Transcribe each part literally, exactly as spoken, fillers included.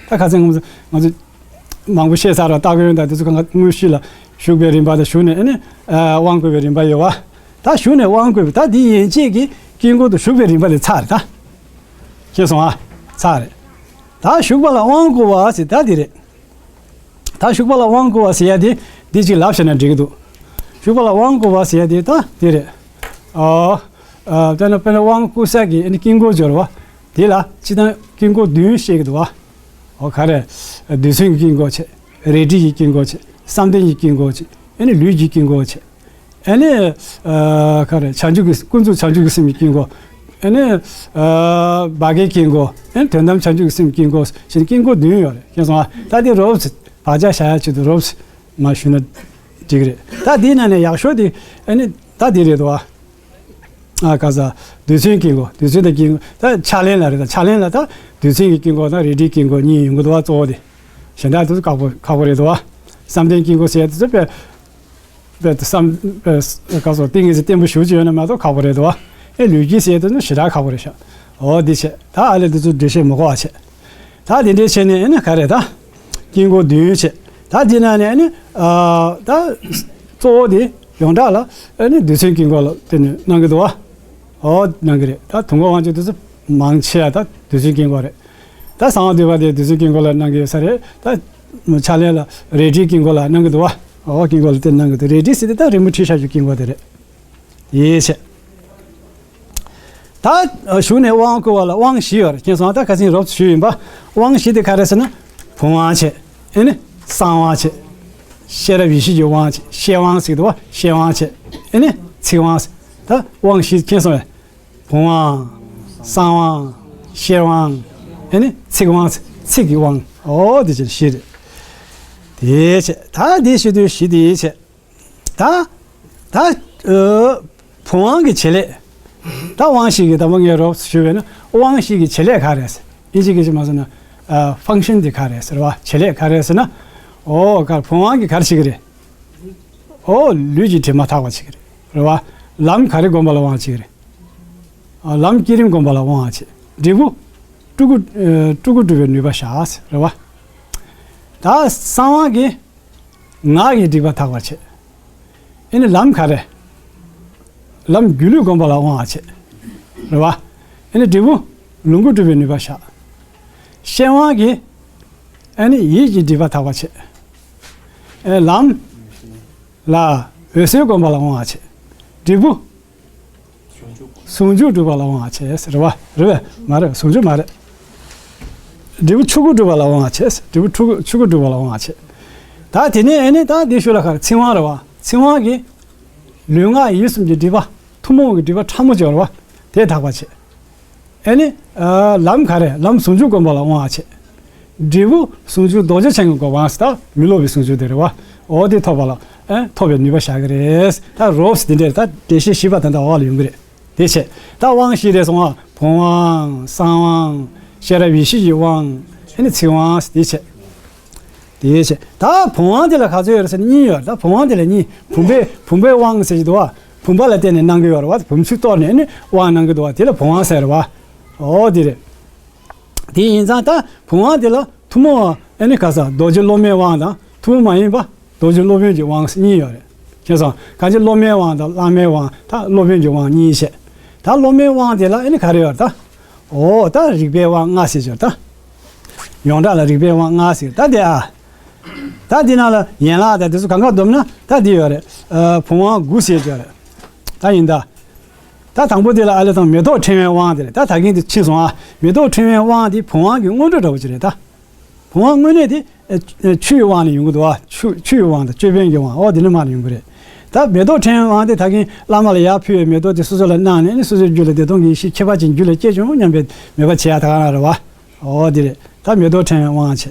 ད་ཁ་སང་ང་ཚོ་ང་ཚོ་མང་པོ་བཤད་ཚར་བ། སྟ་གོན་དང་དེ་ཚོ་གང་ག་དངོས་གཞི་ལ་ཞུགས་པའི་རིམ་པ་དང་ཞུགས་ནས་ཨ་ནི་དབང་བསྐུར་བའི་རིམ་པ་ཡོད་བ། ད་ཞུགས་ནས་དབང་བསྐུར་བའི་ད་འདི་ཡན་ཆད་ཀྱི་དཀྱིལ་འཁོར་དུ་ཞུགས་པའི་རིམ་པ་ལས་ཚར་རེད་ད། ཤེས་སོང་ཨ། ཚར་རེད། ད་ཞུགས་པ་ལ་དབང་བསྐུར་བ་ཟེར་ད་འདི་རེད། ད་ཞུགས་པ་ལ་དབང་བསྐུར་བ་ཟེར་ཡ་དེ་འདི་གཅིག་ལབ་བྱས་ན་འགྲིག་གི་འདུག་ཞུགས་པ་ལ་དབང་བསྐུར་བ་ཟེར་ཡ་དེ་ད་འདི་རེད། ཨོ། ཨ། དཔེར་ན་དཔེར་ན་དབང་བསྐུར་ས་གི་ཨ་ནི་དཀྱིལ་འཁོར་སྦྱོར་བ་དེ་ལ་སྤྱིར་བཏང་དཀྱིལ་འཁོར་བདུན་བཤད་ཀྱི་འདུག་བ། ཨོ་ག་རེ། རྡུལ་ཚོན་གྱི་དཀྱིལ་འཁོར་བྱས། རལ་གྲི་ཡི་དཀྱིལ་འཁོར་བྱས། བསམ་གཏན་གྱི་དཀྱིལ་འཁོར་བྱས། ཨ་ནི་ལུས་ཀྱི་དཀྱིལ་འཁོར་བྱས། ཨ་ནི། ཨ། ག་རེ། བྱང་ཆུབ་ཀྱི་ཀུན་རྫོབ་བྱང་ཆུབ་ཀྱི་སེམས་ཀྱི་དཀྱིལ་འཁོར། ཨ་ནི། ཨ། བྷ་གའི་དཀྱིལ་འཁོར། ཨ་ནི་དོན་དམ་བྱང་ཆུབ་ཀྱི་སེམས་ཀྱི་དཀྱིལ་འཁོར་ཞེས་དཀྱིལ་འཁོར་བདུན་ཡོད་རེད། ཤེས་སོང་ཨ། ད་དེ་རོབ་ཙམ་བག་ཆགས་བཞག་ཡ་ཆེད་དུ་རོབ་ཙམ་མར་ཞུས་ན་འགྲིག་གི་རེད། ད་དེའི་ནང་ནས་ཡག་ཤོས་དེ་ཨ་ནི་ད་དེ་རེད་དོ་ཨ། ཨ། ག་ས། རྡུལ་ཚོན་དཀྱིལ་འཁོར། རྡུལ་ཚོན་དང་དཀྱིལ་འཁོར། ད་ཕྱག་ལེན་ལ་རེད། ད་ཕྱག་ལེན་ལ་ད་རྡུལ་ཚོན་གྱི་དཀྱིལ་འཁོར་དང་རལ་གྲིའི་དཀྱིལ་འཁོར་གཉིས་ཡོང་གི་འདུག་བ། གཙོ་བོ་དེ། གཞན་དག་དེ་ཚོ་ཁག་པོ་ཁག་པོ་རེད་འདུག་བ། བསམ་གཏན་དཀྱིལ་འཁོར་ཟེར་དེ་ཚོ་དཔེ་དཔེ་བསམ་དཔེ་ག་ས། ཏིང་ངེ་འཛིན་བརྟན་པོ་ཞེ་པོ་ཅིག་ཡོད་ན་མ་གཏོགས་ཁག་པོ་རེད་འདུག་བ། ཨེ་ལུས་དཀྱིལ་ཟེར་དེ་ཚོ་ཞེ་དྲག་ཁག་པོ་རེད་ཤག་འོ་འདི་བྱས། ད་ཨ་ལས་དེ་ཚོ་འགྲེལ་བཤད་མི་དགོས་པ་བྱས། ད་དེ་འདྲའི་བྱས་ནས་ཨེ་ན་ག་རེ་ད། དཀྱིལ་འཁོར་བདུན་བྱས། ད་དེ་ན་ནས་ཨེ་ནི། ཨ། ད་གཙོ་བོ་དེ་ཡོངས་གྲགས་ལ་ཨེ་ནི་རྡུལ་ཚོན་དཀྱིལ་འཁོར་ལ་དེ་ནས་གནང་གི་འདུག་བ། འོ་གནང་གི་རེད། ད་དུང་འཁོར་དབང་ཕྱུག་དེ་ཚོ་མང་ཆེ་བ་ད་རྡུལ་ཚོན་དཀྱིལ་འཁོར་རེད། ད་གསང་བ་འདུས་པ་དེ་རྡུལ་ཚོན་དཀྱིལ་འཁོར་ལ་གནང་གི་ཡོད་ས་རེད། ད་ཕྱག་ལེན་ལ་རལ་གྲིའི་དཀྱིལ་འཁོར་ལ་གནང་གི་འདུག་བ། འོ་དཀྱིལ་འཁོར་ལ་དེ་གནང་གི་འདུག་རལ་གྲི་ཟེར་དེ་ད་རི་མོ་བྲིས་བཞག་རྒྱུ་དཀྱིལ་འཁོར་དེ་རེད། ཡིན་ཆེ། ད་ཞུགས་ནས་དབང་བསྐུར་བ་ལ་དབང་བཞི་ཡོད་རེད། ཁྱེད་ཚོ་ད་ཁ་སང་རོབ་ཞུས་ཡིན་པ། དབང་བཞི་དེ་ག་རེ་ཟེར་ན། བུམ་དབང་བྱས། ཨེ་ནི་གསང་དབང་བྱས། ཤེས་རབ་ཡེ་ཤེས་ཀྱི་དབང་བྱས། ཤེར་དབང་ཟེར་གི་འདུག་བ། ཤེར་དབང་བྱས། ཨེ་ནི་ཚིག་དབང་ཟེར། ད་དབང་བཞི་ཁྱེད་ཚོ་བས། བུམ་དབང་། གསང་དབང་། ཤེར་དབང་། ཨེ་ནི་ཚིག་དབང་ཟེར། ཚིག་གི་དབང་། ཨོ་དེ་བྱས་བཞི་རེད། དེ་བྱས་ད་དེ་བཞི་དུས་བཞི་དེ་བྱས། ད། ད། ཨ། བུམ་དབང་གི་བྱེད་ལས། ད་དབང་བཞི་གི་ད་མ་ངས་རོབ་ཞུས་པས་ན་དབང་བཞི་གི་བྱེད་ལས་ག་རེ་རེད། ཨིན་ཇི་སྐད་ཅིག་མ་སོང་ན། ཨ། ཕང་ཤན་དེ་ག་རེ་རེད་ཟེར་བ། བྱེད་ལས་ག་རེ་རེད་ཟེར་ན། ཨོ་ག་བུམ་དབང་གི་ག་རེ་བྱེད་ཀྱི་རེད། ཨོ་ལུས་ཀྱི་དྲི་མ་དག་པ་བྱེད་ཀྱི་རེད། རེད་བ། ལམ་ག་རེ་སྒོམ་པ་ལ་དབང་བྱེད་ཀྱི་རེད། ཨ། ལམ་བསྐྱེད་རིམ་སྒོམ་པ་ལ་དབང་བྱེད། འབྲས་བུ། སྤྲུལ་སྐུ། ཨ། སྤྲུལ་སྐུ་སྒྲུབ་པའི་ནུས་པ་བཞག་ཟེར། རེད་བ། ད་གསང་དབང་གི་ངག་གི་སྒྲིབ་པ་དག་པར་བྱེད། ཨེ་ནི་ལམ་ག་རེ། ལམ་སྒྱུ་ལུས་སྒོམ་པ་ལ་དབང་བ་བྱེད། རེད་བ། ཨེ་ནི་འབྲས་བུ། ལོངས་སྐུ་སྒྲུབ་པའི་ནུས་པ་བཞག་ཤེར་དབང་གིས། ཨེ་ནི་ཡིད་ཀྱི་སྒྲིབ་པ་དག་པར་བྱེད། ཨེ་ལམ། ལ། འོད་གསལ་སྒོམ་པ་ལ་དབང་བ་བྱེད། འབྲས་བུ། ཟུང་འཇུག་སྒྲུབ་པ་ལ་དབང་བ་བྱས། རེད་བ། རེད་བས། མ་རེད། ཟུང་འཇུག་མ་རེད། འབྲས་བུ་ཆོས་སྐུ་སྒྲུབ་པ་ལ་དབང་བ་བྱས། འབྲས་བུ་ཆོས་སྐུ་ཆོས་སྐུ་སྒྲུབ་པ་ལ་དབང་བ་བྱས། ད་དེ་ནས་ཨེ་ནི་ད་འདི་ཤུལ་ལ་ག་རེ། ཚིག་དབང་རེད་བ། ཚིག་དབང་གིས་ལུས་ངག་ཡིད་གསུམ་གྱི་སྒྲིབ་པ། ཐུན་མོང་གི་སྒྲིབ་པ་ཕྲ་མོ་སྦྱོར་བ་དེ་དག་པ་བྱས། ཨེ་ནི། ཨ། ལམ་ག་རེ། ལམ་ཟུང་འཇུག་སྒོམ་པ་ལ་དབང་བ་བྱས། འབྲས་བུ་ཟུང་འཇུག་རྡོ་རྗེ་འཆང་གི་གོ་འཕང་ཟེར། ད་མི་སློབ་པའི་ཟུང་འཇུག་དེ་རེད་བ། འོ་དེ་ཐོབ་པ་ལ། ཨེ་ཐོབ་པའི་ནུས་པ་བཞག་གི་རེད། ད་རོབ་ཙམ་དེ་འདྲས་ད་འགྲེལ་བཤད་ཞིབ་པ་ད་ད་འོག་ལ་ཡོང་གི་རེད། དེ་བྱས། ད་དབང་བཞི་རེད་སོང་ང་། བུམ་དབང་། གསང་དབང་། ཤེས་རབ་ཡེ་ཤེས་ཀྱི་དབང་། ཨེ་ནི་ཚིག་དབང་ཟེར་དེ་བྱས། དེ་བྱས། ད་བུམ་དབང་དེ་ལ་ག་ཚོད་ཡོད་རེད་ཟེར་ན་གཉིས་ཡོད་རེད། ད་བུམ་དབང་དེ་ལ་གཉིས། བུམ་པའི་བུམ་པའི་དབང་ཟེར་གྱི་འདུག་བ། བུམ་པ་ལ་བརྟེན་ནས་གནང་གི་ཡོད་རེད་བ། བུམ་ཆུ་གཏོར་ནས་ཨེ་ནི་དབང་གནང་གི་འདུག་བ། དེ་ལ་བུམ་དབང་ཟེར་རེད་བ། འོ་དེ་རེད། དེ་ཡིན་ཙང་ད་བུམ་དབང་དེ་ལ་ཐུན་མོང་བ་ཨེ་ནི་ག་ས་རྡོ་རྗེ་སློབ་མའི་དབང་དང་། ཐུན་མོང་མ་ཡིན་པ་རྡོ་རྗེ་སློབ་དཔོན་གྱི་དབང་གཉིས་ཡོད་རེད། ཁྱེད་ཚོ་གང་ཅི་སློབ་མའི་དབང་དང་བླ་མའི་དབང་། ད་སློབ་དཔོན་གྱི་དབང་གཉིས་བཤད། ད་སློབ་མའི་དབང་དེ་ལ་ཨེ་ནི་ག་རེ་ཡོད་རེད་ད། འོ་ད་རིག་པའི་དབང་ལྔ་ཟེར་གྱི་ཡོད་རེད་ད། ཡོངས་གྲགས་ལ་རིག་པའི་དབང་ལྔ་ཟེར་ད་དེ་ཨ། ད་དེ་ནང་ལ་ཡན་ལག་དང་དེ་ཚོ་གང་ག་བསྡོམས་ན་ད་དེ་ཡོད་རེད། ཨ། བུམ་དབང་དགུ་ཟེར་གྱི་ཡོད་རེད། ད་ཡིན་ད། ད་དང་པོ་དེ་ལ་ཨ་ལས་དང་མེ་ཏོག་ཕྲེང་བའི་དབང་དེ་རེད། ད་ད་གིན་དེ་ཕྱིན་སོང་ཨ། མེ་ཏོག་ཕྲེང་བའི་དབང་དེ་བུམ་དབང་གི་སྔོན་འགྲོ་འདྲ་བོ་ཅིག་རེད་ད། བུམ་དབང་དངོས་གནས་དེ། ཨ། ཆུའི་དབང་ནས་ཡོང་གི་འདུག་ཨ། ཆུ་ཆུའི་དབང་དང་ཅོད་པན་གྱི་དབང་། འོ་དེ་ནས་མར་ཡོང་གི་རེད། ད་མེ་ཏོག་ཕྲེང་བའི་དབང་དེ་ད་གིན་བླ་མ་ལ་ཡར་ཕུལ་བའི་མེ་ཏོག་དེ་སོ་སོ་ལ་གནང་ནས་ནི་སོ་སོའི་རྒྱུད་ལ་བདེ་སྟོང་གི་ཡེ་ཤེས་ཁྱད་པར་ཅན་རྒྱུད་ལ་སྐྱེས་བྱུང་སྙམ་པའི་མོས་པ་བྱེད་ཡ་ད་ག་རང་རེད་བ། འོ་དེ་རེད། ད་མེ་ཏོག་ཕྲེང་བའི་དབང་བྱས།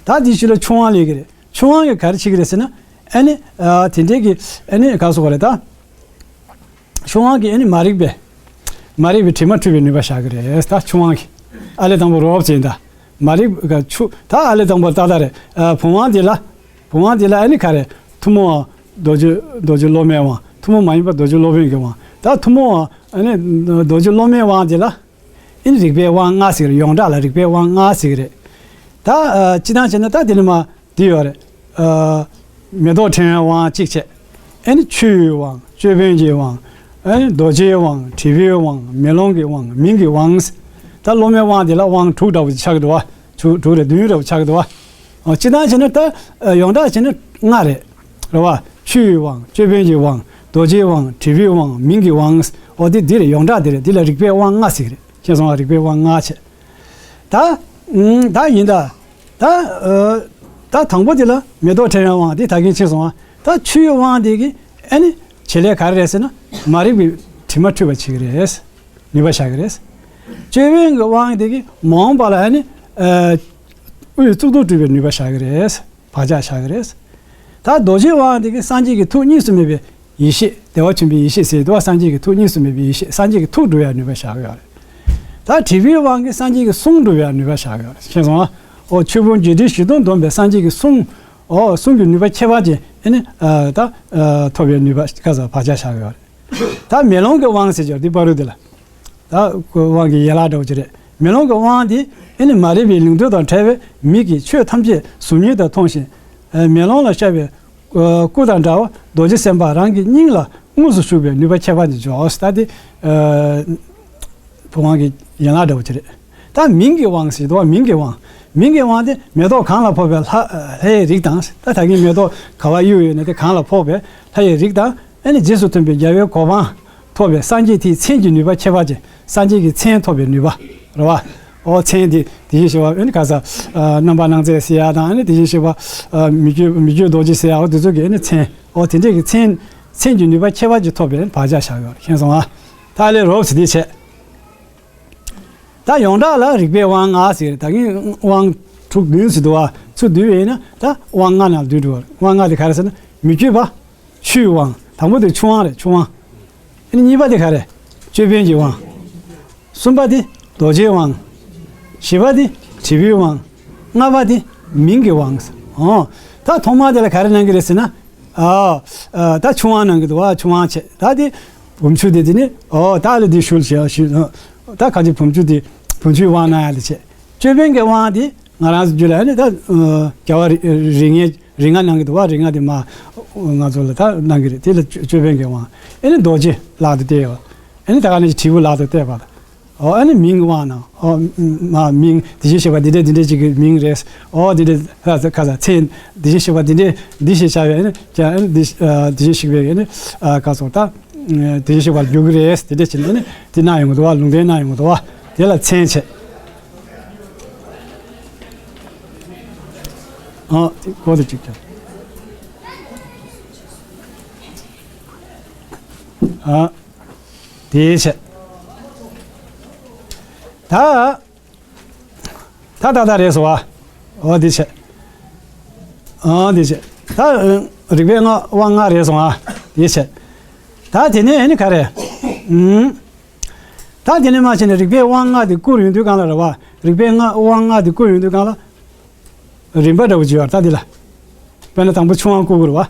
ད་དེའི་ཤུལ་ལ་ཆུ་དབང་སླེབས་ཀྱི་རེད། ཆུ་དབང་གིས་ག་རེ་བྱེད་ཀྱི་རེད་ཟེར་ན། ཨ་ནི། ཨ། དེ་འདྲའི་གི་ཨ་ནི་ག་སོགས་རེད་ད། ཆུ་དབང་གིས་ཨ་ནི་མ་རིག་པའི། མ་རིག་པའི་དྲི་མ་འཁྲུད་པའི་ནུས་པ་བཞག་གི་རེད་ད་ཆུ་དབང་གིས། ཨ་ལས་དང་པོ་རོབ་ཙམ་ཡིན་ད། མ་རིག་ག་ཆུ་ད་ཨ་ལས་དང་པོ་ཏག་ཏག་རེད། ཨ། བུམ་དབང་དེ་ལ། བུམ་དབང་དེ་ལ་ཨ་ནི་ག་རེ། ཐུན་མོང་བ་རྡོ་རྗེ་རྡོ་རྗེ་སློབ་མའི་དབང་། ཐུན་མོང་མ་ཡིན་པ་རྡོ་རྗེ་སློབ་དཔོན་གྱི་དབང་། ད་ཐུན་མོང་བ་ཨ་ནི་རྡོ་རྗེ་སློབ་མའི་དབང་དེ་ལ། ཨེ་ནི་རིག་པའི་དབང་ལྔ་ཟེར་གི་རེད། ཡོངས་གྲགས་ལ་རིག་པའི་དབང་ལྔ་ཟེར་གི་རེད། ད་ཨ་སྤྱིར་བཏང་བྱས་ན་ད་དེ་ནི་མ་དེ་ཡོད་རེད། ཨ་མེ་ཏོག་ཕྲེང་བའི་དབང་གཅིག་བྱས། ཨ་ནི་ཆུ་ཡི་དབང་། ཅོད་པན་གྱི་དབང་། ཨ་ནི་རྡོ་རྗེའི་དབང་། དྲིལ་བུའི་དབང་། མེ་ལོང་གི་དབང་། མིང་གི་དབང་། ད་སློབ་མའི་དབང་དེ་ལ་དབང་དྲུག་འདྲ་བོ་ཆགས་ཀྱི་འདུག་བ། དྲུག་དྲུག་རེད། བདུན་འདྲ་བོ་ཆགས་ཀྱི་འདུག་བ། ཨ་སྤྱིར་བཏང་བྱས་ན་ད་ཨ་ཡོངས་གྲགས་བྱས་ན་ལྔ་རེད། རེད་བ། ཆུ་ཡི་དབང་། ཅོད་པན་གྱི་དབང་། རྡོ་རྗེའི་དབང་། དྲིལ་བུའི་དབང་། མིང་གི་དབང་། འོ་དེ་འདི་རེད། ཡོངས་གྲགས་འདི་རེད། འདི་ལ་རིག་པའི་དབང་ལྔ་ཟེར་གྱི་རེད། མཁྱེན་སོང་ང་། རིག་པའི་དབང་ལྔ་བྱས། ད་ཨུམ་ད་ཡིན་ད། ད་ཨ་ད་དང་པོ་དེ་ལ་མེ་ཏོག་ཕྲེང་བའི་དབང་དེ་ད་གིན་མཁྱེན་སོང་ང་། ད་ཆུ་ཡི་དབང་དེ་གི་ཨ་ནི་བྱེད་ལས་ག་རེ་རེད་ཟེར་ན། མ་རིག་པའི་དྲི་མ་འཁྲུད་པ་བྱེད་ཀྱི་རེད། ནུས་པ་བཞག་གི་རེད། ཅོད་པན་གྱི་དབང་དེ་གིས་མ་འོངས་པ་ལ་ཨ་ནི་ཨ་དབུའི་གཙུག་ཏོར་སྤྲུལ་པའི་ནུས་པ་བཞག་གི་རེད། བག་ཆགས་བཞག་གི་རེད། ད་རྡོ་རྗེའི་དབང་དེ་གིས་སངས་རྒྱས་ཀྱི་ཐུགས་གཉིས་སུ་མེད་པའི་ཡེ་ཤེས། བདེ་བ་ཆེན་པོའི་ཡེ་ཤེས་ཟེར་དུས་སངས་རྒྱས་ཀྱི་ཐུགས་གཉིས་སུ་མེད་པའི་ཡེ་ཤེས། སངས་རྒྱས་ཀྱི་ཐུགས་སྒྲུབ་ཡག་ནུས་པ་བཞག་གི་ཡོད་རེད། ད་དྲིལ་བུའི་དབང་གིས་སངས་རྒྱས་ཀྱི་གསུང་སྒྲུབ་ཡག་ནུས་པ་བཞག་གི་ཡོད་རེད། མཁྱེན་སོང་ང་། འོ་ཆོས་ཕུང་བརྒྱད་ཁྲི་བཞི་སྟོང་བསྡོམས་པའི་སངས་རྒྱས་ཀྱི་གསུང་། འོ་གསུང་གི་ནུས་པ་ཁྱད་པར་ཅན་ཨ་ནི་ཨ་ད་ཨ་ཐོབ་པའི་ནུས་པ་ག་ས་བག་ཆགས་བཞག་གི་ཡོད་རེད། ད་མེ་ལོང་གི་དབང་ཟེར་ཅིག་འདི་བར་དུ་འདི་ལ། ད་དབང་གི་ཡན་ལག་འདྲ་བོ་ཅིག་རེད། མེ་ལོང་གི་དབང་འདི་ཨ་ནི་མ་རིག་པའི་ལིང་ཏོག་དང་བྲལ་བའི་མིག་གིས་ཆོས་ཐམས་ཅད་གཟུགས་བརྙན་དུ་མཐོང་ཞིང་། ཨ་མེ་ལོང་ལ་ཤར་བའི་ཨ་སྐུ་དང་འདྲ་བ་རྡོ་རྗེ་སེམས་དཔའ་རང་གི་སྙིང་ལ་དངོས་སུ་ཞུགས་པའི་ནུས་པ་ཁྱད་པར་ཅན་འཇོག། ད་འདི་ཨ་དབང་གི་ཡན་ལག་འདྲ་བོ་ཅིག་རེད། ད་མིང་གི་དབང་ཟེར་དུས་མིང་གི་དབང་། མིང་གི་དབང་དེ་མེ་ཏོག་གང་ལ་ཕོག་པའི་ལྷ་ལྷ་ཡི་རིགས་དང་། ད་ད་གིན་མེ་ཏོག་ག་པར་གཡུགས་ཡོད་ན་དེ་གང་ལ་ཕོག་པའི་ལྷ་ཡི་རིགས་དང་། ཨ་ནི་རྗེས་སུ་མཐུན་པའི་རྒྱལ་བའི་གོ་འཕང་ཐོབ་པའི་སངས་རྒྱས་དེའི་མཚན་གྱི་ནུས་པ་ཁྱད་པར་ཅན། སངས་རྒྱས་ཀྱི་མཚན་ཐོབ་པའི་ནུས་པ་རེད་བ། ཨོ་མཚན་དེ་དེ་བཞིན་གཤེགས་པ་ཨ་ནི་ག་ས་ཨ་རྣམ་པར་སྣང་མཛད་ཟེར་ཡག་དང་། ཨ་ནི་དེ་བཞིན་གཤེགས་པ་ཨ་མི་བསྐྱོད་མི་བསྐྱོད་རྡོ་རྗེ་ཟེར་ཡག། འོ་དེ་ཚོ་གི་ཨ་ནི་མཚན། ཨོ་དེ་འདྲས་ཀྱི་མཚན་མཚན་གྱི་ནུས་པ་ཁྱད་པར་ཅན་ཐོབ་པའི་བག་ཆགས་བཞག་ཡོད་རེད། མཁྱེན་སོང་ང་། ད་ལས་རོབ་ཙམ་དེ་བྱས། ད་ཡོངས་གྲགས་ལ་རིག་པའི་དབང་ལྔ་ཟེར། ད་གིན་དབང་དྲུག་བདུན་ཟེར་འདུག་བ། ཚུར་བསྡུས་པ་ཡིན་ན་ད་དབང་ལྔ་ནང་བསྡུས་འགྲོ་བ་རེད། དབང་ལྔ་དེ་ག་རེ་ཟེར་ན། མི་བསྐྱོད་པ། ཆུའི་དབང་། དང་པོ་དེ་ཆུ་དབང་རེད། ཆུ་དབང་། ཨ་ནི་གཉིས་པ་དེ་ག་རེ། ཅོད་པན་གྱི་དབང་། གསུམ་པ་དེ་རྡོ་རྗེའི་དབང་། བཞི་པ་དེ་དྲིལ་བུའི་དབང་། ལྔ་པ་དེ་མིང་གི་དབང་། ཨོ། ད་ཐོག་མ་དེ་ལ་ག་རེ་གནང་གི་རེད་ཟེར་ན། ཨ་ཨ་ད་ཆུ་དབང་གནང་གི་འདུག་བ། ཆུ་དབང་བྱས། ད་དེ་བུམ་ཆུ་དེ་དེ་ནི་ཨོ་ད་ལ་དེ་ཞུ་ཞུ་ཞུ། ད་ག་ཅི་བུམ་ཆུ་དེ་བུམ་ཆུའི་དབང་གནང་ཡག་དེ་བྱས། ཅོད་པན་གྱི་དབང་དེ་ང་རང་ཚོ་རྒྱུད་ལ་ཨ་ནི་ད་ཨ་རྒྱལ་བ་རིགས་རིགས་ལྔ་རིགས་ལྔ་གནང་གི་འདུག་བ། རིགས་ལྔ་དེ་མ་ང་ཚོ་ལ་ད་གནང་གི་རེད། དེ་ལ་ཅོད་ཅོད་པན་གྱི་དབང་། ཨ་ནི་རྡོ་རྗེ་ལག་ཏུ་གཏད་ཡོད། ཨ་ནི་ད་ག་ནང་བཞིན་དྲིལ་བུ་ལག་ཏུ་གཏད་པ་དང་། ཨོ་ཨ་ནི་མིང་དབང་ནང་། ཨོ་མ་མིང་དེ་བཞིན་གཤེགས་པ་འདི་འདྲས་འདི་འདྲས་ཅིག་གི་མིང་རེད། ཨོ་འདི་འདྲས་ཁ་ས་ཁ་ས་མཚན་དེ་བཞིན་གཤེགས་པ་འདི་འདྲས་འདི་ཞེས་བྱ་བའི་ཨ་ནི་ཀྱང་ཨ་ནི་འདི་ཨ་དེ་བཞིན་གཤེགས་པའི་ཨ་ནི་ཨ་ཁ་སོ་ད་དེ་བཞིན་གཤེགས་པར་འགྱུར་གྱི་རེད། དེ་འདྲས་བྱས་ནས་ཨ་ནི་དེ་གནང་ཡོང་གི་འདུག་བ། ལུང་བསྟན་གནང་ཡོང་གི་འདུག་བ། དེ་ལ་མཚན་བྱས། ཨོ་དེ་གོ་དེ་ཅིག་ཀྱང་ཨ། དེའི་ཕྱིར། ད། ད་ད་ད་རེད་སོ་བ། འོ་དེའི་ཕྱིར། འོ་དེའི་ཕྱིར། ད་རིག་པའི་ལྔ་དབང་ལྔ་རེད་སོང་ཨ། དེའི་ཕྱིར། ད་དེ་ནས་ཨ་ནི་ག་རེ། ཨུམ། ད་དེ་ནས་མ་བྱས་ནས་རིག་པའི་དབང་ལྔ་དེ་བསྐུར་ཡོང་དུས་གང་ལ་རེད་བ། རིག་པའི་ལྔ་དབང་ལྔ་དེ་བསྐུར་ཡོང་དུས་གང་ལ། རིམ་པ་འདྲ་བོ་ཅིག་ཡོད་རེད་ད་འདི་ལ། དཔེར་ན་དང་པོ་ཆུ་དབང་བསྐུར་དགོས་རེད་བ།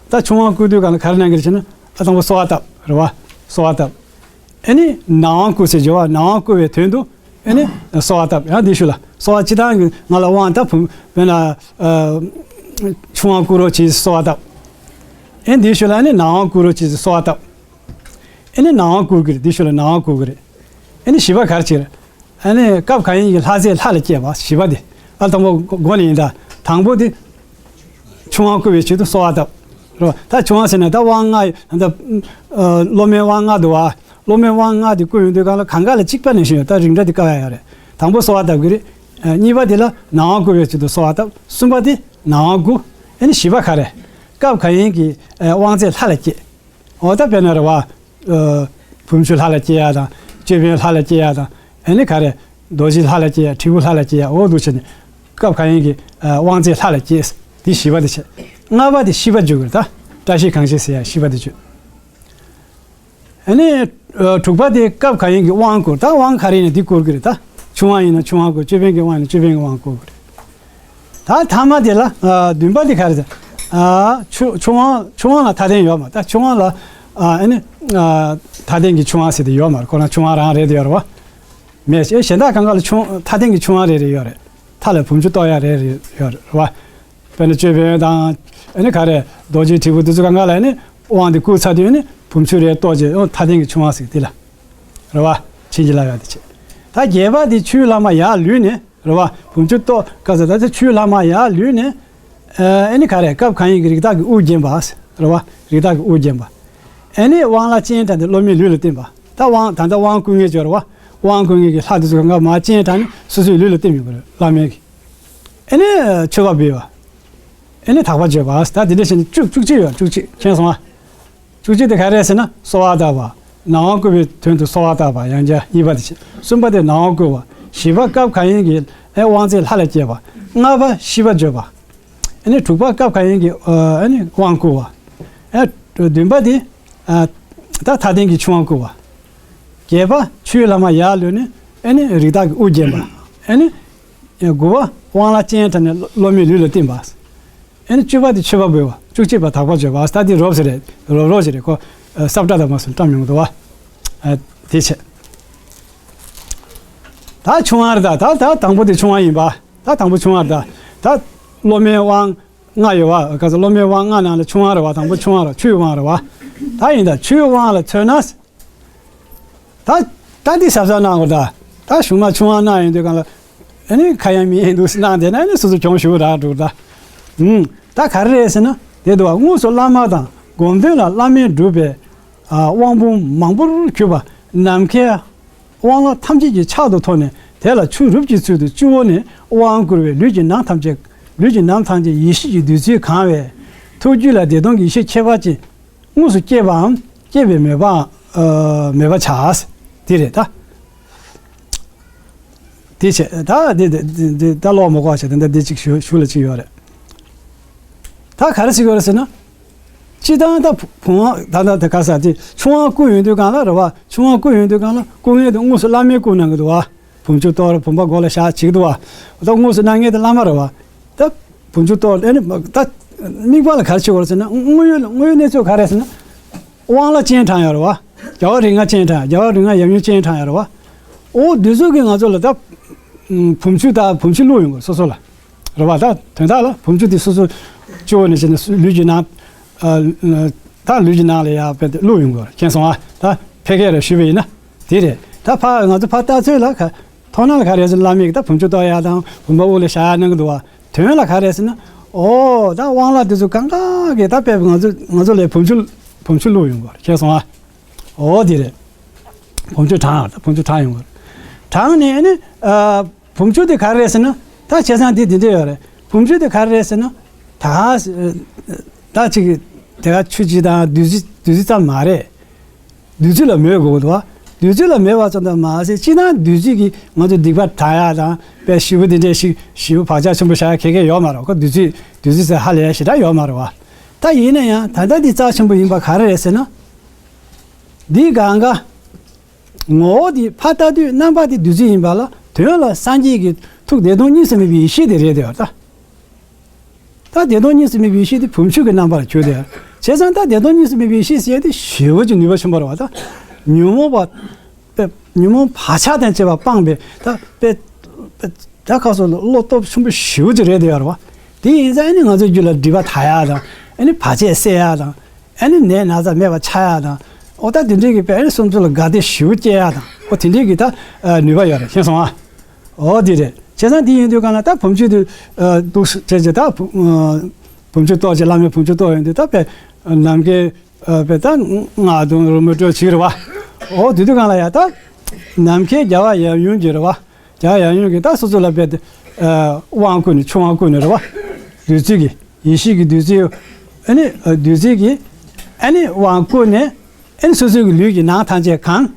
ད་ཆུ་དབང་བསྐུར་དུས་གང་ལ་ག་རེ་གནང་གི་རེད་ཟེར་ན། ཨ་དང་པོ་གསོལ་བ་བཏབ་རེད་བ། གསོལ་བ་བཏབ། ཨ་ནི་ནང་དབང་བསྐུར་ཟེར་བརྗོད་བ། ནང་དབང་བསྐུར་བའི་དོན་དུ་ཨ་ནི་གསོལ་བ་བཏབ། ཡང་འདི་ཞུ་ལ། གསོལ་བ་སྤྱིར་བཏང་གི་ང་ལ་དབང་ད་བུམ་དཔེར་ན་ཨ་ཆུ་དབང་བསྐུར་རོགས་གྱིས་གསོལ་བ་བཏབ། ཨ་ནི་འདི་ཞུ་ལ་ཨ་ནི་ནང་དབང་བསྐུར་རོགས་གྱིས་གསོལ་བ་བཏབ། ཨ་ནི་ནང་དབང་བསྐུར་གི་རེད། འདི་ཞུ་ལ་ནང་དབང་བསྐུར་གི་རེད། ཨ་ནི་བཞི་པ་ག་རེ་བྱེད་རེད། ཨ་ནི་སྐབས་གང་ཡིན་གྱི་ལྷ་རྫས་ལྷ་ལ་སྐྱེས་པ་བཞི་པ་དེ། ཨ་དང་པོ་མགོ་ནས་ཡིན་ད། དང་པོ་དེ། ཆུ་དབང་བསྐུར་བའི་ཆེད་དུ་གསོལ་བ་བཏབ། རེད་བ། ད་ཆུ་དབང་ཟེར་ན་ད་དབང་ལྔ་ཡི་ད། ཨ་སློབ་མའི་དབང་ལྔ་འདུག་བ། སློབ་མའི་དབང་ལྔ་དེ་བསྐུར་ཡོང་དུས་གང་ལ་གང་ག་ལ་གཅིག་པ་ནང་བཞིན་ཡོད། ད་རིགས་འདྲ་དེ་བཀག་ཡ་ཡོད་རེད། དང་པོ་གསོལ་བ་བཏབ་གི་རེད། ཨ་གཉིས་པ་དེ་ལ་ནང་དབང་བསྐུར་བའི་ཆེད་དུ་གསོལ་བ་བཏབ། གསུམ་པ་དེ་ནང་དབང་བསྐུར། ཨ་ནི་བཞི་པ་ག་རེ། སྐབས་གང་ཡིན་གྱི་ཨ་དབང་རྫས་ལྷ་ལ་སྐྱེས། འོ་ད་དཔེར་ན་རེད་བ། ཨ་བུམ་ཆུ་ལྷ་ལ་སྐྱེ་ཡ་དང་། ཅོད་པན་ལྷ་ལ་སྐྱེ་ཡ་དང་། ཨ་ནི་ག་རེ། རྡོ་རྗེ་ལྷ་ལ་སྐྱེ་ཡ། དྲིལ་བུ་ལྷ་ལ་སྐྱེ་ཡ། འོ་འདུག་བྱས་ནས་སྐབས་གང་ཡིན་གྱི་ཨ་དབང་རྫས་ལྷ་ལ་སྐྱེས། དེ་བཞི་པ་དེ་བྱས། ལྔ་པ་དེ་བཤིས་པ་བརྗོད་དགོས་རེད་ད། བཀྲ་ཤིས་གང་ཞིག་ཟེར་ཡ་བཤིས་པ་དེ་བརྗོད། ཨ་ནི་ཨ་དྲུག་པ་དེ་སྐབས་གང་ཡིན་གྱི་དབང་བསྐུར། ད་དབང་ག་རེ་ཡིན་ན་དེ་བསྐུར་གི་རེད་ད། ཆུ་དབང་ཡིན་ན་ཆུ་དབང་བསྐུར། ཅོད་པན་གྱི་དབང་ཡིན་ན་ཅོད་པན་གྱི་དབང་བསྐུར་གི་རེད། ད་ཐ་མ་དེ་ལ་ཨ་བདུན་པ་དེ་ག་རེ་ཟེར། ཨ་ཆུ་ཆུ་དབང་ཆུ་དབང་ལ་མཐའ་རྟེན་ཡོད་མ་རེད། ད་ཆུ་དབང་ལ་ཨ་ཨ་ནི་ཨ་མཐའ་རྟེན་གྱི་ཆུ་དབང་ཟེར་དེ་ཡོད་མ་རེད། ཁོ་རང་ཆུ་དབང་རང་རེད་དེ་ཡོད་རེད་བ། མེད་ཨེ་གཞན་དག་གང་ག་ལ་ཆུ་མཐའ་རྟེན་གྱི་ཆུ་དབང་རེ་རེ་ཡོད་རེད། མཐའ་ལ་བུམ་ཆུ་གཏོར་ཡ་རེ་རེ་ཡོད་རེད་བ། དཔེར་ན་ཅོད་པན་དང་ཨ་ནི་ག་རེ་རྡོ་རྗེ་དྲིལ་བུ་དེ་ཚོ་གང་ག་ལ་ཨ་ནི་དབང་དེ་བསྐུར་ཚར་དུས་ཨ་ནི་བུམ་ཆུ་རེ་གཏོར་རྗེས་ཨོ་མཐའ་རྟེན་གྱི་ཆུ་དབང་ཟེར་དེ་ལ་རེད་བ། བྱིན་གྱིས་བརླབས་ཡ་དེ་བྱེད། ད་བརྒྱད་པ་དེ་ཆུའི་ལྷག་མ་ཡར་ལུད་ནས་རེད་བ། བུམ་ཆུ་གཏོར་ག་ཟེར་ད་དེ་ཆུའི་ལྷག་མ་ཡར་ལུད་ནས་ཨ་ནི་ག་རེ་སྐབས་གང་ཡིན་གྱི་རིགས་བདག་གི་དབུ་བརྒྱན་པ་རེད་བ། རིགས་བདག་གི་དབུ་བརྒྱན་པ། ཨ་ནི་དབང་ལ་སྤྱན་དྲངས་ཏེ་སློབ་མའི་ལུས་ལ་བསྟིམ་པ། ད་དབང་ད་ལྟ་དབང་བསྐུར་མཁན་ཅིག་ཡོད་རེད་བ། དབང་བསྐུར་མཁན་གྱི་ལྷ་དེ་ཚོ་གང་ག་མར་སྤྱན་དྲངས་ནས་སོ་སོའི་ལུས་ལ་བསྟིམ་ཡོང་གི་རེད་བླ་མའི་གི། ཨ་ནི་མཆོད་པ་འབུལ་བ། ཨ་ནི་དག་པ་བརྗོད་པ། ད་དེ་འདྲ་བྱས་ནས་བཅུ་བཅུ་གཅིག་ཡོད། བཅུ་གཅིག་མཁྱེན་སོང་ཨ། བཅུ་གཅིག་དེ་ག་རེ་ཟེར་ན་གསོལ་བ་བཏབ་པ། ནང་དབང་བསྐུར་བའི་དོན་དུ་གསོལ་བ་བཏབ་པ་ཡང་བསྐྱར་གཉིས་པ་དེ་བྱས། གསུམ་པ་དེ་ནང་དབང་བསྐུར་བ། བཞི་པ་སྐབས་གང་ཡིན་གྱི་ཨ་དབང་རྫས་ལྷ་ལ་བསྐྱེད་པ། ལྔ་པ་ཤིས་པ་བརྗོད་པ། ཨ་ནི་དྲུག་པ་སྐབས་གང་ཡིན་གྱི་ཨ་ནི་དབང་བསྐུར་བ། ཨ་བདུན་པ་དེ་ཨ་ད་མཐའ་རྟེན་གྱི་ཆུ་དབང་བསྐུར་བ། བརྒྱད་པ་ཆུའི་ལྷག་མ་ཡར་ལུད་ནས་ཨ་ནི་རིགས་བདག་གི་དབུ་བརྒྱན་པ། ཨ་ནི་དགུ་པ་དབང་ལ་སྤྱན་དྲངས་ནས་སློབ་མའི་ལུས་ལ་བསྟིམ་པ། ཨ་ནི་བཅུ་པ་དེ་མཆོད་པ་འབུལ་བ། བཅུ་གཅིག་པ་དག་པ་བརྗོད་པ། ད་དེ་རོབ་ཙམ་རེད། རོབ་རོབ་ཙམ་རེད་ཁོ། ཨ་སབ་ཏྲ་དང་མ་སོང་བཀྲམ་ཡོང་གི་འདུག་བ། ཨ་དེ་བྱས། ད་ཆུ་དབང་རེད་ད། ད་ད་དང་པོ་དེ་ཆུ་དབང་ཡིན་པ། ད་དང་པོ་ཆུ་དབང་རེད་ད། ད་སློབ་མའི་དབང་ལྔ་ཡོད་བ། ག་ཚོད་སློབ་མའི་དབང་ལྔ་ནང་ལ་ཆུ་དབང་རེད་བ། དང་པོ་ཆུ་དབང་རེད། ཆུའི་དབང་རེད་བ། ད་ཡིན་ད་ཆུའི་དབང་ལ་མཚོན་ན། ད་ད་འདི་གཟབ་གཟབ་གནང་དགོས་ད། ད་གཞུག་མ་ཆུ་དབང་གནང་ཡོང་དུས་སྒང་ལ་ཨ་ནི་ཁ་ཡ་མི་ཡ་འདུག་གནང་བསྡད་ན་ཨ་ནི་སོ་སོ་གྱོང་ཞེ་པོ་རག་འགྲོ་ད། ཨུམ། ད་ག་རེ་རེད་ཟེར་ན་དེ་འདུག་བ། དངོས་སུ་བླ་མ་དང་སྒོམ་དོན་ལ་བླ་མས་བསྒྲུབས་པའི་ཨ་དབང་པོ་མང་པོར་གྱུར་པ་ནམ་མཁའི་དབང་ལ་ཐམས་ཅད་ཀྱི་ཕྱག་ཏུ་ཐོགས་ནས་དེ་ལ་ཆུ་རུབ་ཀྱི་ཚུལ་དུ་སྤྱི་བོ་ནས་དབང་བསྐུར་བས་ལུས་ཀྱི་ནང་ཐམས་ཅད། ལུས་ཀྱི་ནང་ཐམས་ཅད་ཡེ་ཤེས་ཀྱི་བདུད་རྩིས་གང་བས་ཐུགས་རྒྱུད་ལ་བདེ་སྟོང་གི་ཡེ་ཤེས་ཁྱད་པར་ཅན། དངོས་སུ་སྐྱེས་པའམ་སྐྱེས་པའི་མོས་པའང་ཨ་མེད་པར་བྱ། དེ་རེད་ད། དེ་བྱས་ད་དེ་དེ་དེ་དེ་ད་ལོག་མ་གོ་བ་བྱས་ད་ད་དེ་གཅིག་ཞུ་ཞུ་ལ་གཅིག་ཡོད་རེད། ད་ག་རེ་ཟེར་གྱི་ཡོད་རེད་ཟེར་ན། སྤྱི་བཏང་ད་བུམ་དབང་ད་ད་དེ་ག་ས་དེ་ཆུ་དབང་བསྐུར་ཡོང་དུས་སྒང་ལ་རེད་བ། ཆུ་དབང་བསྐུར་ཡོང་དུས་སྒང་ལ་བསྐུར་མཁན་དེ་དངོས་སུ་བླ་མས་བསྐུར་གནང་གི་འདུག་བ། བུམ་ཆུ་གཏོར། བུམ་པ་མགོ་ལ་བཞག་བྱེད་ཀྱི་འདུག་བ། ད་དངོས་སུ་གནང་མཁན་དེ་བླ་མ་རེད་བ། ད་བུམ་ཆུ་གཏོར་ཨ་ནི་ད་དམིགས་པ་ལ་ག་རེ་བྱེད་དགོས་རེད་ཟེར་ན། དངོས་ཡོད་ལ་དངོས་ཡོད་གནས་ཚུལ་ག་རེ་ཟེར་ན། དབང་ལ་སྤྱན་དྲངས་ཡོད་རེད་བ། རྒྱལ་བ་རིགས་ལྔ་སྤྱན་དྲངས། རྒྱལ་བ་རིགས་ལྔ་ཡབ་ཡུམ་སྤྱན་དྲངས་ཡོད་རེད་བ། ཨོ་དེ་ཚོ་གིས་ང་ཚོ་ལ་ད་བུམ་ཆུ་ད་བུམ་ཆུ་བླུགས་ཡོང་དགོས་སོ་སོ་ལ། རེད་བ། ད་དོན་དག་ལ་བུམ་ཆུ་དེ་སོ་སོ་སྤྱི་བོ་ནས་བྱས་ནས་ལུས་ཀྱི་ནང་ཨ་ད་ལུས་ཀྱི་ནང་ལ་ཡར་བླུགས་ཡོང་དགོས་རེད། མཁྱེན་སོང་ཨ། ད་ཕལ་སྐད་རེ་ཞུས་པ་ཡིན་ན་དེ་རེད། ད་ཕ་ང་ཚོ་ཕ་ལྟ་ཚོད་ལ་ག་མཐོང་སྣང་ལ་ག་རེ་ཟེར་ན་བླ་མས་ད་བུམ་ཆུ་གཏོར་ཡ་དང་བུམ་པ་དབུ་ལ་བཞག་ཡ་གནང་གི་འདུག་བ། དོན་ལ་ག་རེ་ཟེར་ན། ཨོ་ད་དབང་ལ་དེ་ཚོ་གང་ག་གིས་ད་དཔེ་ང་ཚོ་ང་ཚོ་ལ་བུམ་ཆུ་བུམ་ཆུ་བླུགས་ཡོང་དགོས་རེད། མཁྱེན་སོང་ཨ། ཨོ་དེ་རེད། བུམ་ཆུ་དྲངས་ད་བུམ་ཆུ་དྲངས་ཡོང་དགོས་རེད། དྲངས་ནས་ཨ་ནི་ཨ་བུམ་ཆུ་དེ་ག་རེ་རེད་ཟེར་ན། ད་བྱས་ཙང་དེ་དེ་འདྲ་ཡོད་རེད། བུམ་ཆུ་དེ་ག་རེ་རེད་ཟེར་ན། ད་ད་ཅིག་དེ་ག་ཆུ་ཅིག་དང་བདུད་རྩི་བདུད་རྩི་ཙམ་མ་རེད། བདུད་རྩི་ལ་མོས་དགོས་འདུག་བ། བདུད་རྩི་ལ་མོས་པ་ཙམ་དུ་མ་ཟད་སྤྱིར་བཏང་བདུད་རྩི་གིས་ང་ཚོ་སྡིག་པ་དག་ཡ་དང་དཔེ་ཞེ་པོ་དེ་འདྲས་ཞིག་ཞེ་པོ་བག་ཆགས་ཆེན་པོ་བཞག་ཡ་ག་གེ་ཡོད་མ་རེད། ཁོ་བདུད་རྩི་བདུད་རྩི་ཟེར་ཧ་ལས་ཡ་ཞེ་དྲག་ཡོད་མ་རེད་བ། ད་ཡིན་ན་ཡང་ད་ལྟ་འདི་རྩ་ཆེན་པོ་ཡིན་པ་ག་རེ་རེད་ཟེར་ན། འདི་གང་ག་ངོ་བོ་འདི་ཕར་ལྟ་དུས་རྣམ་པ་འདི་བདུད་རྩི་ཡིན་པ་ལ་དོན་ལ་སངས་རྒྱས་ཀྱི་ཐུགས་བདེ་སྟོང་གཉིས་སུ་མེད་པའི་ཡེ་ཤེས་དེ་རེད་དེ་བ་ད། ད་བདེ་སྟོང་གཉིས་སུ་མེད་པའི་ཡེ་ཤེས་དེ་བུམ་ཆུ་གི་རྣམ་པར་གྱུར་ཏེ། བྱས་ཙང་ད་བདེ་སྟོང་གཉིས་སུ་མེད་པའི་ཡེ་ཤེས་ཟེར་ཡ་དེ་ཞེ་པོ་ཅིག་ནུས་པ་ཆེན་པོ་རེད་བ་ད། ཉོན་མོངས་པ་དཔེ་ཉོན་མོངས་བག་ཆགས་དང་བཅས་པ་སྤངས་པའི་ད་དཔེ་དཔེ་ད་ཁ་སོ་བློ་སྟོབས་ཆེན་པོ་ཞེ་པོ་ཅིག་རེད་དེ་ཡ་རེད་བ། དེ་ཡིན་ཙང་ཨ་ནི་ང་ཚོའི་རྒྱུད་ལ་སྒྲིབ་པ་དག་ཡ་དང་ཨ་ནི་བར་ཆད་སེལ་ཡ་དང་ཨ་ནི་ནད་ན་ཚ་མེད་པ་ཆགས་ཡ་དང་། ཨོ་ད་དེ་འདྲའི་གི་དཔེ་ཨ་ནི་སོ་སོ་ལ་དགའ་བདེ་ཞེ་པོ་སྐྱེ་ཡ་དང་ཨོ་དེ་འདྲའི་གི་ད་ནུས་པ་ཡོད་རེད། མཁྱེན་སོང་ཨ། ཨོ་དེ་རེད། བྱས་ཙང་དེ་ཡིན་དུས་གང་ལ་ད་བུམ་ཆུ་དེ་འདུག་བྱས་རྗེས་ད་བུ་བུམ་ཆུ་གཏོར་རྗེས་བླ་མའི་བུམ་ཆུ་གཏོར་ཡོང་དུས་ད་དཔེ་ནམ་མཁའི་དཔེ་ད་སྔགས་དང་རོལ་མོ་དཀྲོལ་བྱེད་རེད་བ། ཨོ་དེ་དུས་གང་ལ་ཡ་ད་ནམ་མཁའི་རྒྱལ་བ་ཡབ་ཡུམ་གྱི་རེད་བ། རྒྱལ་བ་ཡབ་ཡུམ་གྱི་ད་སོ་སོ་ལ་དཔེ་དབང་བསྐུར་ནས་ཆུ་དབང་བསྐུར་ནས་རེད་བ། བདུད་རྩི་གི་ཡེ་ཤེས་ཀྱི་བདུད་རྩི་ཨ་ནི་བདུད་རྩི་གི་ཨ་ནི་དབང་བསྐུར་ནས། ཨེ་ནི་སོ་སོའི་གི་ལུས་ཀྱི་ནང་ཐམས་ཅད་གང་།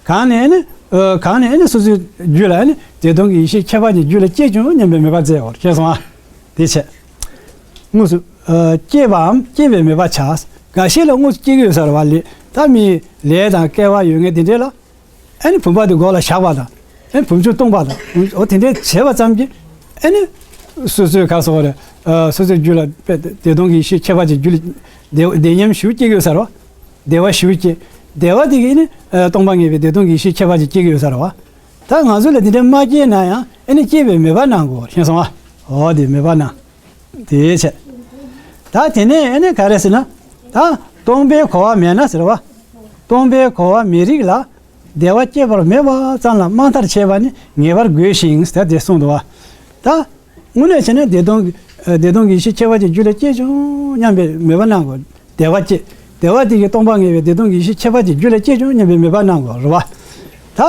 གང་ནས་ཨེ་ནི་ཨ་གང་ནས་ཨེ་ནི་སོ་སོའི་རྒྱུད་ལ་ཨེ་ནི་བདེ་སྟོང་གི་ཡེ་ཤེས་ཁྱད་པར་ཅན་རྒྱུད་ལ་སྐྱེས་བྱུང་སྙམ་པའི་མོས་པ་མཛད་འོ། མཁྱེན་སོང་ཨ། དེ་བྱས། དངོས་སུ་ཨ་སྐྱེས་པའམ་སྐྱེས་པའི་མོས་པ་བྱ། འགའ་ཤས་ལ་དངོས་སུ་སྐྱེ་གི་ཡོད་ས་རེད་བ། ལས་ད་མིའི་ལས་དང་སྐལ་བ་ཡོད་མཁན་དེ་འདྲས་ལ་ཨེ་ནི་བུམ་པ་དེ་མགོ་ལ་བཞག་པ་དང་། ཨེ་བུམ་ཆུ་བཏུང་བ་དང་འོ་དེ་འདྲའི་བྱས་པ་ཙམ་གྱིས་ཨེ་ནི་སོ་སོའི་ག་སོགས་རེད། ཨ་སོ་སོའི་རྒྱུད་ལ་དཔེ་བདེ་སྟོང་གི་ཡེ་ཤེས་ཁྱད་པར་ཅན་རྒྱུད་ལ་བདེ་བདེ་ཉམས་ཞེ་པོ་སྐྱེ་གི་ཡོད་ས་རེད་བ། བདེ་བ་ཞེ་པོ་སྐྱེ། བདེ་བ་དེ་གིས་ནི་ཨ་སྟོང་པ་ངེས་པའི་བདེ་སྟོང་གི་ཡེ་ཤེས་ཁྱད་པར་ཅན་སྐྱེ་གི་ཡོད་ས་རེད་བ། ད་ང་ཚོ་ལ་དེ་འདྲ་མ་སྐྱེས་ན་ཡང་ ཨེ་ནི་སྐྱེས་པའི་མོས་པ་གནང་དགོས། ཤེས་སོང་ཨ། འོ་དེ་མོས་པ་གནང་། དེའི་ཕྱིར། ད་དེ་ནས་ཨེ་ནི་ག་རེ་ཟེར་ན། ད་སྟོང་པའི་གོ་བ་མེད་ན་ཟེར་བ། སྟོང་པའི་གོ་བ་མེད་རིགས་ལ། བདེ་བ་སྐྱེད་པར་མོས་པ་ཙམ་ལ་དམའ་མཐར་བྱས་པ་ནི་ངེས་པར་དགོས་ཤིང་ཟེར་དེ་གསུངས་འདུག་བ། ད། དངོས་གནས་བྱས་ན་བདེ་སྟོང་གི། ཨ། བདེ་སྟོང་གི་ཡེ་ཤེས་ཁྱད་པར་ཅན་རྒྱུད་ལ་སྐྱེས་བྱུང་སྙམ་པའི་མོས་པ་གནང་དགོས། བདེ་བ་སྐྱེ། བདེ་བ་དེ་གིས་སྟོང་པ་ངེས་པའི་བདེ་སྟོང་གི་ཡེ་ཤེས་ཁྱད་པར་ཅན་རྒྱུད་ལ་སྐྱེས་བྱུང་སྙམ་པའི་མོས་པ་གནང་དགོས་རེད་བ། ད་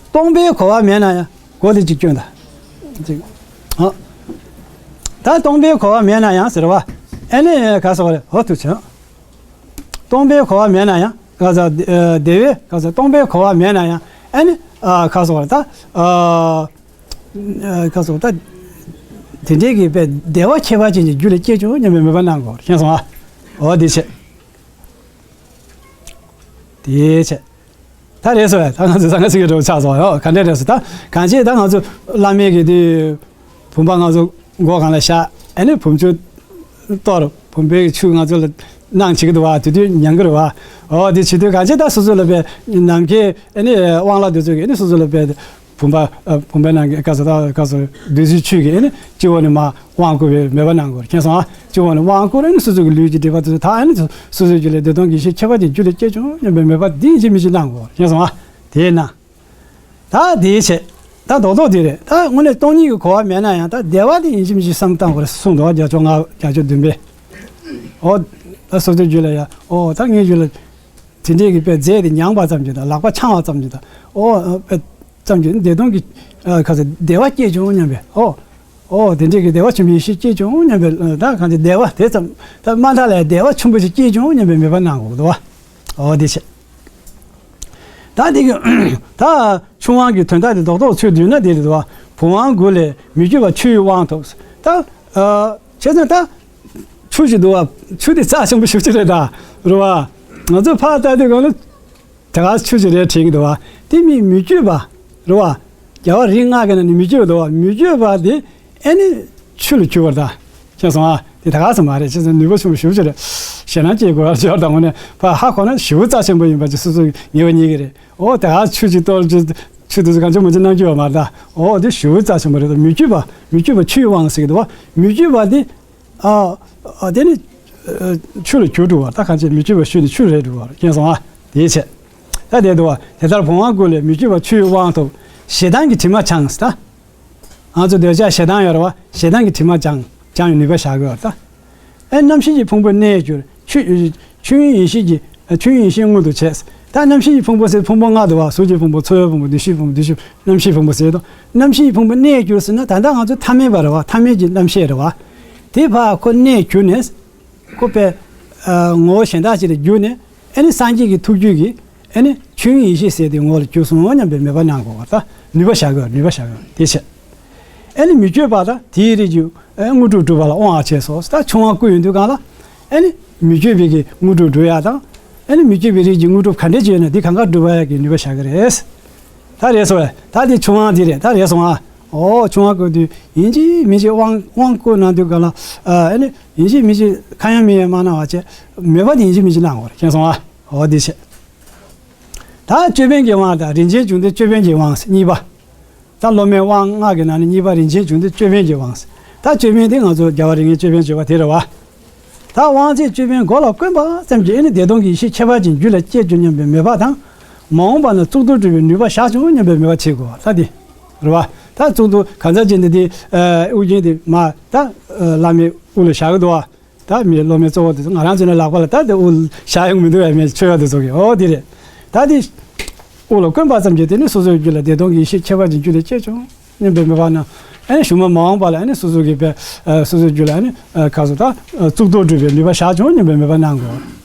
སྟོང་པའི་གོ་བ་མེད་ན་ཡང་གོ་དེ་གཅིག་སྐྱོན་དང་། གཅིག་ཨ། ད་སྟོང་པའི་གོ་བ་མེད་ན་ཡང་ཟེར་བ། ཨེ་ནི་ག་སོགས་རེད། འོ་ཐུག་ཆེན། སྟོང་པའི་གོ་བ་མེད་ན་ཡང་ག་ས། ཨ། བདེ་བའི་ག་ས་སྟོང་པའི་གོ་བ་མེད་ན་ཡང་ཨེ་ནི། ཨ། ག་སོགས་རེད་ད། ཨ། ཨ། ག་སོགས་ད། དེ་འདྲའི་གི་དཔེ་བདེ་བ་ཁྱད་པར་ཅན་གྱི་རྒྱུད་ལ་སྐྱེས་བྱུང་སྙམ་པའི་མོས་པ་གནང་དགོས། ཤེས་སོང་ཨ། འོ་དེ་བྱས། དེ་བྱས། ད་རེད་སོ། ད་ང་ཚོ་ས་ང་ཚོ་གི་འགྲོ་ཆགས་སོང་ཡོ། ག་འདྲ་རེད་སོ། ད་གང་ཅི་ད་ང་ཚོ་བླ་མའི་གི་དེ་བུམ་པ་ང་ཚོ་སྒོ་གང་ལ་བཞག་ཨེ་ནི་བུམ་ཆུ་གཏོར། བུམ་པའི་ཆུ་ང་ཚོ་ལ་གནང་བྱེད་ཀྱི་འདུག་བ། དེ་དུས་ཉན་གི་རེད་བ། འོ་དེ་བྱེད་དུས་གང་ཅི་ད་སོ་སོ་ལ་དཔེ་ནམ་མཁའི་ཨེ་ནི་དབང་ལ་དེ་ཚོ་གི་ཨེ་ནི་སོ་སོ་ལ་དཔེ། བུམ་པ། ཨ། བུམ་པའི་ནང་གི་ག་ས་ད་ག་ས་བདུད་རྩིའི་ཆུ་གིས་ཨེ་ནི་སྤྱི་བོ་ནས་མར་དབང་བསྐུར་བའི་མོས་པ་གནང་དགོས། མཁྱེན་སོང་ཨ། སྤྱི་བོ་ནས་དབང་བསྐུར་ཨེ་ནི་སོ་སོ་གི་ལུས་ཀྱི་སྒྲིབ་པ་དེ་ཚོ་དག་ཨེ་ནི་སོ་སོའི་རྒྱུད་ལ་བདེ་སྟོང་གི་ཡེ་ཤེས་ཁྱད་པར་ཅན་རྒྱུད་ལ་སྐྱེས་བྱུང་སྙམ་པའི་མོས་པ་འདི་ཡིན་གཅིག་མིན་གཅིག་གནང་དགོས། མཁྱེན་སོང་ཨ། དེས་ན། ད་དེའི་ཆེད། ད་རྡོག་རྡོག་དེ་རེད། ད་དངོས་གནས་སྟོང་ཉིད་ཀྱི་གོ་བ་མེད་ན་ཡང་ད་བདེ་བ་དེ་ཡིན་གཅིག་མིན་གཅིག་བསམ་བཏང་དགོས་རེད་གསུངས་འདུག་རྒྱ་ཆོས་ལྔ། རྒྱ་ཆོས་བདུན་པས། འོ། ད་སོ་སོའི་རྒྱུད་ལ་ཡ། འོ་ད་ངའི་རྒྱུད་ལ། དེ་འདྲའི་གི་དཔེ་རྫས་དེ་མྱངས་པ་ཙམ་གྱིས་དང་ལག་པ་འཆང་བ་ཙམ་གྱིས་དང་། ཨོ། དཔེ་ཙམ་གྱིས་བདེ་སྟོང་གི། ཨ། ག་ཚོད་བདེ་བ་སྐྱེས་བྱུང་སྙམ་པའི། ཨོ། ཨོ་དེ་འདྲའི་གི་བདེ་བ་ཆེན་པོའི་ཡེ་ཤེས་སྐྱེས་བྱུང་སྙམ་པའི། ཨ། ད་གང་ཅི་བདེ་བ་དེ་ཙམ། ད་མ་མཐའ་ལ་བདེ་བ་ཆེན་པོ་ཞིག་སྐྱེས་བྱུང་སྙམ་པའི་མོས་པ་གནང་དགོས་འདུག་བ། ཨོ་དེ་བྱས། ད་དེ་གི། ད་ཆུང་དབང་གི་དོན་དག་དེ་རྡོག་རྡོག་ཚུར་བསྡུས་ན་དེ་རེད་འདུག་བ། བུམ་དབང་དགུ་ལས་མི་བསྐྱོད་པ་ཆུ་ཡི་དབང་ཐོབ། ད། ཨ། བྱས་ཙང་ད། ཆུ་ཞིག་འདུག་བ། ཆུ་དེ་རྩ་ཆེན་པོ་ཞེ་པོ་ཅིག་རེད་ད། རེད་བ། ང་ཚོས་ཕར་ལྟ་དུས་གང་ལ། དེ་ག་ཆུ་ཞིག་རེད་དྲན་གྱི་འདུག་བ། དེ་མིན་མི་བསྐྱོད་པ། རེད་བ། རྒྱལ་བ་རིགས་ལྔ་གི་ནང་ནས་མི་བསྐྱོད་པ་འདུག་བ། མི་བསྐྱོད་པ་དེ་ཨེ་ནི་ཆུ་ལ་གྱུར་པ་རེད་ད། མཁྱེན་སོང་ཨ། དེ་དེ་ག་ཙམ་མ་རེད། བྱས་ཙང་ནུས་པ་ཆེན་པོ་ཞེ་པོ་ཅིག་རེད། ཞེད་སྣང་སྐྱེ་དགོས་པ་ཅིག་ཡོད་ད། དངོས་གནས་ཕར་ཧ་གོ་ན་ཞེ་པོ་རྩ་ཆེན་པོ་ཡིན་པ་ཅིག་སོ་སོས་ངེས་པ་རྙེད་ཀྱི་རེད། ཨོ་དེ་ག་ཆུ་ཅིག་གཏོར་རྒྱུ། ཆུ་དེ་ཚོ་གང་བྱུང་མང་བྱུང་གནང་རྒྱུ་ཡོད་མ་རེད་ད། ཨོ་དེ་ཞེ་པོ་རྩ་ཆེན་པོ་རེད་ད། མི་བསྐྱོད་པ། མི་བསྐྱོད་པ་ཆུ་ཡི་དབང་ཟེར་གྱི་འདུག་བ། མི་བསྐྱོད་པ་དེ། ཨ། ཨ། དེ་ནི། ཨ། ཆུ་ལ་གྱུར་འགྲོ་བ། ད་གང་བྱས་མི་བསྐྱོད་པ་ཆུ་ནི་ཆུ་རེད་འགྲོ་བ། མཁྱེན་སོང་ཨ། དེའི་ཕྱིར། ད་དེ་འདུག་བ། དེ་ལྟར་བུམ་དབང་དགུ་ལས་མི་བསྐྱོད་པ་ཆུ་ཡི་དབང་ཐོབ། ཞེ་སྡང་གི་དྲི་མ་བྱང་ད། ང་ཚོ་འདོད་ཆགས་ཞེ་སྡང་ཡོད་རེད་བ། ཞེ་སྡང་གི་དྲི་མ་སྦྱང་། སྦྱང་བའི་ནུས་པ་བཞག་དགོས་པ་རེད་ད། ཨེ་རྣམ་ཤེས་ཀྱི་ཕུང་པོ་གནས་གྱུར། ཆོས། ཆོས་དབྱིངས་ཡེ་ཤེས་ཀྱི། ཆོས་དབྱིངས་ཡེ་ཤེས་དངོས་སུ་བྱས། ད་རྣམ་ཤེས་ཀྱི་ཕུང་པོ་ཟེར་ཕུང་པོ་ལྔ་འདུག་བ། གཟུགས་ཀྱི་ཕུང་པོ། ཚོར་བའི་ཕུང་པོ། འདུ་ཤེས་ཕུང་པོ། འདུ་ཤེས། རྣམ་ཤེས་ཕུང་པོ་ཟེར་དང་། རྣམ་ཤེས་ཀྱི་ཕུང་པོ་གནས་གྱུར་ཟེར་ན་ད་ལྟ་ང་ཚོ་ཐ་མལ་པ་རེད་བ། ཐ་མལ་གྱི་རྣམ་ཤེས་རེད་བ། དེ་ཕར་ཁོ་གནས་གྱུར་ནས། ཁོ་པའི། ཨ། ངོ་བོ་གཞན་དག་ཅིག་ལ་གྱུར་ནས། ཨེ་ནི་སངས་རྒྱས་ཀྱི་ཐུགས་རྒྱུད་ཀྱིས། ཨེ་ནི་ཆོས་དབྱིངས་ཡེ་ཤེས་ཟེར་དེ་ངོ་ལ་གྱུར་སོང་སྙམ་པའི་མོས་པ་གནང་དགོས་པ་ད། ནུས་པ་བཞག་དགོས། ནུས་པ་བཞག་དགོས། དེ་བྱས། ཨེ་ནི་མི་བསྐྱོད་པ་དང་དེའི་རིགས་ཀྱི། ཨེ། དངོས་གྲུབ་སྒྲུབ་པ་ལ་དབང་བྱས་སོ། ད་ཆུང་བ་བསྐུར་ཡོང་དུས་གང་ལ། ཨེ་ནི་མི་བསྐྱོད་པའི་གི་དངོས་གྲུབ་སྒྲུབ་ཡ་དང་། ཨེ་ནི་མི་བསྐྱོད་པའི་རིགས་ཀྱི་དངོས་གྲུབ་ག་འདྲས་ཅིག་ཡོད་ན་དེ་གང་ག་སྒྲུབ་པ་ཡ་གི་ནུས་པ་བཞག་གི་རེད། ད་རེད་སོང་བས། ད་དེ་ཆུང་བ་དེ་རེད། ད་རེད་སོང་ཨ། ཨོ་ཆུང་བ་བསྐུར་དུས་ཡིན་གཅིག་མིན་གཅིག་དབང་དབང་བསྐུར་གནང་དུས་གང་ལ། ཨ། ཨེ་ནི་ཡིན་གཅིག་མིན་གཅིག་ཁ་ཡང་མིག་ཡང་མ་གནང་བ་བྱས། མོས་པ་དེ་ཡིན་གཅིག་མིན་གཅིག་གནང་དགོས་རེད། མཁྱེན་སོང་ཨ། ཨོ་དེ་བྱས། ད་ཅོད་པན་གྱི་དབང་དང་རིན་ཆེན་འབྱུང་ལྡན་ཅོད་པན་གྱི་དབང་གཉིས་པ། ད་སློབ་མའི་དབང་ལྔ་གི་ནང་ནས་གཉིས་པ་རིན་ཆེན་འབྱུང་ལྡན་ཅོད་པན་གྱི་དབང་། ད་ཅོད་པན་དེ་ང་ཚོ་རྒྱལ་བ་རིགས་ལྔའི་ཅོད་པན་བརྗོད་པ་དེ་རེད་བ། ད་དབང་ཚད་ཅོད་པན་མགོ་ལ་བསྐོན་པ་ཙམ་གྱིས་ཨེ་ནི་བདེ་སྟོང་གི་ཡེ་ཤེས་ཁྱད་པར་ཅན་རྒྱུད་ལ་སྐྱེས་བྱུང་སྙམ་པའི་མོས་པ་དང་། མ་འོངས་པ་ན་གཙུག་ཏོར་སྒྲུབ་པའི་ནུས་པ་བཞག་བྱུང་སྙམ་པའི་མོས་པ་བྱེད་དགོས་པ་ད་དེ་རེད་བ། ད་གཙུག་ཏོར་གང་ཟག་ཅིག་འདི་དེ། ཨ། དབུ་རྒྱན་དེ་མར་ད། ཨ། བླ་མའི་དབུ་ལ་བཞག་གི་འདུག་བ། ད་མི་སློབ་མའི་གཙོ་བོ་དེ་ཚོ་ང་རང་ཚོ་ནས་ལག་པ་ལ་ད་དེ་དབུ་བཞག་ཡོང་མི་འདུག་བས། མི་ཆོས་པ་དེ་ཚོ་གིས། ཨོ་དེ་རེད། ད་དེ་དབུ་ལ་བསྐོན་པ་ཙམ་གྱིས་དེ་ནི་སོ་སོའི་རྒྱུད་ལ་བདེ་སྟོང་གི་ཡེ་ཤེས་ཁྱད་པར་ཅན་རྒྱུད་ལ་སྐྱེས་བྱུང་སྙམ་པའི་མོས་པ་ན། ཨ་ནི་གཞུག་མ་མ་འོངས་པ་ལ་ཨ་ནི་སོ་སོ་གི་དཔེ། ཨ། སོ་སོའི་རྒྱུད་ལ་ཨ་ནི། ཨ། ག་ཚོད་ད། ཨ། གཙུག་ཏོར་སྒྲུབ་པའི་ནུས་པ་བཞག་བྱུང་སྙམ་པའི་མོས་པ་གནང་དགོས།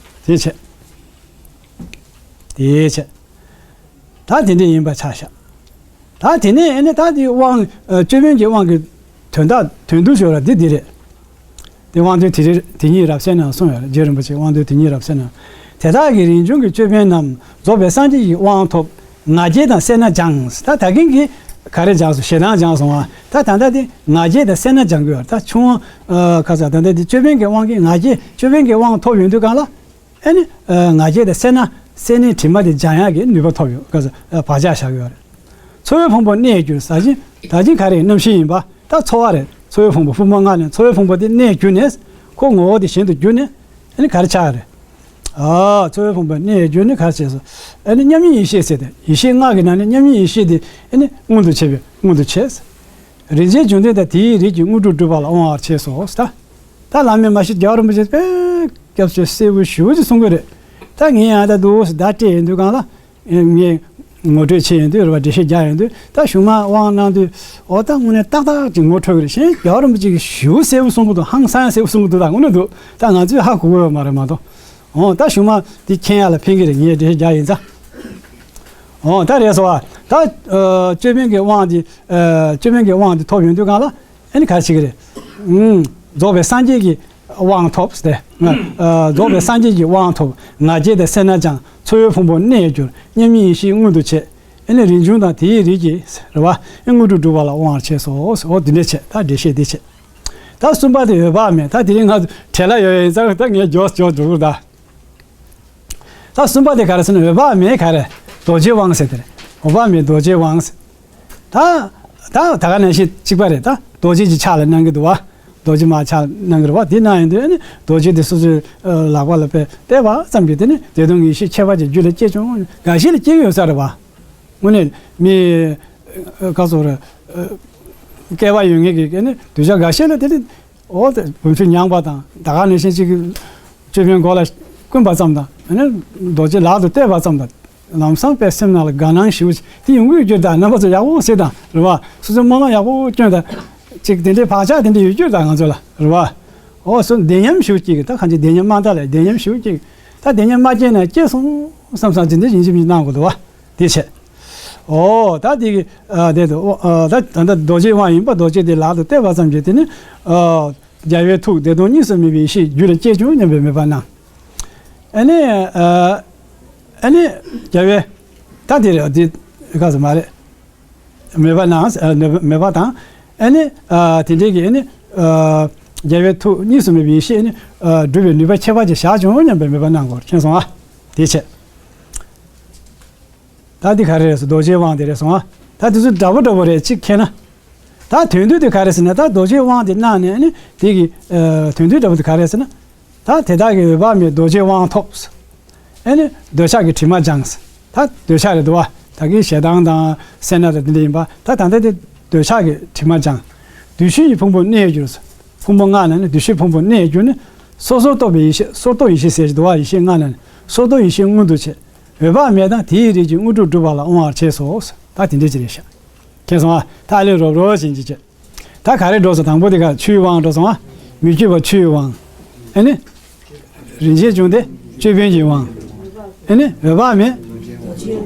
དེ་བྱས། དེ་བྱས། ད་དེ་འདྲ་ཡིན་པ་ཆ་བཞག་ད་དེ་ནས་ཨེ་ནི་ད་དེ་དབང་། ཨ། ཅོད་པན་གྱི་དབང་གི་དོན་དག་དོན་བསྡུ་ཞུ་བ་འདི་འདི་རེད། དེ་དབང་དོན་དེ་རིང་དེ་ཉིད་རབ་གསལ་ནང་གསུངས་ཡོད་རེད། རྗེ་རིན་པོ་ཆེས་དབང་དོན་དེ་ཉིད་རབ་གསལ་ནང་། དེ་དག་གི་རིན་འབྱུང་གི་ཅོད་པན་རྣམས་རྫོགས་པའི་སངས་རྒྱས་ཀྱི་དབང་ཐོབ། ང་རྒྱལ་དང་སེར་སྣ་སྦྱངས། ད་ད་གིན་གྱི་ག་རེ་སྦྱངས་སོང་། ཞེ་སྡང་སྦྱངས་སོང་བ། ད་ད་ལྟ་དེ་ང་རྒྱལ་དང་སེར་སྣ་སྦྱང་གི་ཡོད་རེད། ད་ཆུང་བ། ཨ། ཁ་ས་ད་ལྟ་དེ་ཅོད་པན་གྱི་དབང་གིས་ང་རྒྱལ། ཅོད་པན་གྱི་དབང་ཐོབ་ཡོང་དུས་གང་ལ། ཨེ་ནི། ཨ། ང་རྒྱལ་དང་སེར་སྣ། སེར་སྣའི་དྲི་མ་དེ་སྦྱང་ཡག་གི་ནུས་པ་ཐོབ་ཡོད། ག་ས། ཨ། བག་ཆགས་བཞག་གི་ཡོད་རེད། ཚོར་བའི་ཕུང་པོ་གནས་གྱུར་ཟེར་ཅིང་ད་ཅིང་ག་རེ་རྣམ་ཤེས་ཡིན་པ་ད་ཚོར་བ་རེད། ཚོར་བའི་ཕུང་པོ་ཕུང་པོ་ལྔ་ནས་ཚོར་བའི་ཕུང་པོ་དེ་གནས་གྱུར་ནས་ཁོ་ངོ་བོ་དེ་གཞན་དུ་གྱུར་ནས་ཨ་ནི་ག་རེ་ཆགས་རེད། ཨ་ཚོར་བའི་ཕུང་པོ་གནས་གྱུར་ནས་ག་རེ་བྱས་སོ། ཨ་ནི་མཉམ་ཉིད་ཡེ་ཤེས་ཟེར་ཏེ་ཡེ་ཤེས་ལྔ་གི་ནང་ནས་མཉམ་ཉིད་ཡེ་ཤེས་དེ་ཨ་ནི་མངོན་དུ་བྱས་པའི་མངོན་དུ་བྱས། རིན་ཆེན་འབྱུང་ལྡན་དང་དེའི་རིགས་ཀྱི་དངོས་གྲུབ་སྒྲུབ་པ་ལ་དབང་བར་བྱས་སོ། ད་ད་བླ་མའི་མ་གཞི་རྒྱལ་བ་རིན་པོ་ཆེ་དཔེ་སྐྱབས་ཆེ་གསལ་པོ་ཞེ་པོ་ཅིག་གསུང་གི་རེད། ད་ངས་ཡང་ད་འདུག་སེ་བརྡ་སྤྲད་ཡོང་དུས་སྒང་ལ། ངས་ངོ་སྤྲོད་བྱས་ཡོང་དུས་རེད་བ། འགྲེལ་བཤད་རྒྱག་ཡོང་དུས་ད་གཞུག་མ་དབང་གནང་དུས་འོ་ད་དངོས་གནས་ཏག་ཏག་ཅིག་ངོ་འཕྲོད་ཀྱི་རེད། གཞན་རྒྱལ་བ་རིན་པོ་ཆེ་གིས་ཞེ་པོ་གསལ་པོ་གསུང་གི་འདུག་ཧང་སང་གསལ་པོ་གསུང་གི་འདུག་ད་དངོས་གནས་འདུག་ད་ང་ཚོས་ཧ་གོ་གི་ཡོད་མ་རེད་མ་གཏོགས། འོ་ད་གཞུག་མ་འདི་མཁྱེན་ཡ་ལ་ཕན་གི་རེད། ངས་འགྲེལ་བཤད་རྒྱག་ཡིན་ཙང་། འོ་ད་རེད་སོ་བ། ད་ཨ་ཅོད་པན་གྱི་དབང་འདི་ཨ་ཅོད་པན་གྱི་དབང་འདི་ཐོབ་ཡོང་དུས་སྒང་ལ། ཨ་ནི་ག་རེ་བྱེད་ཀྱི་རེད། ཨུམ། རྫོགས་པའི་སངས་རྒྱས་ཀྱི་དབང་ཐོབ་ཟེར་ཏེ། ཨ་རྫོགས་པའི་སངས་རྒྱས་ཀྱི་དབང་ཐོབ། ང་རྒྱལ་དང་སེར་སྣ་སྦྱངས། ཚོར་བའི་ཕུང་པོ་གནས་གྱུར། མཉམ་ཉིད་ཡེ་ཤེས་མངོན་དུ་བྱས། ཨ་ནི་རིན་འབྱུང་དང་དེའི་རིགས་ཀྱི་རེད་བ། ཨ་དངོས་གྲུབ་སྒྲུབ་པ་ལ་དབང་བར་བྱས་སོ། འོ་འདི་འདྲ་བྱས་ད་འགྲེལ་བཤད་འདི་བྱས། ད་གསུམ་པ་དེ་འོད་དཔག་མེད། ད་དེ་རིང་ང་ཚོ་བྲེལ་ལ་ཡོད་ཡིན་ཙང་ད་ངས་མགྱོགས་མགྱོགས་འགྲོ་གི་ད། ད་གསུམ་པ་དེ་ག་རེ་ཟེར་ན་འོད་དཔག་མེད་ག་རེ། རྡོ་རྗེའི་དབང་ཟེར་དེ་རེད། འོད་དཔག་མེད་རྡོ་རྗེའི་དབང་ཟེར། ད་ད་ད་ག་ནང་བཞིན་གཅིག་པ་རེད། ད་རྡོ་རྗེ་གི་ཕྱག་ལ་གནང་གི་འདུག་བ། རྡོ་རྗེ་མར་ཕྱག་གནང་གི་རེད་བ། དེ་གནང་ཡོང་དུས་ཨ་ནི་རྡོ་རྗེ་དེ་སོ་སོའི་ལག་པ་ལ་དཔེ་གཏད་པ་ཙམ་གྱིས་དེ་ནི་བདེ་སྟོང་གི་ཡེ་ཤེས་ཁྱད་པར་ཅན་རྒྱུད་ལ་སྐྱེས་བྱུང་། འགའ་ཞིག་ལ་སྐྱེ་གི་ཡོད་ས་རེད་བ། དངོས་གནས་མི་ག་ཚོད་རེད། སྐལ་བ་ཡོད་མཁན་གྱི་ཨ་ནི་གདུལ་བྱ་འགའ་ཤས་ལ་དེ་ནི། འོ་དེ་བུམ་ཆུ་མྱངས་པ་དང་ད་ག་ནང་བཞིན་གཅིག་གི་ཅོད་པན་མགོ་ལ་བསྐུམ་པ་ཙམ་དང་ཨ་ནི་རྡོ་རྗེ་ལག་ཏུ་གཏད་པ་ཙམ་དང་ལམ་སང་དཔེ་སེམས་ནང་ལ་དགའ་སྣང་ཞེ་པོ་དེ་ཡོང་གི་ཡོད་རྒྱུ་དང་རྣམ་པ་ཚོ་ཡག་པོ་གཟིགས་དང་རེད་བ། སོ་སོའི་སྨོན་ལམ་ཡག་པོ་བསྐྱོན་དང་ཅིག་དེ་འདྲའི་བག་ཆགས་དེ་འདྲ་ཡོད་རྒྱུ་དང་ང་ཚོ་ལ་རེད་བ། འོ་སོ་བདེ་ཉམས་ཞེ་པོ་སྐྱེ་གི། ད་གང་ཅི་བདེ་ཉམས་མ་འདའ་ལས་བདེ་ཉམས་ཞེ་པོ་སྐྱེ་གི། ད་བདེ་ཉམས་མ་སྐྱེས་ན་སྐྱེས་སོང་བསམ་བསམ་ཅི་འདྲ་ཡིན་གཅིག་མིན་གནང་དགོས་འདུག་བ། དེ་བྱས། འོ་ད་དེ་གི་ཨ་དེ་དུ་ཨོ་ཨ་ད་ད་ད་རྡོ་རྗེའི་དབང་ཡིན་པ་རྡོ་རྗེ་དེ་ལག་ཏུ་གཏད་པ་ཙམ་གྱིས་དེ་ནི་ཨ་རྒྱལ་བའི་ཐུགས་བདེ་སྟོང་གཉིས་སུ་མེད་པའི་ཡེ་ཤེས་རྒྱུད་ལ་སྐྱེས་བྱུང་སྙམ་པའི་མོས་པ་གནང་། ཨ་ནི་ཨ་ཨ་ནི་རྒྱལ་བའི་ད་དེ་རེད་དེ་ག་ཟེར་མ་རེད། མོས་པ་གནང་ཨ་མོས་པ་དང་ཨ་ནི་ཨ་དེ་འདྲའི་གི་ཨ་ནི་ཨ་རྒྱལ་བའི་ཐུགས་གཉིས་སུ་མེད་པའི་ཡེ་ཤེས་ཨ་ནི་ཨ་སྒྲུབ་པའི་ནུས་པ་ཁྱད་པར་ཅན་བཞག་བྱུང་སྙམ་པའི་མོས་པ་གནང་དགོས་མཁྱེན་སོང་ཨ། དེ་བྱས། ད་འདི་ག་རེ་རེད་ཟེར་རྡོ་རྗེའི་དབང་དེ་རེད་སོང་ཨ། ད་དེ་ཚོ་འདྲ་པོ་འདྲ་པོ་རེད་གཅིག་མཁྱེན་ན། ད་དོན་དུ་དེ་ག་རེ་ཟེར་ན་ད་རྡོ་རྗེའི་དབང་དེ་གནང་ནས་ནི་དེ་གི་ཨ་དོན་དུ་འདྲ་པོ་དེ་ག་རེ་ཟེར་ན། ད་དེ་དག་གི་འོད་དཔག་མེད་རྡོ་རྗེའི་དབང་ཐོབ། ཨེ་ནི་འདོད་ཆགས་ཀྱི་དྲི་མ་སྦྱངས། ད་འདོད་ཆགས་རེད་འདུག་བ། ད་གིན་ཞེ་སྡང་དང་སེར་སྣ་དང་དེ་འདྲ་ཡིན་པ་ད་ད་ལྟ་དེ་འདོད་ཆགས་ཀྱི་དྲི་མ་སྦྱངས། བདུད་ཤུལ་གྱི་ཕུང་པོ་གནས་གྱུར། ཕུང་པོ་ལྔ་ནས་ནི་བདུད་ཤུལ་ཕུང་པོ་གནས་གྱུར་ནས་སོ་སོར་རྟོག་པའི་ཡེ་ཤེས་སོར་རྟོག་ཡེ་ཤེས་ཟེར་གྱི་འདུག་བ། ཡེ་ཤེས་ལྔ་ནས་ནི་སོར་རྟོག་ཡེ་ཤེས་མངོན་དུ་བྱས། འོད་དཔག་མེད་དང་དེའི་རིགས་ཀྱི་དངོས་གྲུབ་སྒྲུབ་པ་ལ་དབང་བར་བྱས་སོ། ད་དེ་འདྲ་ཅིག་རེད་ཤག་མཁྱེན་སོང་ཨ། ད་ཨ་ལས་རོབ་རོབ་བྱེད་ཀྱི་བྱེད། ད་ག་རེ་འགྲོ་སོང་དང་པོ་དེ་ག་ཆུའི་དབང་འགྲོ་སོང་ཨ། མི་བསྐྱོད་པ་ཆུའི་དབང་། ཨ་ནི། རིན་ཆེན་འབྱུང་ལྡན་ཅོད་པན་གྱི་དབང་། ཨ་ནི་འོད་དཔག་མེད།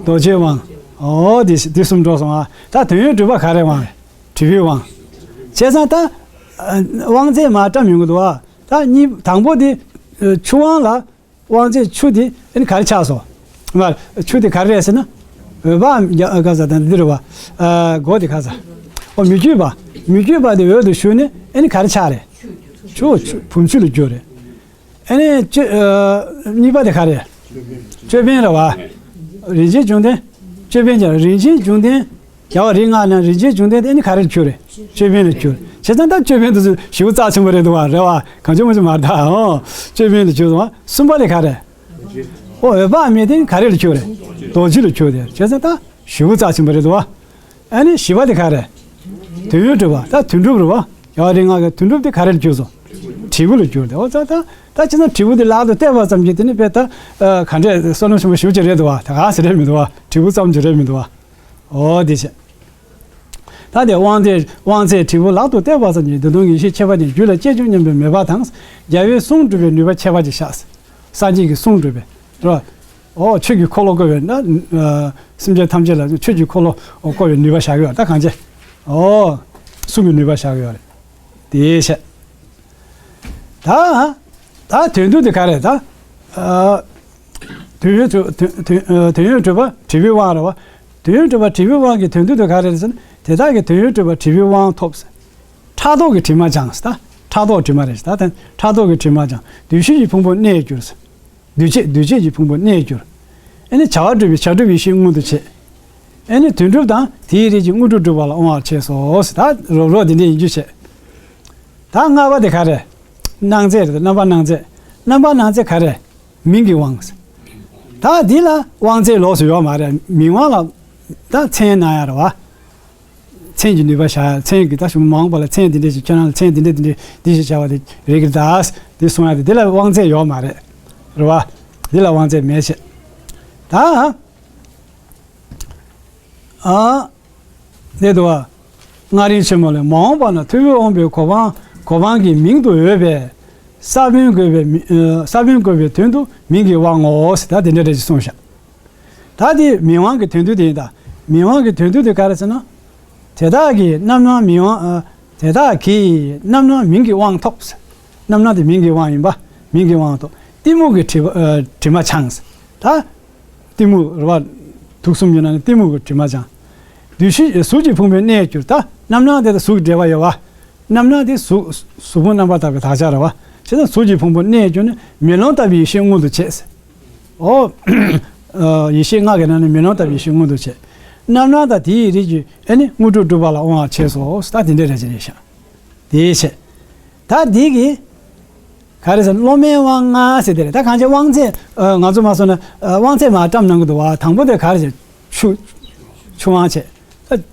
རྡོ་རྗེའི་དབང་། ཨོ་དེ་དེ་གསུམ་འགྲོ་སོང་ཨ། ད་དོན་ཡོད་གྲུབ་པ་ག་རེ་དབང་རེད། དྲིལ་བུའི་དབང་། བྱས་ཙང་ད། དབང་རྫས་མར་བཀྲམ་ཡོང་གི་འདུག་ཨ། ད་གཉིས་དང་པོ་དེ། ཆུ་དབང་ལ། དབང་རྫས་ཆུ་དེ་ཨ་ནི་ག་རེ་ཆགས་སོང་། མ་ཆུ་དེ་ག་རེ་རེད་ཟེར་ན། འོད་དཔག་ག་ས་དང་འདི་རེད་བ། ཨ་སྒོ་དེ་ག་ས། ཨོ་མི་བསྐྱོད་པ། མི་བསྐྱོད་པ་དེ་འོད་དུ་ཞུ་ནས་ཨ་ནི་ག་རེ་ཆགས་རེད། ཆུ་ཆུ་བུམ་ཆུ་ལ་གྱུར་རེད། ཨ་ནི་ཅོ་ཨ་གཉིས་པ་དེ་ག་རེད། ཅོད་པན་རེད་བ། རིན་ཆེན་འབྱུང་ལྡན། ཅོད་པན་ཀྱང་རིན་ཆེན་འབྱུང་ལྡན། རྒྱལ་བ་རིགས་ལྔ་ནང་རིན་ཆེན་འབྱུང་ལྡན་དེ་ནི་ག་རེ་ལ་གྱུར་རེད། ཅོད་པན་ལ་གྱུར། བྱས་ཙང་ད་ཅོད་པན་དེ་ཚོ་ཞེ་པོ་རྩ་ཆེན་པོ་རེད་འདུག་བ་རེད་བ། གང་བྱུང་མང་བྱུང་མ་རེད་ད་ཨོ། ཅོད་པན་ལ་གྱུར་སོང་བ། གསུམ་པ་དེ་ག་རེད། ཨོ་འོད་དཔག་མེད་དེ་ནི་ག་རེ་ལ་གྱུར་རེད། རྡོ་རྗེ་ལ་གྱུར་དེ་བྱས་ཙང་ད་ཞེ་པོ་རྩ་ཆེན་པོ་རེད་འདུག་བ། ཨ་ནི་བཞི་པ་དེ་ག་རེད། དོན་ཡོད་གྲུབ་པ་ད་དོན་གྲུབ་རེད་བ། རྒྱལ་བ་རིགས་ལྔ་གི་དོན་གྲུབ་དེ་ག་རེ་ལ་གྱུར་སོང་། དྲིལ་བུ་ལ་གྱུར་དེ་ཨོ་ཙང་ད་ད་བྱས་ཙང་དྲིལ་བུ་དེ་ལག་ཏུ་གཏད་པ་ཙམ་གྱིས་དེ་ནི་དཔེ་ད་ག་འདྲས་བསོད་ནམས་ཆེན་པོ་ཞེ་པོ་ཅིག་རེད་འདུག་བ། ད་ག་ཟེ་རེད་མི་འདུག་བ། དྲིལ་བུ་ཙམ་གྱི་རེད་མི་འདུག་བ། ཨོ་དེ་བྱས། ད་དེ་དབང་རྫས་དབང་རྫས་དྲིལ་བུ་ལག་ཏུ་གཏད་པ་ཙམ་གྱིས་བདེ་སྟོང་གི་ཡེ་ཤེས་ཁྱད་པར་ཅན་རྒྱུད་ལ་སྐྱེས་བྱུང་སྙམ་པའི་མོས་པ་དང་། རྒྱལ་བའི་གསུང་སྒྲུབ་པའི་ནུས་པ་ཁྱད་པར་ཅན་ཤར། སངས་རྒྱས་ཀྱི་གསུང་སྒྲུབ་པའི། རེད་བ། ཨོ་ཆོས་ཀྱི་འཁོར་ལོ་བསྐོར་བའི་ན། སེམས་ཅན་ཐམས་ཅད་ལ་ཆོས་ཀྱི་འཁོར་ལོ་བསྐོར་བའི་ནུས་པ་བཞག་ཡོད་ད་གང་བྱས། ཨོ། གསུང་གི་ནུས་པ་བཞག་ཡོད་རེད། དེ་བྱས། ད། ད་དོན་དུ་དེ་ག་རེད་ད། ཨ། དོན་ཡོད་གྲུབ་དོན་དོན་ཨ་དོན་ཡོད་གྲུབ་པ་དྲིལ་བུའི་དབང་རེད་བ། དོན་ཡོད་གྲུབ་པ་དྲིལ་བུའི་དབང་གི་དོན་དུ་དེ་ག་རེ་རེད་ཟེར་ན་དེ་དག་གི་དོན་ཡོད་གྲུབ་པ་དྲིལ་བུའི་དབང་ཐོབ་ཟེར། ཕྲག་དོག་གི་དྲི་མ་སྦྱངས་ཟེར་ད། ཕྲག་དོག་དྲི་མ་རེད་ཟེར་ད་དེ་ཕྲག་དོག་གི་དྲི་མ་སྦྱངས་བདུད་ཤུལ་གྱི་ཕུང་པོ་གནས་གྱུར་ཟེར། འདུས་བྱས་འདུས་བྱས་ཀྱི་ཕུང་པོ་གནས་གྱུར། ཨེ་ནི་བྱ་བ་སྒྲུབ་པའི་བྱ་སྒྲུབ་ཡེ་ཤེས་མངོན་དུ་བྱས། ཨེ་ནི་དོན་གྲུབ་དང་དེའི་རིགས་ཀྱི་དངོས་གྲུབ་སྒྲུབ་པ་ལ་དབང་བར་བྱས་སོ། ད་རོ་རོ་འདི་འདྲ་ཡིན་རྒྱུ་བྱས། ད་ལྔ་པ་དེ་ག་རེ། སྣང་མཛད་རེད། རྣམ་པར་སྣང་མཛད། རྣམ་པར་སྣང་མཛད་ག་རེ། མིང་གི་དབང་། ད་འདི་ལ་དབང་ཚད་ལོགས་སུ་ཡོད་མ་རེད། མིང་དབང་ལ་ད་མཚན་ན་ཡ་རེད་བ། མཚན་གྱི་ནུས་པ་བཞག་མཚན་གྱི་ད་གཞུང་མ་འོངས་པ་ལ་མཚན་འདི་འདྲ་ཞིག་ཁྱོད་རང་ལ་མཚན་འདི་འདྲ་འདི་འདྲ་འདི་ཞིག་བྱ་བ་དེ་རེད་གི་ད། འདི་གསུང་ཡ་དེ་འདི་ལ་དབང་ཚད་ཡོད་མ་རེད། རེད་བ། འདི་ལ་དབང་ཚད་མེད་བྱས། ད། ཨ། དེ་དུ་བ། མངའ་རིས་ཆེན་མོ་ལས་མ་འོངས་པ་ན་ཐུབ་པས་དབང་པོའི་གོ་འཕང་གོ་འཕང་གི་མིང་དུ་འོས་པའི་ས་བོན་བཀོད་པའི་མི་ཨ་ས་བོན་བཀོད་པའི་དོན་དུ་མིང་གི་དབང་ངོ་། ད་དེ་འདྲ་རེ་ཞིག་གསུངས་ཤག་ད་དེ་མིང་དབང་གི་དོན་དུ་དེ་ཡིན་ད། མིང་དབང་གི་དོན་དུ་དེ་ག་རེ་ཟེར་ན། དེ་དག་གིས་རྣམ་སྣང་མིང་དབང་ཨ་དེ་དག་གིས་རྣམ་སྣང་མིང་གི་དབང་ཐོབ། རྣམ་སྣང་དེ་མིང་གི་དབང་ཡིན་པ། མིང་གི་དབང་ཐོབ། གཏི་མུག་གི་དྲི་མ་ཨ་དྲི་མ་བྱང་། ད། གཏི་མུག་རེད་བ། དུག་གསུམ་ཡོད་ན་ནི་གཏི་མུག་གི་དྲི་མ་བྱང་། འདུ་ཤེས་གཟུགས་ཀྱི་ཕུང་པོའི་གནས་གྱུར་ད། རྣམ་སྣང་དེ་དང་གཟུགས་འབྲེལ་བ་ཡོད་བ། རྣམ་སྣང་དེ་གཟུགས་གཟུགས་ཕུང་རྣམ་པར་དག་པའི་དག་ཆ་རེད་བ། བྱས་ཙང་གཟུགས་ཀྱི་ཕུང་པོ་གནས་གྱུར་ནས་མེ་ལོང་ལྟ་བུའི་ཡེ་ཤེས་མངོན་དུ་བྱས། ཨོ། ཡེ་ཤེས་ལྔ་གི་ནང་ནས་མེ་ལོང་ལྟ་བུའི་ཡེ་ཤེས་མངོན་དུ་བྱས། རྣམ་སྣང་དང་དེའི་རིགས་ཀྱི་ཨེ་ནི་དངོས་གྲུབ་སྒྲུབ་པ་ལ་དབང་བར་བྱས་སོ། ད་དེ་འདྲའི་རེ་ཅན་རེད་ཤག་དེའི་ཕྱིར། ད་འདི་གི་ག་རེ་ཟེར་སློབ་མའི་དབང་ལྔ་ཟེར་དེ་རེད། ད་གང་ཅི་དབང་ཚད་ཨ་ང་ཚོ་མ་སོང་ན་ཨ་དབང་ཚད་མ་བཀྲམ་གནང་གི་འདུག་བ། དང་པོ་དེ་ག་རེ་ཟེར་ཆུ་ཆུ་དབང་བྱས། ད་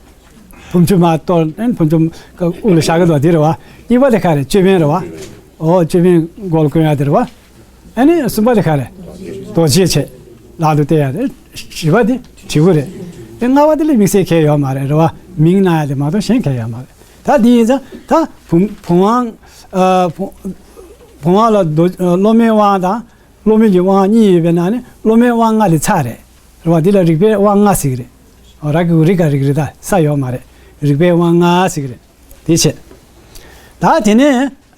བུམ་ཆུ་མ་གཏོར་ཨ་ནི་བུམ་ཆུ་ཀ་དབུ་ལ་བཞག་གི་འདུག་བ་དེ་རེད་བ། གཉིས་པ་དེ་ག་རེ་ཅོད་པན་རེད་བ། ཨོ་ཅོད་པན་མགོ་ལ་གོན་ཡ་དེ་རེད་བ། ཨ་ནི་གསུམ་པ་དེ་ག་རེ། རྡོ་རྗེ་བྱས། ལག་ཏུ་གཏད་ཡ་རེད། བཞི་པ་དེ་དྲིལ་བུ་རེད། དེ་ལྔ་པ་དེ་ལ་དམིགས་བསལ་གང་ཡང་ཡོད་མ་རེད་རེད་བ། མིང་གནང་ཡ་དེ་མ་གཏོགས་གཞན་གང་ཡང་ཡོད་མ་རེད། ད་འདི་ཡིན་ཙང་ད་བུམ་བུམ་དབང་ཨ་བུམ་བུམ་དབང་ལ་རྡོ་ཨ་སློབ་མའི་དབང་དང་སློབ་མིན་གྱི་དབང་གཉིས་ཡོད་པའི་ནང་ནས་སློབ་མའི་དབང་ལྔ་དེ་ཚར་རེད། རེད་བ། འདི་ལ་རིག་པའི་དབང་ལྔ་ཟེར་གི་རེད། ར་གི་རིག་ག་རིག་རེད། ད་ས་ཡོད་མ་རེད། རིག་པའི་དབང་ལྔ་ཟེར་གི་རེད། དེ་བྱས། ད་དེ་ནས་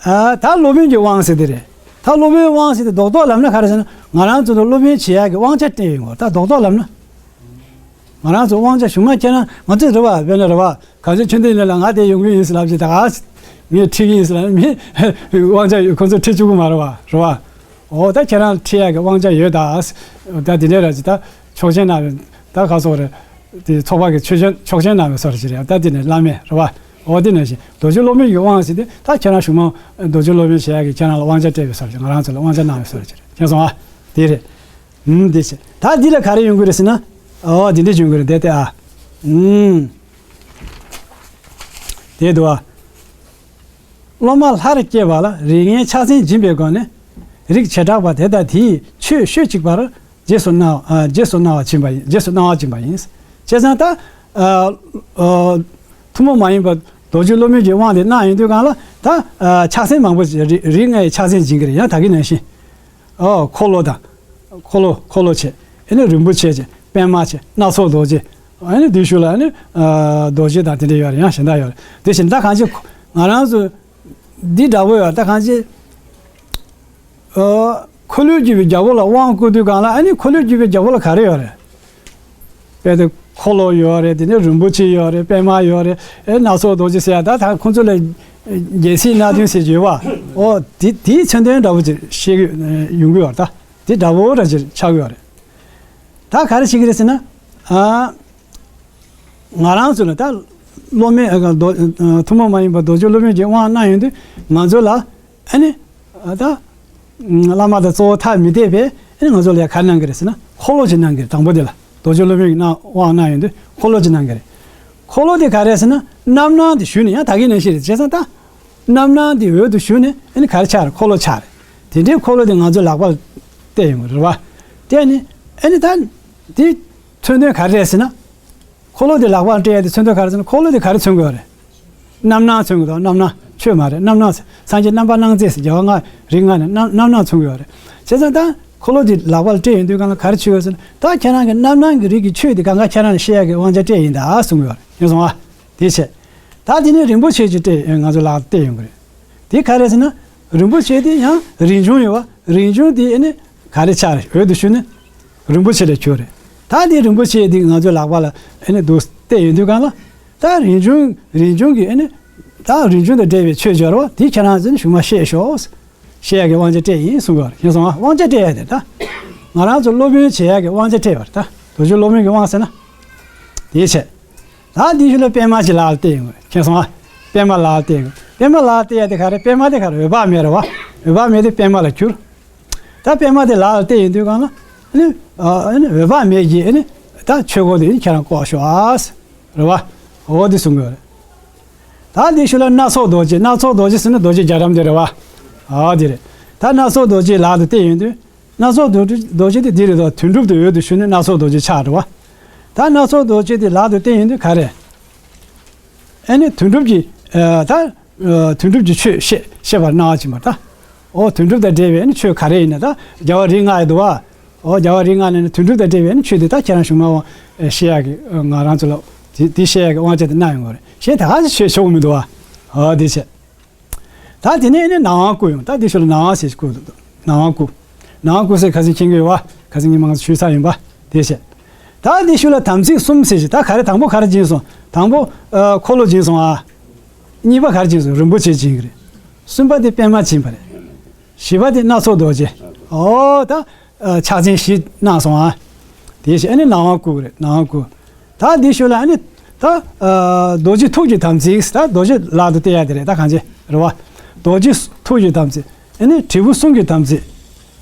ཨ་ད་སློབ་དཔོན་གྱི་དབང་ཟེར་དེ་རེད། ད་སློབ་དཔོན་དབང་ཟེར་དེ་རྡོག་རྡོག་ལབ་ན་ག་རེ་ཟེར་ན་ང་རང་ཚོ་ལ་སློབ་དཔོན་བྱེད་ཡག་གི་དབང་ཆ་སྤྲད་ཡོང་གི་རེད། ད་རྡོག་རྡོག་ལབ་ན། ང་རང་ཚོ་དབང་ཆ་གཞུང་མ་ཁྱེད་རང་ང་ཚོས་རེད་བ། དཔེར་ན་རེད་བ། གངས་ཅན་ཆོས་ལྡན་གླིང་ལ་ང་དེ་ཡོང་གི་ཡིན་ཟེར་ལབ་ཅིག་ད་ག་ངས་ཁྲིད་ཀྱི་ཡིན་ཟེར་ལབ་ན་མི་དབང་ཆ་ཡོད། ཁོ་ཚོས་ཁྲིད་བཅུག་གི་མ་རེད་བ། རེད་བ། འོ་ད་ཁྱེད་རང་ཁྲིད་ཡག་གི་དབང་ཆ་ཡོད་ད། ད་དེ་འདྲའི་ར་ཅིག་ད་ཆོག་མཆན་གནང་བའི་ད་ག་སོག་རེད། དེ་ཚོགས་པ་གི་ཆོག་མཆན་ཆོག་མཆན་གནང་བའི་སོགས་ཅིག་རེད། ད་དེ་ནས་བླ་མས་རེད་བ། འོ་དེ་ནང་བཞིན་རྡོ་རྗེ་སློབ་དཔོན་གྱི་དབང་ཟེར་དེ་ད་ཁྱེད་རང་གཞུང་མང་རྡོ་རྗེ་སློབ་དཔོན་བྱེད་ཡག་གི་ཁྱེད་རང་ལ་དབང་ཆ་སྤྲད་པའི་སོགས་ཅིག་ང་རང་ཚོ་ལ་དབང་ཆ་གནང་བའི་སོགས་ཅིག་རེད། མཁྱེན་སོང་ཨ། དེ་རེད། ཨུམ་དེ་བྱས། ད་འདི་ལ་ག་རེ་ཡོང་གི་རེད་ཟེར་ན། ཨོ་དེ་འདྲ་བྱུང་གི་རེད་དེ་དེ་ཨ། ཨུམ། དེ་འདུག་ཨ། སློབ་མ་ལྷར་སྐྱེས་པ་ལ་རིགས་ལྔའི་ཕྱག་མཚན་སྦྱིན་པའི་སྒོ་ནས་རིགས་བྱེ་བྲག་པ་དེ་དག་དེའི་ཆོས་ཤོད་ཅིག་པར་རྗེས་སུ་གནང་ཨ་རྗེས་སུ་གནང་བ་སྦྱིན་པ་ཡིན། རྗེས་སུ་གནང་བ་སྦྱིན་པ་ཡིན། བྱས་ཙང་ད་ཨ་ཨ་ཐུན་མོང་མ་ཡིན་པ་རྡོ་རྗེ་སློབ་དཔོན་གྱི་དབང་དེ་གནང་ཡོང་དུས་གང་ལ་ད་ཨ་ཕྱག་མཚན་མང་པོ་ཞིག་རིགས་རིགས་ལྔའི་ཕྱག་མཚན་སྦྱིན་གྱི་རེད། ཡང་ད་གིན་ནང་བཞིན། ཨོ་འཁོར་ལོ་དང་། འཁོར་ལོ་འཁོར་ལོ་བྱས། ཨ་ནི་རིན་པོ་ཆེ་བྱས། པདྨ་བྱས། སྣ་ཚོགས་རྡོ་རྗེ། ཨ་ནི་བདུད་ཤུགས་ལ་ཨ་ནི་ཨ་རྡོ་རྗེ་དང་དེ་འདྲ་ཡོད་རེད། ཡང་གཞན་དག་ཡོད་རེད། དེ་བཞིན་ད་གང་ཅི་ང་རང་ཚོ་འདི་འདྲ་པོ་ཡོད་ད་གང་ཅི། ཨ་འཁོར་ལོས་སྒྱུར་བའི་རྒྱལ་པོ་ལ་དབང་བསྐུར་དུས་གང་ལ་ཨ་ནི་འཁོར་ལོས་སྒྱུར་བའི་རྒྱལ་པོ་ལ་ག་རེ་ཡོད་རེད། དཔེ་དེ་འཁོར་ལོ་ཡོད་རེད། དེ་ནས་རིན་པོ་ཆེ་ཡོད་རེད། པདྨ་ཡོད་རེད། ཨེ་སྣ་ཚོགས་རྡོ་རྗེ་ཟེར་ཡ་ད་ད་ཁོང་ཚོ་ལ་རྒྱལ་སྲིད་སྣ་བདུན་ཟེར་གྱི་ཡོད་པ། ཨོ་དེ་དེའི་མཚོན་དོན་འདྲ་པོ་ཅིག་ཤེས་ཀྱི་ཡོང་གི་ཡོད་རེད། ད་དེ་འདྲ་པོ་འདྲ་ཅིག་ཆགས་ཀྱི་ཡོད་རེད། ད་ག་རེ་བྱེད་ཀྱི་རེད་ཟེར་ན། ཨ་ང་རང་ཚོ་ལ་ད་སློབ་མའི་ཨ་རྡོ་ཨ་ཐུན་མོང་མ་ཡིན་པ་རྡོ་རྗེ་སློབ་དཔོན་གྱི་དབང་གནང་ཡོང་དུས་ང་ཚོ་ལ། ཨ་ནི། ཨ་ད། བླ་མ་དང་གཙོ་བོ་ཐ་མི་དད་པས་ཨ་ནི་ང་ཚོ་ལ་ཡ་ག་རེ་གནང་གི་རེད་ཟེར་ན་འཁོར་ལོ་ཅིག་གནང་གི་རེད། དང་པོ་དེ་ལ་རྡོ་རྗེ་སློབ་དཔོན་གྱི་གནང་དབང་གནང་ཡོང་དུས་འཁོར་ལོ་ཅིག་གནང་གི་རེད། འཁོར་ལོ་དེ་ག་རེ་རེད་ཟེར་ན་རྣམ་སྣང་དེ་ཞུས་ནས་ཡང་ད་གིན་ནང་བཞིན་རེད། བྱས་ཙང་ད། རྣམ་སྣང་དེ་འོད་དུ་ཞུ་ནས་ཨ་ནི་ག་རེ་ཆགས་རེད། འཁོར་ལོ་ཆགས་རེད། དེ་འདྲའི་འཁོར་ལོ་དེ་ང་ཚོའི་ལག་པར་གཏད་ཡོང་གི་རེད་བ། དེ་ནི་ཨ་ནི་ད་དེ་མཚོན་དོན་ག་རེ་རེད་ཟེར་ན། འཁོར་ལོ་དེ་ལག་པར་སྤྲད་ཡ་དེ་མཚོན་དོན་ག་རེ་ཟེར་ན་འཁོར་ལོ་དེ་ག་རེ་མཚོན་དགོས་རེད། རྣམ་སྣང་མཚོན་དགོས་དང་རྣམ་སྣང་ཆོས་མ་རེད། རྣམ་སྣང་སངས་རྒྱས་རྣམ་པར་སྣང་མཛད་ཟེར་རྒྱལ་བ་ལྔ་རིགས་ལྔ་ནས་རྣམ་རྣམ་སྣང་མཚོན་དགོས་རེད། བྱས་ཙང་ད་འཁོར་ལོ་དེ་ལག་པར་སྤྲད་ཡོང་དུས་གང་ལ་ག་རེ་བྱེད་དགོས་ཟེར་ན་ད་ཁྱེད་རང་གི་རྣམ་སྣང་གི་རིགས་ཀྱི་ཆོས་དེ་གང་ག་ཁྱེད་རང་ལ་ཤེས་ཡ་གི་དབང་ཆ་སྤྲད་ཡིན་ད་གསུང་གི་ཡོད་རེད། ཡིན་སོང་ཨ། དེ་བྱས། ད་དེ་ནས་རིན་པོ་ཆེ་ཅིག་སྤྲད་ང་ཚོ་ལག་སྟེར་ཡོང་གི་རེད། དེ་ག་རེ་ཟེར་ན། རིན་པོ་ཆེ་དེ་ཡང་རིན་འབྱུང་ཡོད་པ། རིན་འབྱུང་དེ་ཨ་ནི་ག་རེ་ཆགས་རེད། འོད་དུ་ཞུ་ནི་རིན་པོ་ཆེ་ལས་གྱུར་རེད། ད་དེ་རིན་པོ་ཆེ་དེ་ང་ཚོའི་ལག་པ་ལ་ཨ་ནི་འདུག་སྟེར་ཡོང་དུས་གང་ལ། ད་རིན་འབྱུང་རིན་འབྱུང་གི་ཨ་ནི་ད་རིན་འབྱུང་དང་འབྲེལ་བའི་ཆོས་སྦྱོར་བ་དེ་ཁྱེད་རང་ཚོས་གཞུག་མ་ཤེས་ཤོག་ཤེས་ཡག་གི་དབང་ཆ་སྤྲད་ཡིན་གསུང་གི་ཡོད་རེད། ཤེས་སོང་ཨ། དབང་ཆ་སྤྲད་ཡག་དེ་ད། ང་རང་ཚོ་སློབ་དཔོན་བྱེད་ཡག་གི་དབང་ཆ་སྤྲད་པ་རེད་ད། རྡོ་རྗེ་སློབ་དཔོན་གྱི་དབང་ཟེར་ན། དེའི་ཕྱིར། ད་དེའི་ཤུལ་ལ་པད་མ་ཅིག་ལག་ལ་གཏད་ཡོང་གི་རེད། མཁྱེན་སོང་ཨ། པད་མ་ལག་ལ་གཏད་ཡོང་གི། པད་མ་ལག་ལ་གཏད་ཡ་དེ་ག་རེ། པད་མ་དེ་ག་རེ། འོད་དཔག་མེད་རེད་བ། འོད་དཔག་མེད་དེ་པད་མ་ལ་གྱུར། ད་པད་མ་དེ་ལག་ལ་གཏད་ཡོང་དུས་སྒང་ལ་ཨ་ནི་ཨ་ནི་འོད་དཔག་མེད་ཀྱིས་ཨ་ནི་ད་ཆོས་འཁོར་དེ་ཨ་ནི་ཁྱེད་རང་བསྐོར་ཤོག་ཨ། རེད་བ། འོ་དེ་གསུང་གི་ཡོད་རེད། ད་དེའི་ཤུལ་ལ་སྣ་ཚོགས་རྡོ་རྗེ། སྣ་ཚོགས་རྡོ་རྗེ་ཟེར་ན་རྡོ་རྗེ་རྒྱ་གྲམ་དེ་རེད་བ། ཨ་དེ་རེད། ད་སྣ་ཚོགས་རྡོ་རྗེ་ལག་ཏུ་གཏད་ཡོང་དུས། སྣ་ཚོགས་རྡོ་རྗེ་རྡོ་རྗེ་དེ་འདི་རེད་དོ། དོན་གྲུབ་ཏུ་འོད་དུ་ཞུ་ནས་སྣ་ཚོགས་རྡོ་རྗེ་ཆགས་འགྲོ་བ། ད་སྣ་ཚོགས་རྡོ་རྗེ་དེ་ལག་ཏུ་གཏད་ཡོང་དུས་ག་རེ། ཨ་ནི་དོན་གྲུབ་ཀྱི་ཨ་ད་ཨ་དོན་གྲུབ་ཀྱི་ཆོས་བཤད་བཤད་པར་གནང་བ་ཅིག་མ་ད། ཨོ་དོན་གྲུབ་དང་འབྲེལ་བའི་ཨ་ནི་ཆོས་ག་རེ་ཡིན་ན་ད་རྒྱལ་བ་རིགས་ལྔ་ཡོད་དོ་བ། ཨོ་རྒྱལ་བ་རིགས་ལྔ་ནས་ནི་དོན་གྲུབ་དང་འབྲེལ་བའི་ཨ་ནི་ཆོས་དེ་ད་ཁྱེད་རང་གཞུག་མ་བཤད་ཡག་གི་ང་རང་ཚོ་ལ་དེ་དེ་བཤད་ཡག་གི་དབང་ཆ་དེ་གནང་ཡོང་གི་རེད། གཞན་ད་ག་ཞིག་ཆོས་ཆོག་གི་མི་འདུག་བ། ཨོ་དེ་བྱས། ད་དེ་ནས་ནི་ནང་དབང་བསྐུར་ཡོང་། ད་དེ་ཤུལ་ལ་ནང་དབང་ཟེར་ཞིག་བསྐུར་འདུག་ནང་དབང་བསྐུར། ནང་དབང་བསྐུར་ཟེར་ཁ་སང་མཁྱེན་གྱི་ཡོད་བ། ཁ་སང་ཉི་མ་ང་ཚོ་ཞུས་ཚར་ཡིན་པ། དེ་བྱས། ད་དེ་ཤུལ་ལ་དམ་ཚིག་གསུམ་ཟེར་ཞིག་ད་ག་རེ། དང་པོ་ག་རེ་སྦྱིན་སོང་། དང་པོ་ཨ་འཁོར་ལོ་སྦྱིན་སོང་ཨ། གཉིས་པ་ག་རེ་སྦྱིན་སོང་། རིན་པོ་ཆེ་སྦྱིན་གྱི་རེད། གསུམ་པ་དེ་པད་མ་སྦྱིན་པ་རེད། བཞི་པ་དེ་སྣ་ཚོགས་རྡོ་རྗེ། ཨོ་ད་ཨ་ཕྱག་ཆེན་བཞི་གནང་སོང་ཨ། དེ་བཞིན་ཨ་ནི་ནང་དབང་བསྐུར་རེད། ནང་དབང་བསྐུར། ད་འདི་ཤུལ་ལ་ཨ་ནི་ད་ཨ་རྡོ་རྗེ་ཐུགས་ཀྱི་དམ་ཚིག་ད་རྡོ་རྗེ་ལག་ཏུ་གཏད་ཡ་དེ་རེད། ད་གང་ཅི་རེད་བ། རྡོ་རྗེ་ཐུགས་ཀྱི་དམ་ཚིག་ཨ་ནི་དྲིལ་བུ་གསུང་གི་དམ་ཚིག་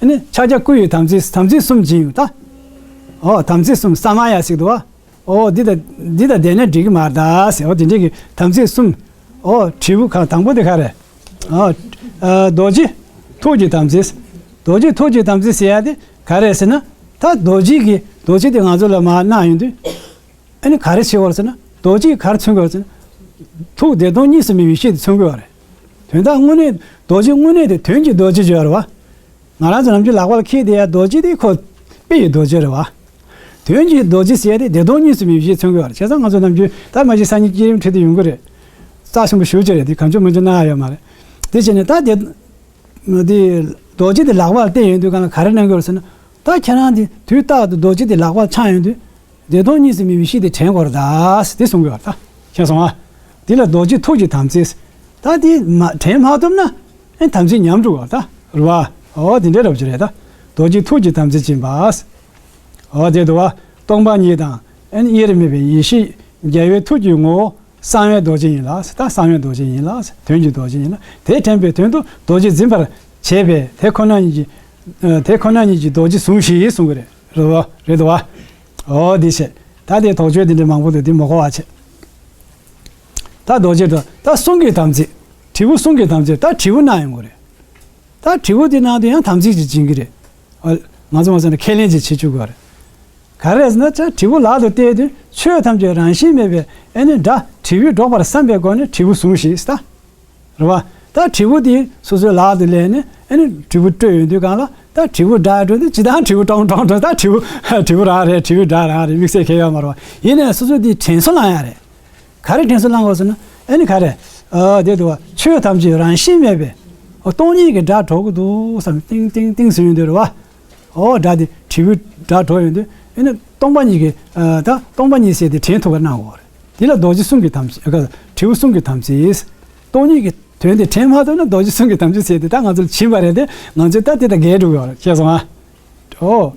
ཨ་ནི་ཕྱག་རྒྱ་བསྐུལ་བའི་དམ་ཚིག་དམ་ཚིག་གསུམ་སྦྱིན་ཡོད་ད། ཨོ་དམ་ཚིག་གསུམ་ས་མ་ཡ་ཟེར་གི་འདུག་བ། ཨོ་འདི་དང་འདི་དང་ལྡན་ན་འགྲིག་གི་མ་རེད་ད་ཟེར། ཨོ་དེ་འདྲའི་གི་དམ་ཚིག་གསུམ། ཨོ་དྲིལ་བུ་གང་དང་པོ་དེ་ག་རེ། ཨོ་ཨ་རྡོ་རྗེ་ཐུགས་ཀྱི་དམ་ཚིག་རྡོ་རྗེ་ཐུགས་ཀྱི་དམ་ཚིག་ཟེར་ཡ་དེ་ག་རེ་ཟེར་ན། ད་རྡོ་རྗེ་གི་རྡོ་རྗེ་དེ་ང་ཚོ་ལ་མར་གནང་ཡོང་དུས། ཨ་ནི་ག་རེ་བྱེད་དགོས་ཟེར་ན། རྡོ་རྗེ་ག་རེ་མཚོན་དགོས་ཟེར་ན། ཐུགས་བདེ་སྟོང་གཉིས་སུ་མེད་པའི་ཡེ་ཤེས་དེ་མཚོན་དགོས་པ་རེད། དོན་དག་དངོས་གནས་རྡོ་རྗེ་དངོས་གནས་དེ་དོན་གྱི་རྡོ་རྗེ་བརྗོད་རེད་བ། ང་རང་ཚོ་ནམ་རྒྱུན་ལག་པ་ལ་འཁྱེར་བསྡད་ཡ་རྡོ་རྗེ་དེ་ཁོ་དཔེ་ཡི་རྡོ་རྗེ་རེད་བ། དོན་གྱི་རྡོ་རྗེ་ཟེར་ཡ་དེ་བདེ་སྟོང་གཉིས་སུ་མེད་པའི་ཡེ་ཤེས་མཚོན་གྱི་ཡོད་རེད། བྱས་ཙང་ང་ཚོ་ནམ་རྒྱུན་ད་མ་གཞི་སང་ཉིན་བསྐྱེད་རིམ་ཁྲིད་དུ་ཡོང་གི་རེད། རྩ་ཆེན་པོ་ཞེ་པོ་ཅིག་རེད། དེ་གང་བྱུང་མང་བྱུང་གནང་ཡ་ཡོད་མ་རེད། དེ་བྱས་ནས་ད་དེ་དེ་རྡོ་རྗེ་དེ་ལག་པར་གཏད་ཡོང་དུས་གང་ལ་ག་རེ་གནང་གི་ཡོད་རེད་ཟེར་ན། ད་ཁྱེད་རང་དེ་དུས་རྟག་ཏུ་རྡོ་རྗེ་དེ་ལག་པར་འཆང་ཡོང་དུས། བདེ་སྟོང་གཉིས་སུ་མེད་པའི་ཡེ་ཤེས་དེ་དྲན་དགོས་རེད་ད། དེ་གསུང་གི་ཡོད་རེད་ད། མཁྱེན་སོང་ཨ། འདི་ལ་རྡོ་རྗེ་ཐུགས་ཀྱི་དམ་ཚིག་ད་དེ་མ་དྲན་མ་ཐུབ་ན། ཨེ་དམ་ཚིག་ཉམས་འགྲོ་བ་ད། རེད་བ། ཨོ་དེ་འདྲའི་རབ་ཅིག་རེད་ད། རྡོ་རྗེ་ཐུགས་ཀྱི་དམ་ཚིག་སྦྱིན་པ། ཨོ་དེ་འདུག་བ། སྟོང་པ་ཉིད་དང་། ཨེ་དབྱེར་མེད་པའི་ཡེ་ཤེས་རྒྱལ་བའི་ཐུགས་ཀྱི་ངོ་བོ་གསང་བའི་རྡོ་རྗེ་ཡིན་ལ། ད་གསང་བའི་རྡོ་རྗེ་ཡིན་ལ། དོན་གྱི་རྡོ་རྗེ་ཡིན་ལ། དེ་དྲན་པའི་དོན་དུ་རྡོ་རྗེ་འཛིན་པར་བྱེད་པས་དེ་ཁོ་ན་ཉིད་ཀྱི། ཨ་དེ་ཁོ་ན་ཉིད་ཀྱི་རྡོ་རྗེ་ཟུངས་ཤིག་གསུང་གི་རེད། རེད་བ། རེད་དོ་བ། ཨོ་འདི་བྱས། ད་དེ་དོགས་གཅོད་འདི་འདྲ་མང་པོ་འདུག་འདི་མ་གོ་བ་བྱས། ད་རྡོ་རྗེ་དང་ད་གསུང་གི་དམ་ཚིག་དྲིལ་བུ་གསུང་གི་དམ་ཚིག་ད་དྲིལ་བུ་གནང་ཡོང་གི་རེད། ད་དྲིལ་བུ་དེ་གནང་དུས་ཡང་དམ་ཚིག་ཅིག་སྦྱིན་གི་རེད། ཨ་ང་ཚོ་མ་ཟེར་ན་ཁས་ལེན་ཅིག་བྱེད་བཅུག་གི་རེད། ག་རེ་ཟེར་ན་ད་དྲིལ་བུ་ལག་ཏུ་གཏད་དུས་ཆོས་ཐམས་ཅད་རང་བཞིན་མེད་པའི་ཨེ་ནི་སྒྲ་དྲིལ་བུས་སྒྲོག་པར་བསམ་པའི་སྒོ་ནས་དྲིལ་བུ་ཟུངས་ཤིག་ད། རེད་བ། ད་དྲིལ་བུ་དེ་སོ་སོའི་ལག་ཏུ་ལེན་ནས་ཨ་ནི་དྲིལ་བུ་དཀྲོལ་ཡོང་དུས་གང་ལ་ད་དྲིལ་བུ་སྒྲ་དཀྲོལ་དུས་ཇི་ལྟར་དྲིལ་བུ་ཀྲོང་ཀྲོང་ཀྲོང་ད་དྲིལ་བུ་དྲིལ་བུ་རང་རེད། དྲིལ་བུའི་སྒྲ་རང་རེད། དམིགས་བསལ་གང་ཡང་ཡོད་མ་རེད་བ། ཡིན་ནའི་སོ་སོ་དེ་དྲན་གསོ་བླང་ཡ་རེད། ག་རེ་དྲན་གསོ་བླང་དགོས་ཟེར་ན་ཨ་ནི་ག་རེ། ཨ་དེ་འདུག་བ། ཆོས་ཐམས་ཅད་རང་བཞིན་མེད་པའི་ཨོ་སྟོང་ཉིད་ཀྱི་སྒྲ་སྒྲོག་གི་འདུག་བསམ་ཏིང་ཏིང་ཏིང་ཟེར་ཡོང་དུས་རེད་བ། ཨོ་སྒྲ་དེ་དྲིལ་བུའི་སྒྲ་སྒྲོག་ཡོང་དུས་ཨ་ནི་སྟོང་པ་ཉིད་ཀྱི་ཨ་ད་སྟོང་པ་ཉིད་ཟེར་དེ་དྲན་ཐུབ་པ་གནང་དགོས་རེད། དེ་ལ་རྡོ་རྗེ་གསུང་གི་དམ་ཚིག་ཨ་དྲིལ་བུ་གསུང་གི་དམ་ཚིག་སྟོང་ཉིད་ཀྱི་དོན་དེ་དྲན་མ་ཐུབ་ན་རྡོ་རྗེ་གསུང་གི་དམ་ཚིག་ཟེར་དེ་ད་ང་ཚོ་ལ་བྱིན་པ་རེད་དེ་ང་ཚོས་ད་དེ་དང་འགལ་འགྲོ་གི་ཡོད་རེད། ཤེས་སོང་ཨ། ཨོ།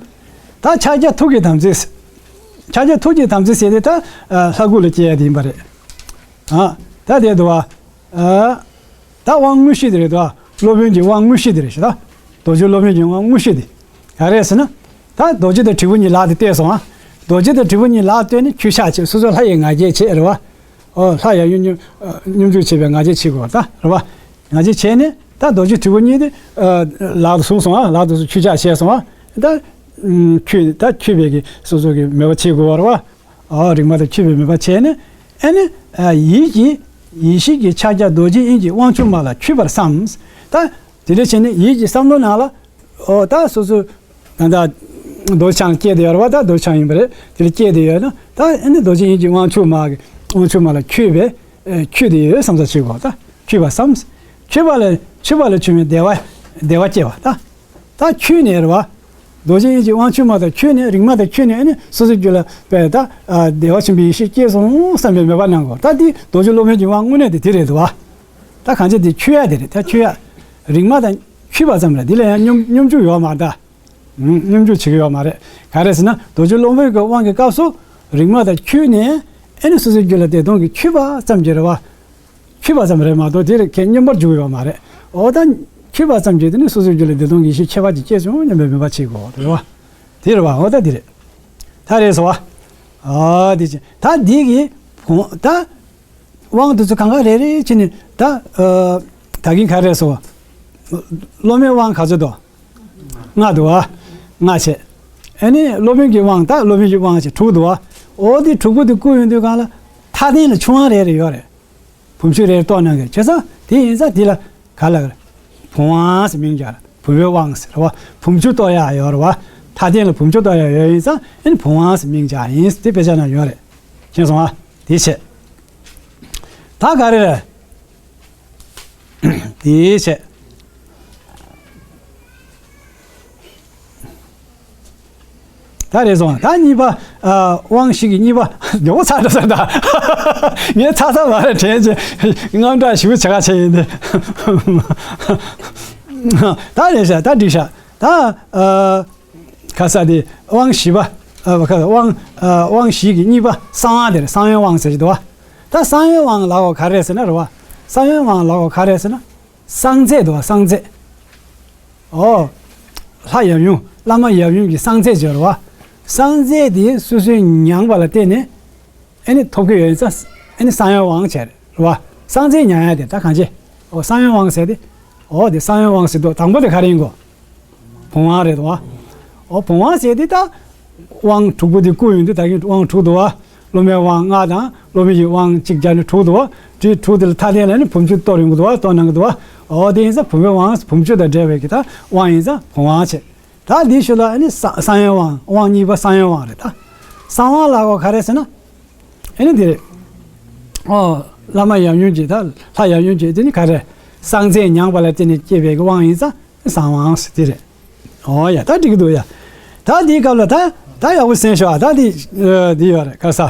ད་ཕྱག་རྒྱ་ཐུགས་ཀྱི་དམ་ཚིག་ཕྱག་རྒྱ་ཐུགས་ཀྱི་དམ་ཚིག་ཟེར་དེ་ད་ཨ་ལྷ་སྐུ་ལ་སྐྱེ་ཡ་དེ་ཡིན་པ་རེད། ཨ། ད་དེ་འདུག་བ། ཨ། ད་དབང་དངོས་གཞི་དེ་རེད་དོ། སློབ་དཔོན་གྱི་དབང་དངོས་གཞི་དེ་རེད་ཤག་ད་རྡོ་རྗེ་སློབ་དཔོན་གྱི་དབང་དངོས་གཞི་དེ་ག་རེ་ཟེར་ན། ད་རྡོ་རྗེ་དང་དྲིལ་བུ་གཉིས་ལག་ཏུ་གཏད་སོང་ཨ། རྡོ་རྗེ་དང་དྲིལ་བུ་གཉིས་ལག་ཏུ་གཏད་ནས་ཁྱུ་ཆག་བྱེད། སོ་སོ་ལྷ་ཡི་ང་རྒྱལ་བྱེད་རེད་བ། ཨོ་ལྷ་ཡང་སྙོམས་སྙོམས་སྙོམས་འཇུག་བྱེད་པའི་ང་རྒྱལ་བྱེད་དགོས་ད་རེད་བ། ང་རྒྱལ་བྱས་ནས་ད་རྡོ་རྗེ་དྲིལ་བུ་གཉིས་དེ་ཨ་ལག་ཏུ་བཟུང་སོང་ཨ། ལག་ཏུ་ཁྱུ་ཆག་བྱས་སོང་ཨ། ད་ཨུམ་ཁྱུ་ད་ཁྱུད་པའི་གི་སོ་སོ་གི་མོས་པ་བྱེད་དགོས་པ་རེད་བ། ཨོ་རིག་མ་དང་ཁྱུད་པའི་མོས་པ་བྱས་ནས་ཨ་ནི་ཨ་ཡིད་ཀྱི་ཡེ་ཤེས་ཀྱི་ཕྱག་རྒྱ་རྡོ་རྗེ་དབྱིངས་ཀྱི་དབང་ཕྱུག་མ་ལ་འཁྱུད་པར་བསམ། ད་དེ་འདྲ་བྱས་ནས་ཡིད་ཀྱི་བསམ་བློ་ནང་ལ་ཨོ་ད་སོ་སོ་ད་ད་རྡོ་རྗེ་འཆང་སྐྱེས་ཏེ་ཡོད་རེད་བ། ད་རྡོ་རྗེ་འཆང་ཡིན་པ་རེད། དེ་ལ་སྐྱེས་ཏེ་ཡོད་ན་ད་ཨ་ནི་རྡོ་རྗེ་དབྱིངས་ཀྱི་དབང་ཕྱུག་མ་གི་དབང་ཕྱུག་མ་ལ་འཁྱུད་པའི་ཨ་འཁྱུད་དེ་ཡོད་བསམ་ས་བྱེད་དགོས། ད་འཁྱུད་པར་བསམ། འཁྱུད་པ་ལ་འཁྱུད་པ་ལ་བྱུང་བའི་བདེ་བ་བདེ་བ་སྐྱེ་བ་ད། ད་འཁྱུད་ནས་རེད་བ། རྡོ་རྗེ་དབྱིངས་ཀྱི་དབང་ཕྱུག་མ་དང་འཁྱུད་ནས་རིག་མ་དང་འཁྱུད་ནས་ཨ་ནི་སོ་སོའི་རྒྱུད་ལ་དཔེ་ད་ཨ་བདེ་བ་ཆེན་པོའི་ཡེ་ཤེས་སྐྱེས་སོང་བསམ་པའི་མོས་པ་གནང་དགོས། ད་འདི་རྡོ་རྗེ་སློབ་དཔོན་གྱི་དབང་དངོས་གནས་དེ་དེ་རེད་འདུག་བ། ད་གང་ཅི་དེ་འཁྱུད་ཡ་དེ་རེད། ད་འཁྱུད་ཡ། རིག་མ་དང་འཁྱུད་པ་ཙམ་རེད། འདི་ལ་ཡང་སྙོམས་སྙོམས་འཇུག་ཡོད་མ་རེད་ད། སྙོམས་འཇུག་བྱེད་ཀྱི་ཡོད་མ་རེད། ག་རེ་ཟེར་ན་རྡོ་རྗེ་སློབ་དཔོན་གྱི་དབང་གི་སྐབས་སུ་ རིག་མ་དང་འཁྱུད་ནས་ཨེ་ནི་སོ་སོའི་རྒྱུད་ལ་བདེ་སྟོང་གི་འཁྱུད་པ་ཙམ་གྱིས་རེད་བ། འཁྱུད་པ་ཙམ་རེད་མ་གཏོགས་དེ་རེད་ཁས་སྙོམས་པར་འཇུག་ཡོད་མ་རེད། འོ་ད་འཁྱུད་པ་ཙམ་གྱིས་དེ་ནི་སོ་སོའི་རྒྱུད་ལ་བདེ་སྟོང་གི་ཡེ་ཤེས་ཁྱད་པར་གྱིས་སྐྱེས་སོང་སྙམ་པའི་མོས་པ་བྱེད་དགོས་རེད་བ། དེ་རེད་བ། འོ་ད་དེ་རེད། ད་རེད་སོ་བ། ཨ་དེ་ཅི་ད་འདི་གི་བོང་ད་དབང་དེ་ཚོ་གང་ག་རེ་རེ་བྱས་ནས་ད་ཨ་ད་གིན་ག་རེ་སོ་བ། སློབ་མའི་དབང་ག་ཚོད་དོ། ལྔ་འདུག་བ། ལྔ་བྱས། ཨ་ནི་སློབ་དཔོན་གྱི་དབང་ད་སློབ་དཔོན་གྱི་དབང་བྱས་དྲུག་འདུག་བ། འོ་དེ་དྲུག་པོ་དེ་བསྐུར་ཡོང་དུས་གང་ལ་མཐའ་རྟེན་ལ་ཆུང་བ་རེ་རེ་ཡོད་རེད། བུམ་ཆུ་རེ་རེ་གཏོར་གནང་གི་བྱས་ཙང་དེ་ཡིན་ཙང་དེ་ལ་ག་ལ་ག་ལ། བུམ་དབང་ཟེར་མིང་སྦྱར། བུམ་པའི་དབང་ཟེར་བ། བུམ་ཆུ་གཏོར་ཡག་ཡོད་རེད་བ། མཐའ་རྟེན་ལ་བུམ་ཆུ་གཏོར་ཡག་ཡོད་ཡིན་ཙང་ཨ་ནི་བུམ་དབང་ཟེར་མིང་སྦྱར་ཡིན་དེ་དཔེ་ཆ་ན་ཡོད་རེད། མཁྱེན་སོང་ཨ། དེ་བྱས། ད་ག་རེ་རེད། དེའི་ཆེད། ད་རེད་སོང་ད་གཉིས་པ། ཨ་དབང་བཞི་གི་གཉིས་པ། མགྱོགས་པོ་ཚར་འགྲོ་ས་ད། ངས་ཚར་ས་མ་རེད་དྲན་ཅིང་དངངས་སྐྲག་ཞེ་པོ་བྱེད་ག་བྱས་ཡིན་ཏེ། ད་རེད་ཤག་ད་འགྲིག་ཤག་ད་ཨ། ག་ས་དེ་དབང་བཞི་པ། ཨ་ག་དབང་ཨ་དབང་བཞི་གི་གཉིས་པ་གསང་དབང་དེ་རེད། གསང་བའི་དབང་ཟེར་གྱི་འདུག་བ། ད་གསང་བའི་དབང་ལབ་པ་ག་རེ་རེད་ཟེར་ན་རེད་བ། གསང་བའི་དབང་ལབ་པ་ག་རེ་རེད་ཟེར་ན། གསང་རྫས་འདུག་བ། གསང་རྫས། ཨོ། ལྷ་ཡབ་ཡུམ་བླ་མ་ཡབ་ཡུམ་གྱི་གསང་རྫས་སྦྱོར་བ། གསང་རྫས་དེ་སོ་སོའི་མྱངས་པ་ལ་བརྟེན་ནས། ཨེ་ནི་ཐོབ་ཀྱི་ཡོད་ཙང་ཨེ་ནི་གསང་བའི་དབང་བྱས་རེད་བ། གསང་རྫས་མྱང་ཡ་དེ་ད་གང་བྱེད། ཨོ་གསང་བའི་དབང་ཟེར་ཏེ། ཨོ་དེ་གསང་བའི་དབང་ཟེར་དུས་དང་པོ་དེ་ག་རེ་ཡིན་གོ། བུམ་དབང་རེད་དོ། ཨོ་བུམ་དབང་ཟེར་ཏེ་ད། དབང་དྲུག་པོ་དེ་བསྐུར་ཡོང་དུས་ད་གིན་དབང་དྲུག་འདུག་བ། སློབ་མའི་དབང་ལྔ་དང་སློབ་དཔོན་གྱི་དབང་གཅིག་སྦྱར་ནས་དྲུག་འདུག་བ། དེ་དྲུག་དེ་ལ་མཐའ་རྟེན་ལ་ནི་བུམ་ཆུ་གཏོར་ཡོང་གི་འདུག་བ། གཏོར་གནང་གི་འདུག་བ། ཨོ་དེ་ཡིན་ཙང་བུམ་པའི་དབང་བུམ་ཆུ་དང་འབྲེལ་བའི་གི་ད་དབང་ཡིན་ཙང་བུམ་དབང་བྱས། ད་འདིའི་ཤུལ་ལ་ཨ་ནི་གསང་གསང་བའི་དབང་དབང་གཉིས་པ་གསང་བའི་དབང་རེད་ད། གསང་དབང་ལབ་དགོས་ག་རེ་ཟེར་ན། ཨ་ནི་འདི་རེད། ཨོ། བླ་མ་ཡབ་ཡུམ་གྱི་ད་ལྷ་ཡབ་ཡུམ་གྱི་དེ་ནི་ག་རེ། གསང་རྫས་མྱངས་པ་ལ་བརྟེན་ནས་སྐྱེས་པའི་དབང་ཡིན་ཙང་གསང་དབང་ཟེར་དེ་རེད། ཨོ་ཡ་ད་འགྲིག་གི་འདུག་ཡ། ད་འདིའི་སྐབས་ལ་ད་ད་ཡག་པོ་གསན་ཤོག་ཨ་ད་འདི་འདི་ཡོད་རེད་ག་ས།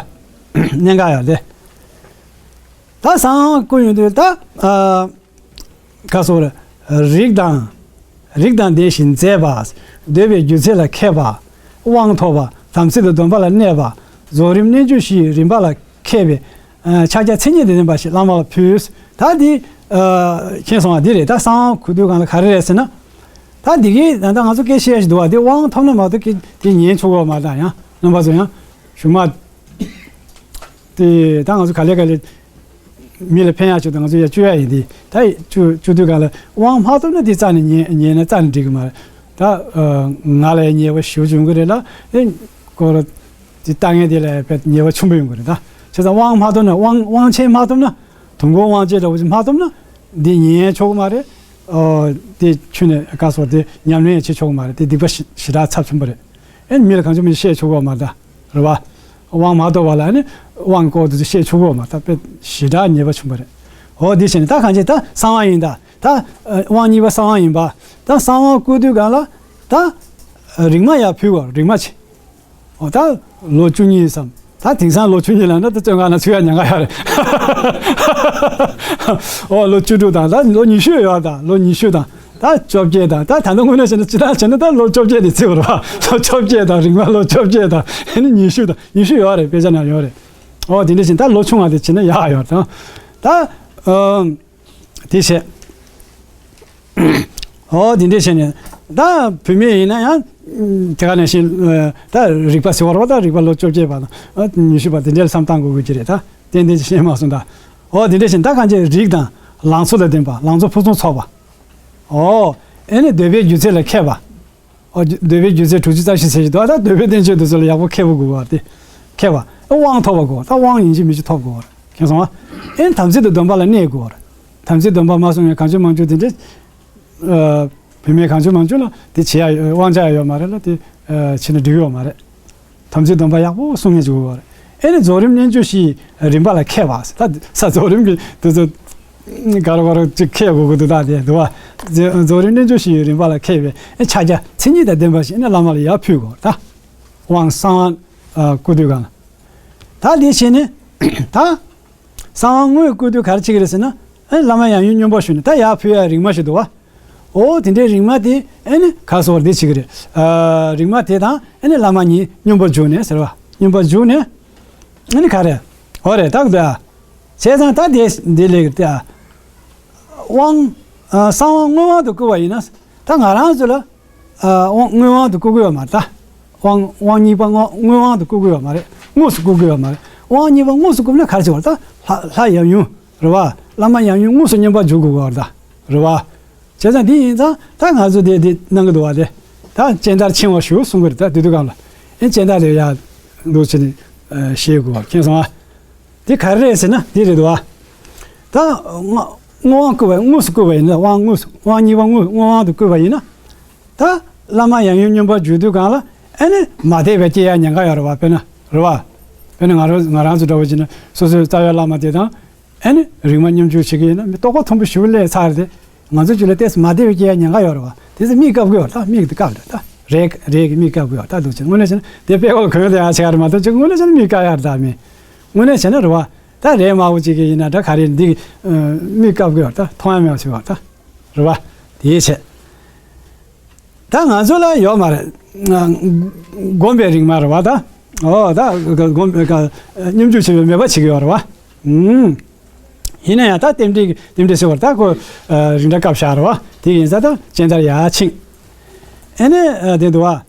གནད་འགག་ཡོད་རེད། ད་གསང་དབང་བསྐུར་ཡོང་དུས་ད། ག་སོགས་རིགས་དང་། རིགས་དང་ལྡན་ཞིང་མཛེས་པ། འདོད་པའི་རྒྱུ་མཚན་ལ་མཁས་པ། དབང་ཐོབ་པ། དམ་ཚིག་དང་སྡོམ་པ་ལ་གནས་པ། རྫོགས་རིམ་རྣལ་འབྱོར་བཞི་ཡི་རིམ་པ་ལ་མཁས་པའི་ཕྱག་རྒྱ་མཚན་ཉིད་དང་ལྡན་པ་ཞིག་བླ་མ་ལ་ཕུལ། ད་འདི་མཁྱེན་སོང་བ་འདི་རེད། ད་གསང་དབང་བསྐུར་དུས་སྒང་ལ་ག་རེ་རེད་ཟེར་ན། ད་འདི་གི་ད་ལྟ་ང་ཚོ་སྐད་ཆ་བཤད་བཞིན་འདུག་བ་འདི་དབང་ཐོབ་ན་མ་གཏོགས་སྐད་འདི་ཉན་ཆོག་གི་ཡོད་མ་རེད། ད་ཡང་རྣམ་པ་ཚོ་ཡང་གཞུག་མ། དེ་ད་ང་ཚོ་ག་ལེ་ག་ལེ། མི་ལ་ཕན་ཡག་ཆེད་དུ་ང་ཚོ་ཡར་བཅུག་ཡག་ཡིན་ཏེ། ད་བཅུག་བཅུག་དུས་ག་ལ་དབང་མ་ཐོབ་ན་དེ་རྩ་ནས་ཉན་ཉན་ན་རྩ་ནས་འགྲིག་གི་མ་རེད། ད་ང་ལ་ཡང་ཉེས་པ་ཞེ་པོ་བྱུང་གི་རེད་ལ། ཨེ་ཁོ་ར་དེ་ལྟ་ངན་དེ་ལ་ཡང་དཔེ་ཉེས་པ་ཆེན་པོ་ཡོང་གི་རེད། ད་བྱས་ཙང་དབང་མ་ཐོབ་ན་དབང་དབང་ཆེན་མ་ཐོབ་ན། དུས་འཁོར་དབང་ཆེན་འདྲ་བོ་ཅིག་མ་ཐོབ་ན། འདི་ཉན་ཆོག་གི་མ་རེད། ཨོ་དེ་ཁྱོན་ནས་ག་སོགས་དེ་ཉམས་ལེན་ཡང་བྱེད་ཆོག་གི་མ་རེད། དེ་སྡིག་པ་ཞེ་ཞེ་དྲག་ཚབས་ཆེན་པོ་རེད། ཨེ་མི་ལ་གང་བྱུང་མི་བཤད་ཆོག་གི་མ་རེད་ད། རེད་བ། དབང་མ་ཐོབ་པ་ལ་ནི་དབང་སྐོར་དུ་བཤད་ཆོག་གི་མ་ད་དཔེ་ཞེ་དྲག་ཉེས་པ་ཆེན་པོ་རེད། འོ་དེ་བྱས་ནས་ད་གང་བྱེད་ད་གསང་བ་ཡིན་ད། ད་དབང་གཉིས་པ་གསང་བ་ཡིན་པ། ད་གསང་བ་བསྐུར་དུས་གང་ལ་ད་རིག་མ་ཡར་ཕུལ་བ་རིག་མ་ཆེ། འོ་ད་ལོ་བཅུ་གཉིས་སམ། ད་དེང་སང་ལོ་བཅུ་གཉིས་ལ་ན་ད་བཙོན་ཁང་ན་ཚུད་ཡ་ཉེན་ཁ་ཡོད་རེད། འོ་ལོ་བཅུ་དྲུག་དང་ད་ལོ་ཉི་ཤུ་ཡོད་ད་ལོ་ཉི་ཤུ་དང་། ད་བཅོ་བརྒྱད་དང་ད་ད་ལྟ་དངོས་གནས་བྱས་ན་སྤྱི་བཏང་བྱས་ན་ད་ལོ་བཅོ་བརྒྱད་དེ་བརྩི་བ་རེད་བ། ལོ་བཅོ་བརྒྱད་དང་རིང་མ་ལོ་བཅོ་བརྒྱད་དང་ཨ་ནི་ཉི་ཤུ་དང་ཉི་ཤུ་ཡོད་རེད། དཔེ་ཆ་ན་ཡོད་རེད། ཨོ་དེ་འདྲ་བཞིན་ད་ལོ་ཆུང་བ་དེ་བྱས་ན་ཡག་ཡོད་རེད་དང་། ད་ཨམ་དེ་བྱས། ཨོ་དེ་འདྲ་བྱས་ནས་ད་བུད་མེད་ཡིན་ན་ཡང་དེ་ག་ནང་བཞིན་ད་རིག་པ་ཟེར་བ་རེད་བ། ད་རིག་པ་ལོ་བཅོ་བརྒྱད་པ་དང་ཉི་ཤུ་པ་དེ་འདྲ་ལ་བསམ་བཏང་དགོས་དགོས་ཀྱི་རེད། ད་ཏན་ཏན་ཅིག་ཤེས་མ་སོང་ད། ཨོ་དེ་འདྲ་བཞིན་ད་གང་ཅི་རིགས་དང་ལང་ཚོ་དང་ལྡན་པ་ལང་ཚོ་ཕུན་སུམ་ཚོགས་པ། ཨོ། ཨེ་ནི་འདོད་པའི་རྒྱུ་མཚན་ལ་མཁས་པ། ཨོ་འདོད་པའི་རྒྱུ་མཚན་དྲུག་ཅུ་རྩ་བཞི་ཟེར་གྱི་འདུག་ད་འདོད་པའི་བསྟན་བཅོས་འདི་ཚོ་ལ་ཡག་པོ་མཁས་པོ་དགོས་པ་དེ། མཁས་པ། ཨེ་དབང་ཐོབ་པ་དགོས། ད་དབང་ཡིན་གཅིག་མིན་གཅིག་ཐོབ་དགོས་པ། མཁྱེན་སོང་ཨ། ཨེ་ནི་དམ་ཚིག་དང་སྡོམ་པ་ལ་གནས་དགོས་པ། དམ་ཚིག་སྡོམ་པ་མ་བསྲུང་ཡང་གང་བྱུང་མང་བྱུང་དེ་འདྲའི། ཨ། བུད་མེད་གང་བྱུང་མང་བྱུང་ལ་དེ་བྱེད་ཡ་དབང་ཆ་ཡ་ཡོད་མ་རེད་ལ་དེ། ཨ། བྱེད་ན་འགྲིག་ཡོད་མ་རེད། དམ་ཚིག་སྡོམ་པ་ཡག་པོ་སྲུང་ངེས་ཅིག་དགོས་པ་རེད། ཨེ་ནི་རྫོགས་རིམ་རྣལ་འབྱོར་བཞིའི་རིམ་པ་ལ་མཁས་པ། ད་ས་རྫོགས་རིམ་གྱི་དེ་ཚོ་ག་རེ་ག་རེ་ཅིག་མཁས་དགོས་ཀྱི་འདུག་ད་དེ་འདུག་བ། རྫོགས་རིམ་རྣལ་འབྱོར་བཞིའི་རིམ་པ་ལ་མཁས་པའི་ཨེ་ཕྱག་རྒྱ་མཚན་ཉིད་དང་ལྡན་པ་ཞིག་ཨེ་ནི་བླ་མ་ལ་ཡར་ཕུལ་དགོས་ད། དབང་གསང་བ་བསྐུར་དུས་གང་ལ། ད་དེ་བྱས་ནས་ད། གསང་བ་དངོས་བསྐུར་དུས་ག་རེ་བྱེད་ཀྱི་རེད་ཟེར་ན། ཨེ་བླ་མ་ཡང་ཡུན་སྙོམས་པར་བཞུགས་ནས་ད་ཡར་ཕུལ་ཡ་རིག་མ་ཞིག་འདུག་བ། ཨོ་དེ་འདྲའི་རིག་མ་དེ་ཨེ་ནི་ག་སོགས་དེ་བྱེད་ཀྱི་རེད། ཨ་རིག་མ་དེ་དང་ཨེ་ནི་བླ་མ་གཉིས་སྙོམས་པར་འཇུག་ནས་ཟེར་བ། སྙོམས་པར་འཇུག་ནས། ཨ་ནི་ག་རེ། འོ་རེད་ད་གི་འདུག་ཨ། བྱས་ཙང་ད་དེ་འདི་ལེགས་ཏེ་ཨ། དབང་། ཨ། གསང་དབང་མངོན་དབང་དུ་བསྐུར་བ་ཡིན་ན། ད་ང་རང་ཚོ་ལ། ཨ། དབང་མངོན་དབང་དུ་བསྐུར་གི་ཡོད་མ་རེད་ད། དབང་དབང་གཉིས་པ་དངོས་དངོས་དབང་དུ་བསྐུར་གི་ཡོད་མ་རེད། དངོས་སུ་བསྐུར་གི་ཡོད་མ་རེད། དབང་གཉིས་པ་དངོས་སུ་བསྐུར་ན་ག་རེ་བྱེད་དགོས་རེད་ད། ལྷ་ལྷ་ཡབ་ཡུམ་རེད་བ། བླ་མ་ཡབ་ཡུམ་དངོས་སུ་བསྙེན་པར་འཇུག་དགོས་པ་རེད་ད། རེད་བ། བྱས་ཙང་འདི་ཡིན་ཙང་ད་ང་ཚོ་དེ་དེ་གནང་གི་འདུག་བ་དེ། ད་སྤྱན་ལྟར་འཆིང་བ་ཞུ་གསུང་གི་རེད་ད་དེ་དུས་སྒང་ལ། ཨེ་སྤྱན་ལྟར་ལས་ཡག་འདུག་བྱས་ནས་ཨ་ཞེས་དགོས་པ་མཁྱེན་སོང་ཨ། དེ་ག་རེ་རེད་ཟེར་ན་འདི་རེད་འདུག་བ། ད་དངོས་དངོས་དབང་བསྐུར་བ་དངོས་སུ་བསྐུར་བ་ཡིན་ན་དབང་དངོས་སུ་དབང་གཉིས་པ་དངོས་དངོས་དབང་དུ་བསྐུར་བ་ཡིན་ན། ད་བླ་མ་ཡབ་ཡུམ་བསྙེན་པར་འཇུག་དུས་སྒང་ལ་ཨེ་ནི་མ་དད་པའི་སྐྱེ་ཡ་ཉེན་ཁ་ཡོད་རེད་བ། དཔེར་ན་རེད་བ། དཔེར་ན་ང་རང་ང་རང་ཚོ་འདྲ་བོ་བྱས་ན་སོ་སོའི་རྩ་བའི་བླ་མ་དེ་དང་། ཨེ་ནི་རིག་མ་སྙོམས་འཇུག་བྱེད་ཀྱི་ཡིན་ན་མི་རྟོགས་པ་མཐོན་པོ་ཞུ་སླེབས་ཚར་རེད་དེ། ང་ཚོ་རྒྱུད་ལ་ཏོག་ཙམ་མ་བདེ་བའི་སྐྱེ་ཡ་ཉེན་ཁ་ཡོད་རེད་བ། དེ་ཚོ་མིག་བཀབ་དགོས་ཡོད་རེད་ད། མིག་དེ་བཀབ་རེད་ད། རེག་རེག་གི་མིག་བཀབ་དགོས་ཡོད་ད། འདུག་ཅེ་དངོས་གནས་བྱས་ན་དེ་དཔེ་ཁོ་ལ་གོན་དེ་ཡ་ཆེ་ག་རེད་མ་གཏོགས་ཅིག་དངོས་གནས་བྱས་ན་མིག་བཀབ་ཡ་རེད་ད་མི། དངོས་གནས་བྱས་ན་རེད་བ། ད་རེག་མ་བོ་ཅིག་གི་ཡིན་ན་ད་ག་རེ་འདི་མིག་བཀབ་དགོས་ཡོད་ད། མཐོང་ཡ་མེད་པ་ཞིག་ཡོད་ད། རེད་བ། དེའི་ཆེད། ད་ང་ཚོ་ལ་ཡོད་མ་རེད། སྒོམ་པའི་རིག་མ་རེད་བ་ད། ཨོ་ད་སྒོམ་སྙོམས་འཇུག་བྱེད་པའི་མོས་པ་བྱེད་ཀྱི་ཡོད་རེད་བ། ཨུམ། ཡིན་ན་ཡང་ད་རྟེན་འབྲེལ་གྱི་རྟེན་འབྲེལ་ཟེར་བ་ད་ཁོ་རིགས་འདྲ་སྐབས་བཞག་རེད་བ། དེ་ཡིན་ཙང་ད་སྤྱན་ལྟར་ཡར་འཆིང་། ཨེ་ནས་དེ་འདུག་བ།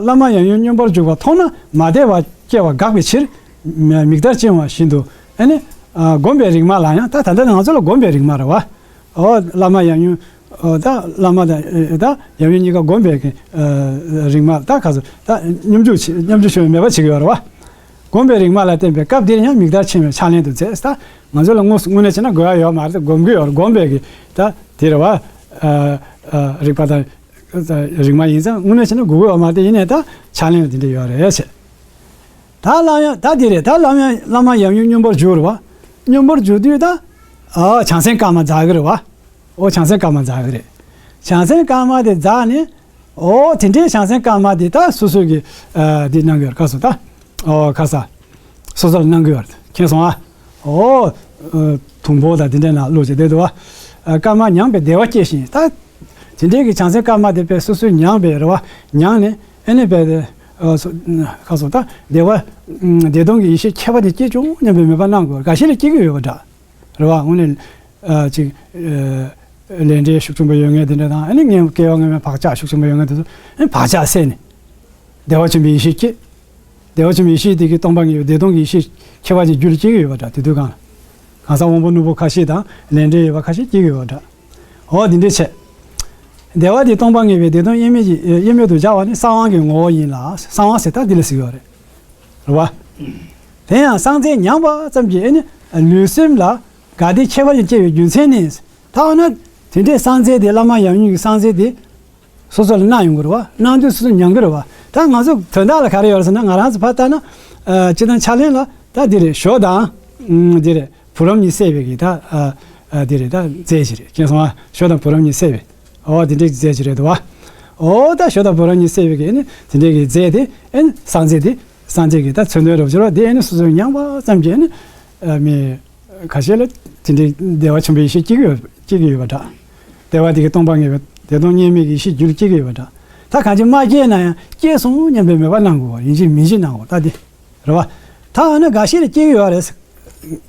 བླ་མ་ཡབ་ཡུམ་བསྙེན་པར་འཇུག་པ་མཐོང་ན་མ་དད་པ་སྐྱེ་བ་དགག་པའི་ཕྱིར། མིག་ལྟར་འཆིང་བ་བཞིན་དུ་ཨེ་ནས་སྒོམ་པའི་རིག་མ་ལ་ཡང་ད་ད་ལྟ་ང་ཚོ་ལ་སྒོམ་པའི་རིག་མ་རེད་བ། ཨོ་བླ་མ་ཡབ་ཡུམ། ཨོ་ད་བླ་མ་དང་ཨེ་ད་ཡབ་ཡུམ་གཉིས་ཀ་སྒོམ་པའི་གི་ཨ་རིག་མ་ད་ག་ཚོད་ད་སྙོམས་འཇུག་བྱེད་སྙོམས་འཇུག་བྱེད་པའི་མོས་པ་བྱེད་ཀྱི་ཡོད་རེད་བ། སྒོམ་པའི་རིག་མ་ལ་བརྟེན་པའི་སྐབས་འདིར་ཡང་མིག་ལྟར་འཆིང་བའི་ཕྱག་ལེན་དུ་མཛད། ད་ང་ཚོ་ལ་དངོས་སུ་དངོས་གནས་བྱས་ན་དགོས་ཡ་ཡོད་མ་རེད། སྒོམ་གྱི་ཡོད་རེད། སྒོམ་པའི་གི་ད་དེ་རེད་བ། ཨ་ཨ་རིག་པ་དང་རིག་མ་ཡིན་ཙང་དངོས་གནས་བྱས་ན་དགོས་ཀྱི་ཡོད་མ་རེད། ཡིན་ནའི་ད་ཕྱག་ལེན་ལ་དེ་འདྲ་ཡོད་རེད་ཟེར། ད་སླར་ཡང་ད་དེ་རེད། ད་སླར་ཡང་བླ་མ་ཡབ་ཡུམ་བསྙེན་པར་འཇུག་རེད་བ། བསྙེན་པར་འཇུག་དུས་ད་ཨ་བྱང་སེམས་དཀར་དམར་འཛག་གི་རེད་བ། ཨོ་བྱང་སེམས་དཀར་དམར་འཛག་གི་རེད། བྱང་སེམས་དཀར་དམར་དེ་འཛག་ནས་ཨོ་དེ་འདྲའི་བྱང་སེམས་དཀར་དམར་དེ་ད་སོ་སོ་གི་ཨ་དེ་གནང་གི་ཡོད་རེད། ཁ་སོ་ད་ཨོ་ཁ་ས་སོ་སོ་ལ་གནང་གི་ཡོད་རེད། མཁྱེན་སོང་ཨ། ཨོ་ཨ་དུང་ཕོར་དང་དེ་འདྲའི་ནང་བླུགས་བྱས་བསྡད་འདུག་བ། ཨ་དཀར་དམར་མྱངས་པས་བདེ་བ་སྐྱེ་ཞིང་ད། དེ་འདྲའི་གི་བྱང་སེམས་དཀར་དམར་དེ་དཔེ་སོ་སོས་མྱངས་པས་རེད་བ། མྱངས་ནས་ཨེ་ནས་དཔེ་དེ་ཨ་སོ་ཁ་སོ་ད་བདེ་བ་ཨ་བདེ་སྟོང་གི་ཡེ་ཤེས་ཁྱད་པར་ཅན་སྐྱེ་བྱུང་སྙམ་པའི་མོས་པ་གནང་དགོས། འགའ་ཤས་ལ་སྐྱེ་གི་ཡོད་པ་འདྲ། རེད་བ། དངོས་གནས་ཨ་ཅིག་ཨ་ལས་འབྲས་ཤུགས་ཆེན་པོ་ཡོད་མཁན་དེ་འདྲ་དང་ཨ་ནི་ངན་སྐལ་བ་ངན་པའི་བག་ཆགས་ཤུགས་ཆེན་པོ་ཡོད་མཁན་དེ་ཚོ་ཨ་ནི་བག་ཆགས་སད་ནས་བདེ་བ་ཆེན་པོའི་ཡེ་ཤེས་སྐྱེ། བདེ་བ་ཆེན་པོའི་ཡེ་ཤེས་དེ་གིས་སྟོང་པ་ཉིད་པའི་བདེ་སྟོང་གི་ཡེ་ཤེས་ཁྱད་པར་ཅན་རྒྱུད་ལ་སྐྱེ་གི་ཡོད་པ་འདྲ། དེ་དུས་གང་ལ་གང་ཟག་དབང་པོ་རྣོན་པོ་ཁ་ཤས་དང་ལས་འབྲས་ཡོད་པ་ཁ་ཤས་སྐྱེ་གི་ཡོད་པ་འདྲ། འོ་དེ་འདྲའི་ཆེད། བདེ་བ་དེ་སྟོང་པ་ཉིད་པའི་བདེ་སྟོང་དབྱེར་མེད་ཀྱི་དབྱེར་མེད་དུ་སྦྱར་བ་ནི་གསང་དབང་གི་ངོ་བོ་ཡིན་ལ། གསང་དབང་ཟེར་ད་འདི་ལ་ཟེར་གྱི་ཡོད་རེད། རེད་བ། དེ་ཡང་གསང་རྫས་མྱངས་པ་ཙམ་གྱིས་ཨེ་ནི་ལུས་སེམས་ལ་དགའ་བདེ་ཁྱད་པར་ཅན་སྐྱེ་བའི་རྒྱུ་མཚན་ནི། ད་འོ་ན་དེ་འདྲའི་གསང་རྫས་དེ་བླ་མ་ཡབ་ཡུམ་གྱི་གསང་རྫས་དེ་སོ་སོ་ལ་གནང་ཡོང་གི་རེད་བ། གནང་དུས་སོ་སོ་མྱང་གི་རེད་བ། ད་ང་ཚོ་དོན་དག་ལ་ག་རེ་ཡོད་རེད་ཟེར་ན་ང་རང་ཚོ་ཕར་ལྟ་ན་ཨ་སྤྱིར་བཏང་ཕྱག་ལེན་ལ་ད་འདི་རེད། ཞོ་དང་ཨ་འདི་རེད། བུ་རམ་གཉིས་བསྲེས་པའི་གི་ད་ཨ་ཨ་འདི་རེད། ད་རྫས་ཅིག་རེད། མཁྱེན་སོང་ཨ། ཞོ་དང་བུ་རམ་གཉིས་བསྲེས་པའི་ཨོ་དེ་འདྲའི་རྫས་ཅིག་རེད་འདུག་བ། ཨོ་ད་ཞོ་དང་བུ་རམ་གཉིས་བསྲེས་པའི་གི་ཨེ་ནི་དེ་འདྲའི་གི་རྫས་དེ་ཨེ་ནི་གསང་རྫས་དེ་གསང་རྫས་ཀྱི་ད་མཚོན་དོན་རབ་འབྱོར་བ་དེ་ཨེ་ནི་སོ་སོས་མྱངས་པ་ཙམ་གྱིས་ཨེ་ནི་ཨ་མི་ཁ་ཤས་ལ་དེ་འདྲའི་བདེ་བ་ཆེན་པོའི་ཡེ་ཤེས་སྐྱེ་གི་ཡོད་སྐྱེ་གི་ཡོད་པ་འདྲ། བདེ་བ་དེ་གི་སྟོང་པ་ངེས་པའི་བདེ་སྟོང་དབྱེར་མེད་ཀྱི་ཡེ་ཤེས་རྒྱུད་ལ་སྐྱེ་གི་ཡོད་པ་འདྲ། ད་གང་ཅི་མ་སྐྱེས་ན་ཡང་སྐྱེས་སོང་སྙམ་པའི་མོས་པ་གནང་དགོས་པ་ཡིན་གཅིག་མིན་གཅིག་གནང་དགོས་ད་དེ། རེད་བ། ད་འོ་ན་འགའ་ཤས་ལ་སྐྱེ་གི་ཡོད་རེད།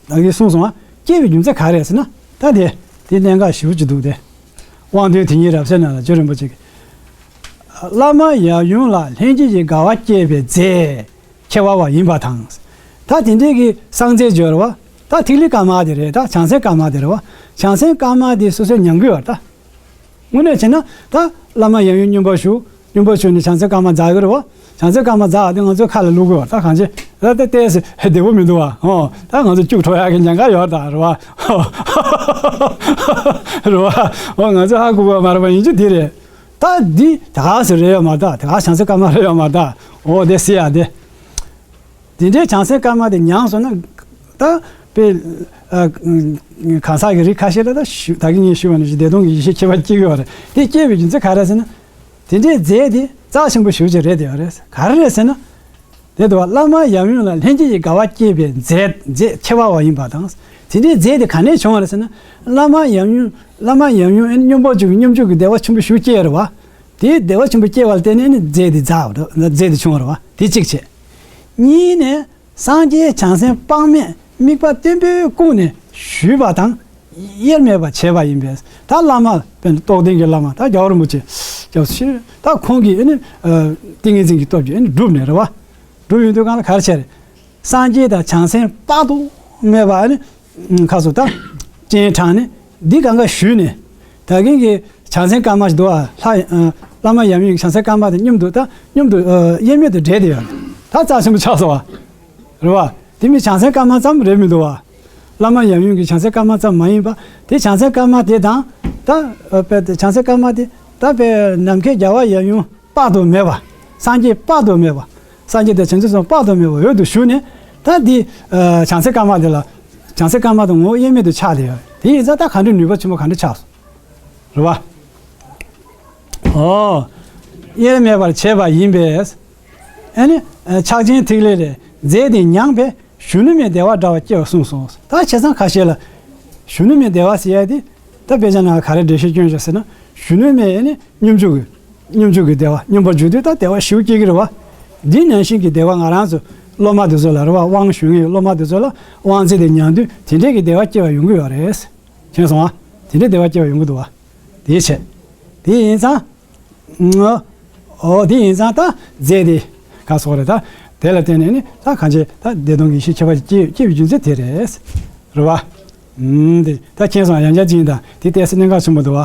ད་གིན་གསུངས་སོང་ཨ། སྐྱེ་བའི་རྒྱུ་མཚན་ག་རེ་རེད་ཟེར་ན། ད་དེ་དེ་གནད་འགག་ཞེ་པོ་ཅིག་འདུག་སྟེ། དབང་དོན་དེ་ཉིད་རབ་གསལ་ནང་ལ་རྗེ་རིན་པོ་ཆེ་གིས། བླ་མ་ཡབ་ཡུམ་ལ་ལྷན་སྐྱེས་ཀྱི་དགའ་བ་སྐྱེད་པའི་རྫས་ཁྱད་པར་བ་ཡིན་པ་དང་། ད་དེ་འདྲའི་གི་གསང་རྫས་སྦྱོར་བ། ད་ཐིག་ལེ་དཀར་དམར་དེ་རེད། ད་བྱང་སེམས་དཀར་དམར་དེ་རེད་བ། བྱང་སེམས་དཀར་དམར་དེ་སོ་སོས་མྱང་གི་ཡོད་རེད་ད། དངོས་གནས་བྱས་ན་ད་བླ་མ་ཡབ་ཡུམ་བསྙེན་པར་ཞུ། བསྙེན་པར་ཞུ་ནས་བྱང་སེམས་དཀར་དམར་འཛག་གི་རེད་བ། བྱང་སེམས་དཀར་དམར་འཛག་དེ་ང་ཚོའི་ཁ་ལ་བླུག་གི་ཡོད་རེད་ད། གང་ཅི་ད་ལྟ་ཏོག་ཙམ་བདེ་པོ་མི་འདུག་བ། ཨོ་ད་ང་ཚོ་སྐྱུག་བྲོ་ཡག་གི་ཉེན་ཁ་ཡོད་རེད་ད། རེད་བ། རེད་བ། ཨོ་ང་ཚོ་ཧ་གོ་གི་མ་རེད་པ། ཡིན་གཅིག་དེ་རེད། ད་འདི་ད་ག་ཟེ་རེད་ཡོད་མ་རེད་ད། ད་ག་བྱང་སེམས་དཀར་དམར་རེད་ཡོད་མ་རེད་ད། ཨོ་དེ་སེ་ཡ་དེ། དེ་འདྲའི་བྱང་སེམས་དཀར་དམར་དེ་མྱངས་སོང་ན། ད་དཔེ་ཨ་གང་ཟག་གི་རིགས་ཁ་ཤས་ལ་ད་ཞུ་ད་གིན་ངས་ཞུས་པ་ནང་བཞིན་བདེ་སྟོང་གི་ཡེ་ཤེས་ཁྱད་པར་སྐྱེ་གི་ཡོད་རེད། དེ་སྐྱེ་བའི་རྒྱུ་མཚན་ག་རེ་ཟེར་ན། དེ་འདྲའི་རྫས་དེ་རྩ་ཆེན་པོ་ཞེ་པོ་ཅིག་རེད་དེ་ཡོད་རེད། ག་རེ་རེད་ཟེར་ན། དེ་དུ་བ་བླ་མ་ཡབ་ཡུམ་ལ་ལྷན་སྐྱེས་ཀྱི་དགའ་བ་སྐྱེད་པའི་རྫས་རྫས་ཁྱད་པར་བ་ཡིན་པ་དང་། དེ་འདྲའི་རྫས་དེ་ག་ནས་བྱུང་བ་རེད་ཟེར་ན། བླ་མ་ཡབ་ཡུམ་བླ་མ་ཡབ་ཡུམ་ཨེ་ནི་སྙོམས་པར་འཇུག་གི་སྙོམས་འཇུག་གི་བདེ་བ་ཆེན་པོ་ཞེ་པོ་སྐྱེས་རེད་བ། དེའི་བདེ་བ་ཆེན་པོ་སྐྱེ་བ་ལ་བརྟེན་ནས་ནི་རྫས་དེ་འཛག་པ་རེད། རྫས་དེ་བྱུང་བ་རེད་བ། དེ་གཅིག་བྱས། གཉིས་ནས། སངས་རྒྱས་བྱང་སེམས་དཔག་མེད་དམིགས་པ་བརྟན་པོས་བཀུག་ནས་ཞུས་པ་དང་། དབྱེར་མེད་པར་བྱས་པ་ཡིན་པས། ད་བླ་མ་དཔེར་ན་རྟོགས་ལྡན་གྱི་བླ་མ་ད་རྒྱལ་བ་རིན་པོ་ཆེ་སྐྱབས་སུ་མཆི། ད་ཁོང་གིས་ཨ་ནི་ཏིང་ངེ་འཛིན་གྱི་སྟོབས་ཀྱིས་ཨ་ནི་བསྒྲུབས་ནས་རེད་བ། བསྒྲུབས་ཡོང་དུས་གང་ལ་ག་རེ་བྱས་རེད། སངས་རྒྱས་དང་བྱང་སེམས་དཔག་ཏུ་མེད་པ་ཨ་ནི་ཁ་སོ་ད་སྤྱན་དྲངས་ནས་འདི་གང་ག་ཞུས་ནས། ད་གིན་གྱི་བྱང་སེམས་དཀར་དམར་ཞིག་འདུག་ཨ། ལྷ་བླ་མ་ཡབ་ཡུམ་གྱི་བྱང་སེམས་དཀར་དམར་དེ་མཉམ་དུ་ད་མཉམ་དུ་དབྱེར་མེད་དུ་འདྲེས་ཏེ་ཡོད། ད་རྩ་ཆེན་པོ་ཆགས་སོང་བ། རེད་བ། དེ་མིན་བྱང་སེམས་དཀར་དམར་ཙམ་རེད་མི་འདུག་བ། བླ་མ་ཡབ་ཡུམ་གྱི་བྱང་སེམས་དཀར་དམར་ཙམ་མ་ཡིན་པ། དེ་བྱང་སེམས་དཀར་དམར་དེ་དང་། ད་ཨ་དཔེ་བྱང་སེམས་དཀར་དམར་དེ་ད་དཔེ་ནམ་མཁའི་རྒྱལ་བ་ཡབ་ཡུམ་དཔག་ཏུ་མེད་པ། སངས་རྒྱས་དཔག་ཏུ་མེད་པ། སངས་རྒྱས་དང་བྱང་ཆུབ་སེམས་དཔག་ཏུ་མེད་པ་འོད་དུ་ཞུ་ནས། ད་འདི་ཨ་བྱང་སེམས་དཀར་དམར་དེ་ལ། བྱང་སེམས་དཀར་དམར་དེ་ངོ་བོ་དབྱེར་མེད་དུ་ཆགས་ཏེ་ཡོད། དེ་ཡིན་ཙང་ད་ག་འདྲ་ནུས་པ་ཆེན་པོ་ག་འདྲ་ཆགས་སོང་། རེད་བ། ཨོ། དབྱེར་མེད་པར་བྱས་པ་ཡིན་པས། ཨ་ནི། ཕྱག་ཆེན་ཐིག་ལེ་ལས་རྫས་དེ་མྱངས་པས་གཞོན་ནུ་མའི་བདེ་བ་འདྲ་བ་སྐྱེ་བར་གསུངས་སོ། ད་བྱས་ཙང་ཁ་ཤས་ལ། གཞོན་ནུ་མའི་བདེ་བ་ཟེར་ཡ་དེ། ད་དཔེ་ཆ་ནང་ག་རེ་འགྲེལ་བཤད་སྐྱོན་བཞག་ཟེར་ན། གཞོན་ནུ་མའི་ཨ་ནི་སྙོམས་འཇུག་གི། སྙོམས་འཇུག་གི་བདེ་བ་སྙོམས་པར་འཇུག་དུས་ད་བདེ་བ་ཞེ་པོ་སྐྱེ་གི་རེད་བ། འདི་ནང་བཞིན་གྱི་བདེ་བ་ང་རང་ཚོ་སློབ་མ་དེ་ཚོ་ལ་རེད་བ། དབང་ཞུ་མཁན་སློབ་མ་དེ་ཚོ་ལ་དབང་རྫས་དེ་མྱང་དུས་དེ་འདྲའི་གི་བདེ་བ་སྐྱེ་བ་ཡོང་གི་ཡོད་རེད། མཁྱེན་སོང་ཨ། དེ་འདྲའི་བདེ་བ་སྐྱེ་བ་ཡོང་གི་འདུག་བ། དེའི་ཕྱིར། དེ་ཡིན་ཙང་། ཨོ། དེ་ཡིན་ཙང་ད་རྫས་དེ་ག་སོགས་རེད་ད། དེ་ལ་བརྟེན་ནས་ནི་ད་གང་ཅི་ད་བདེ་སྟོང་གི་ཡེ་ཤེས་ཁྱད་པར་ཅན་སྐྱེ་བའི་རྒྱུ་མཚན་དེ་རེད། རེད་བ། ཨུམ། དེ་ད་མཁྱེན་སོང་། ཡང་བསྐྱར་ཅིག་ཡིན་ད། དེ་ཏོག་ཙམ་གནད་འགག་ཆེན་པོ་འདུག་བ།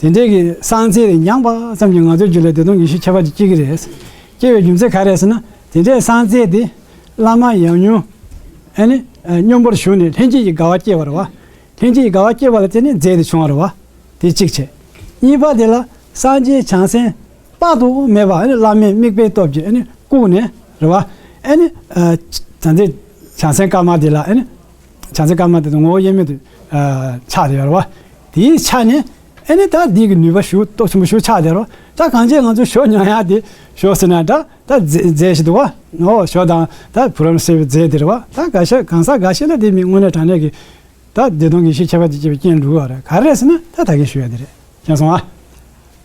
དེ་འདྲའི་གི་སངས་རྒྱས་དེ་མྱངས་པ་ཙམ་གྱིས་ང་ཚོའི་རྒྱུད་ལ་བདེ་སྟོང་གི་ཡེ་ཤེས་ཁྱད་པར་ཅན་སྐྱེ་གི་རེད། སྐྱེ་བའི་རྒྱུ་མཚན་ག་རེ་ཟེར་ན། དེ་འདྲའི་སངས་རྒྱས་དེ་བླ་མ་ཡབ་ཡུམ་ཨ་ནི་སྙོམས་པར་ཞུགས་ནས་ལྷན་སྐྱེས་ཀྱི་དགའ་བ་སྐྱེ་བ་རེད་བ། ལྷན་སྐྱེས་ཀྱི་དགའ་བ་སྐྱེ་བ་ལ་བརྟེན་ནས་རྫས་དེ་བྱུང་བ་རེད་བ། དེ་གཅིག་བྱས། གཉིས་པ་དེ་ལ་སངས་རྒྱས་བྱང་སེམས་དཔག་ཏུ་མེད་པ་ཨ་ནི་བླ་མའི་དམིགས་པའི་སྟོབས་ཀྱིས་ཨ་ནི་བཀུག་ནས་རེད་བ། ཨ་ནི་ཨ་ད་ལྟའི་བྱང་སེམས་དཀར་དམར་དེ་ལ་ཨ་ནི། བྱང་སེམས་དཀར་དམར་དེ་ཚོ་ངོ་བོ་དབྱེར་མེད་དུ་ཨ་ཆགས་བསྡད་ཡོད་རེད་བ། དེའི་ཆ་ནས་ཨ་ནི་ད་འདི་གི་ནུས་པ་ཞེ་པོ་སྟོབས་ཆེན་པོ་ཞེ་པོ་ཆགས་བསྡད་རེད་བ། ད་གང་ཅི་ང་ཚོ་ཞོ་མྱོང་ཡག་དེ་ཞོ་ཟེར་ན་ད་ད་རྫས་རྫས་ཞིག་འདུག་བ། ཨོ་ཞོ་དང་ད་བུ་རམ་ཟེར་བའི་རྫས་དེ་རེད་བ། ད་འགའ་ཤས་གང་ཟག་འགའ་ཤས་ལ་དེ་མི་དངོས་གནས་དྲང་གནས་ཀྱི་ད་བདེ་སྟོང་གི་ཡེ་ཤེས་ཁྱད་པར་ཅན་སྐྱེ་བའི་རྐྱེན་འགྲོ་གི་ཡོད་རེད། ག་རེ་རེད་ཟེར་ན་ད་ད་གིན་ཞུ་ཡ་དེ་རེད། མཁྱེན་སོང་ཨ།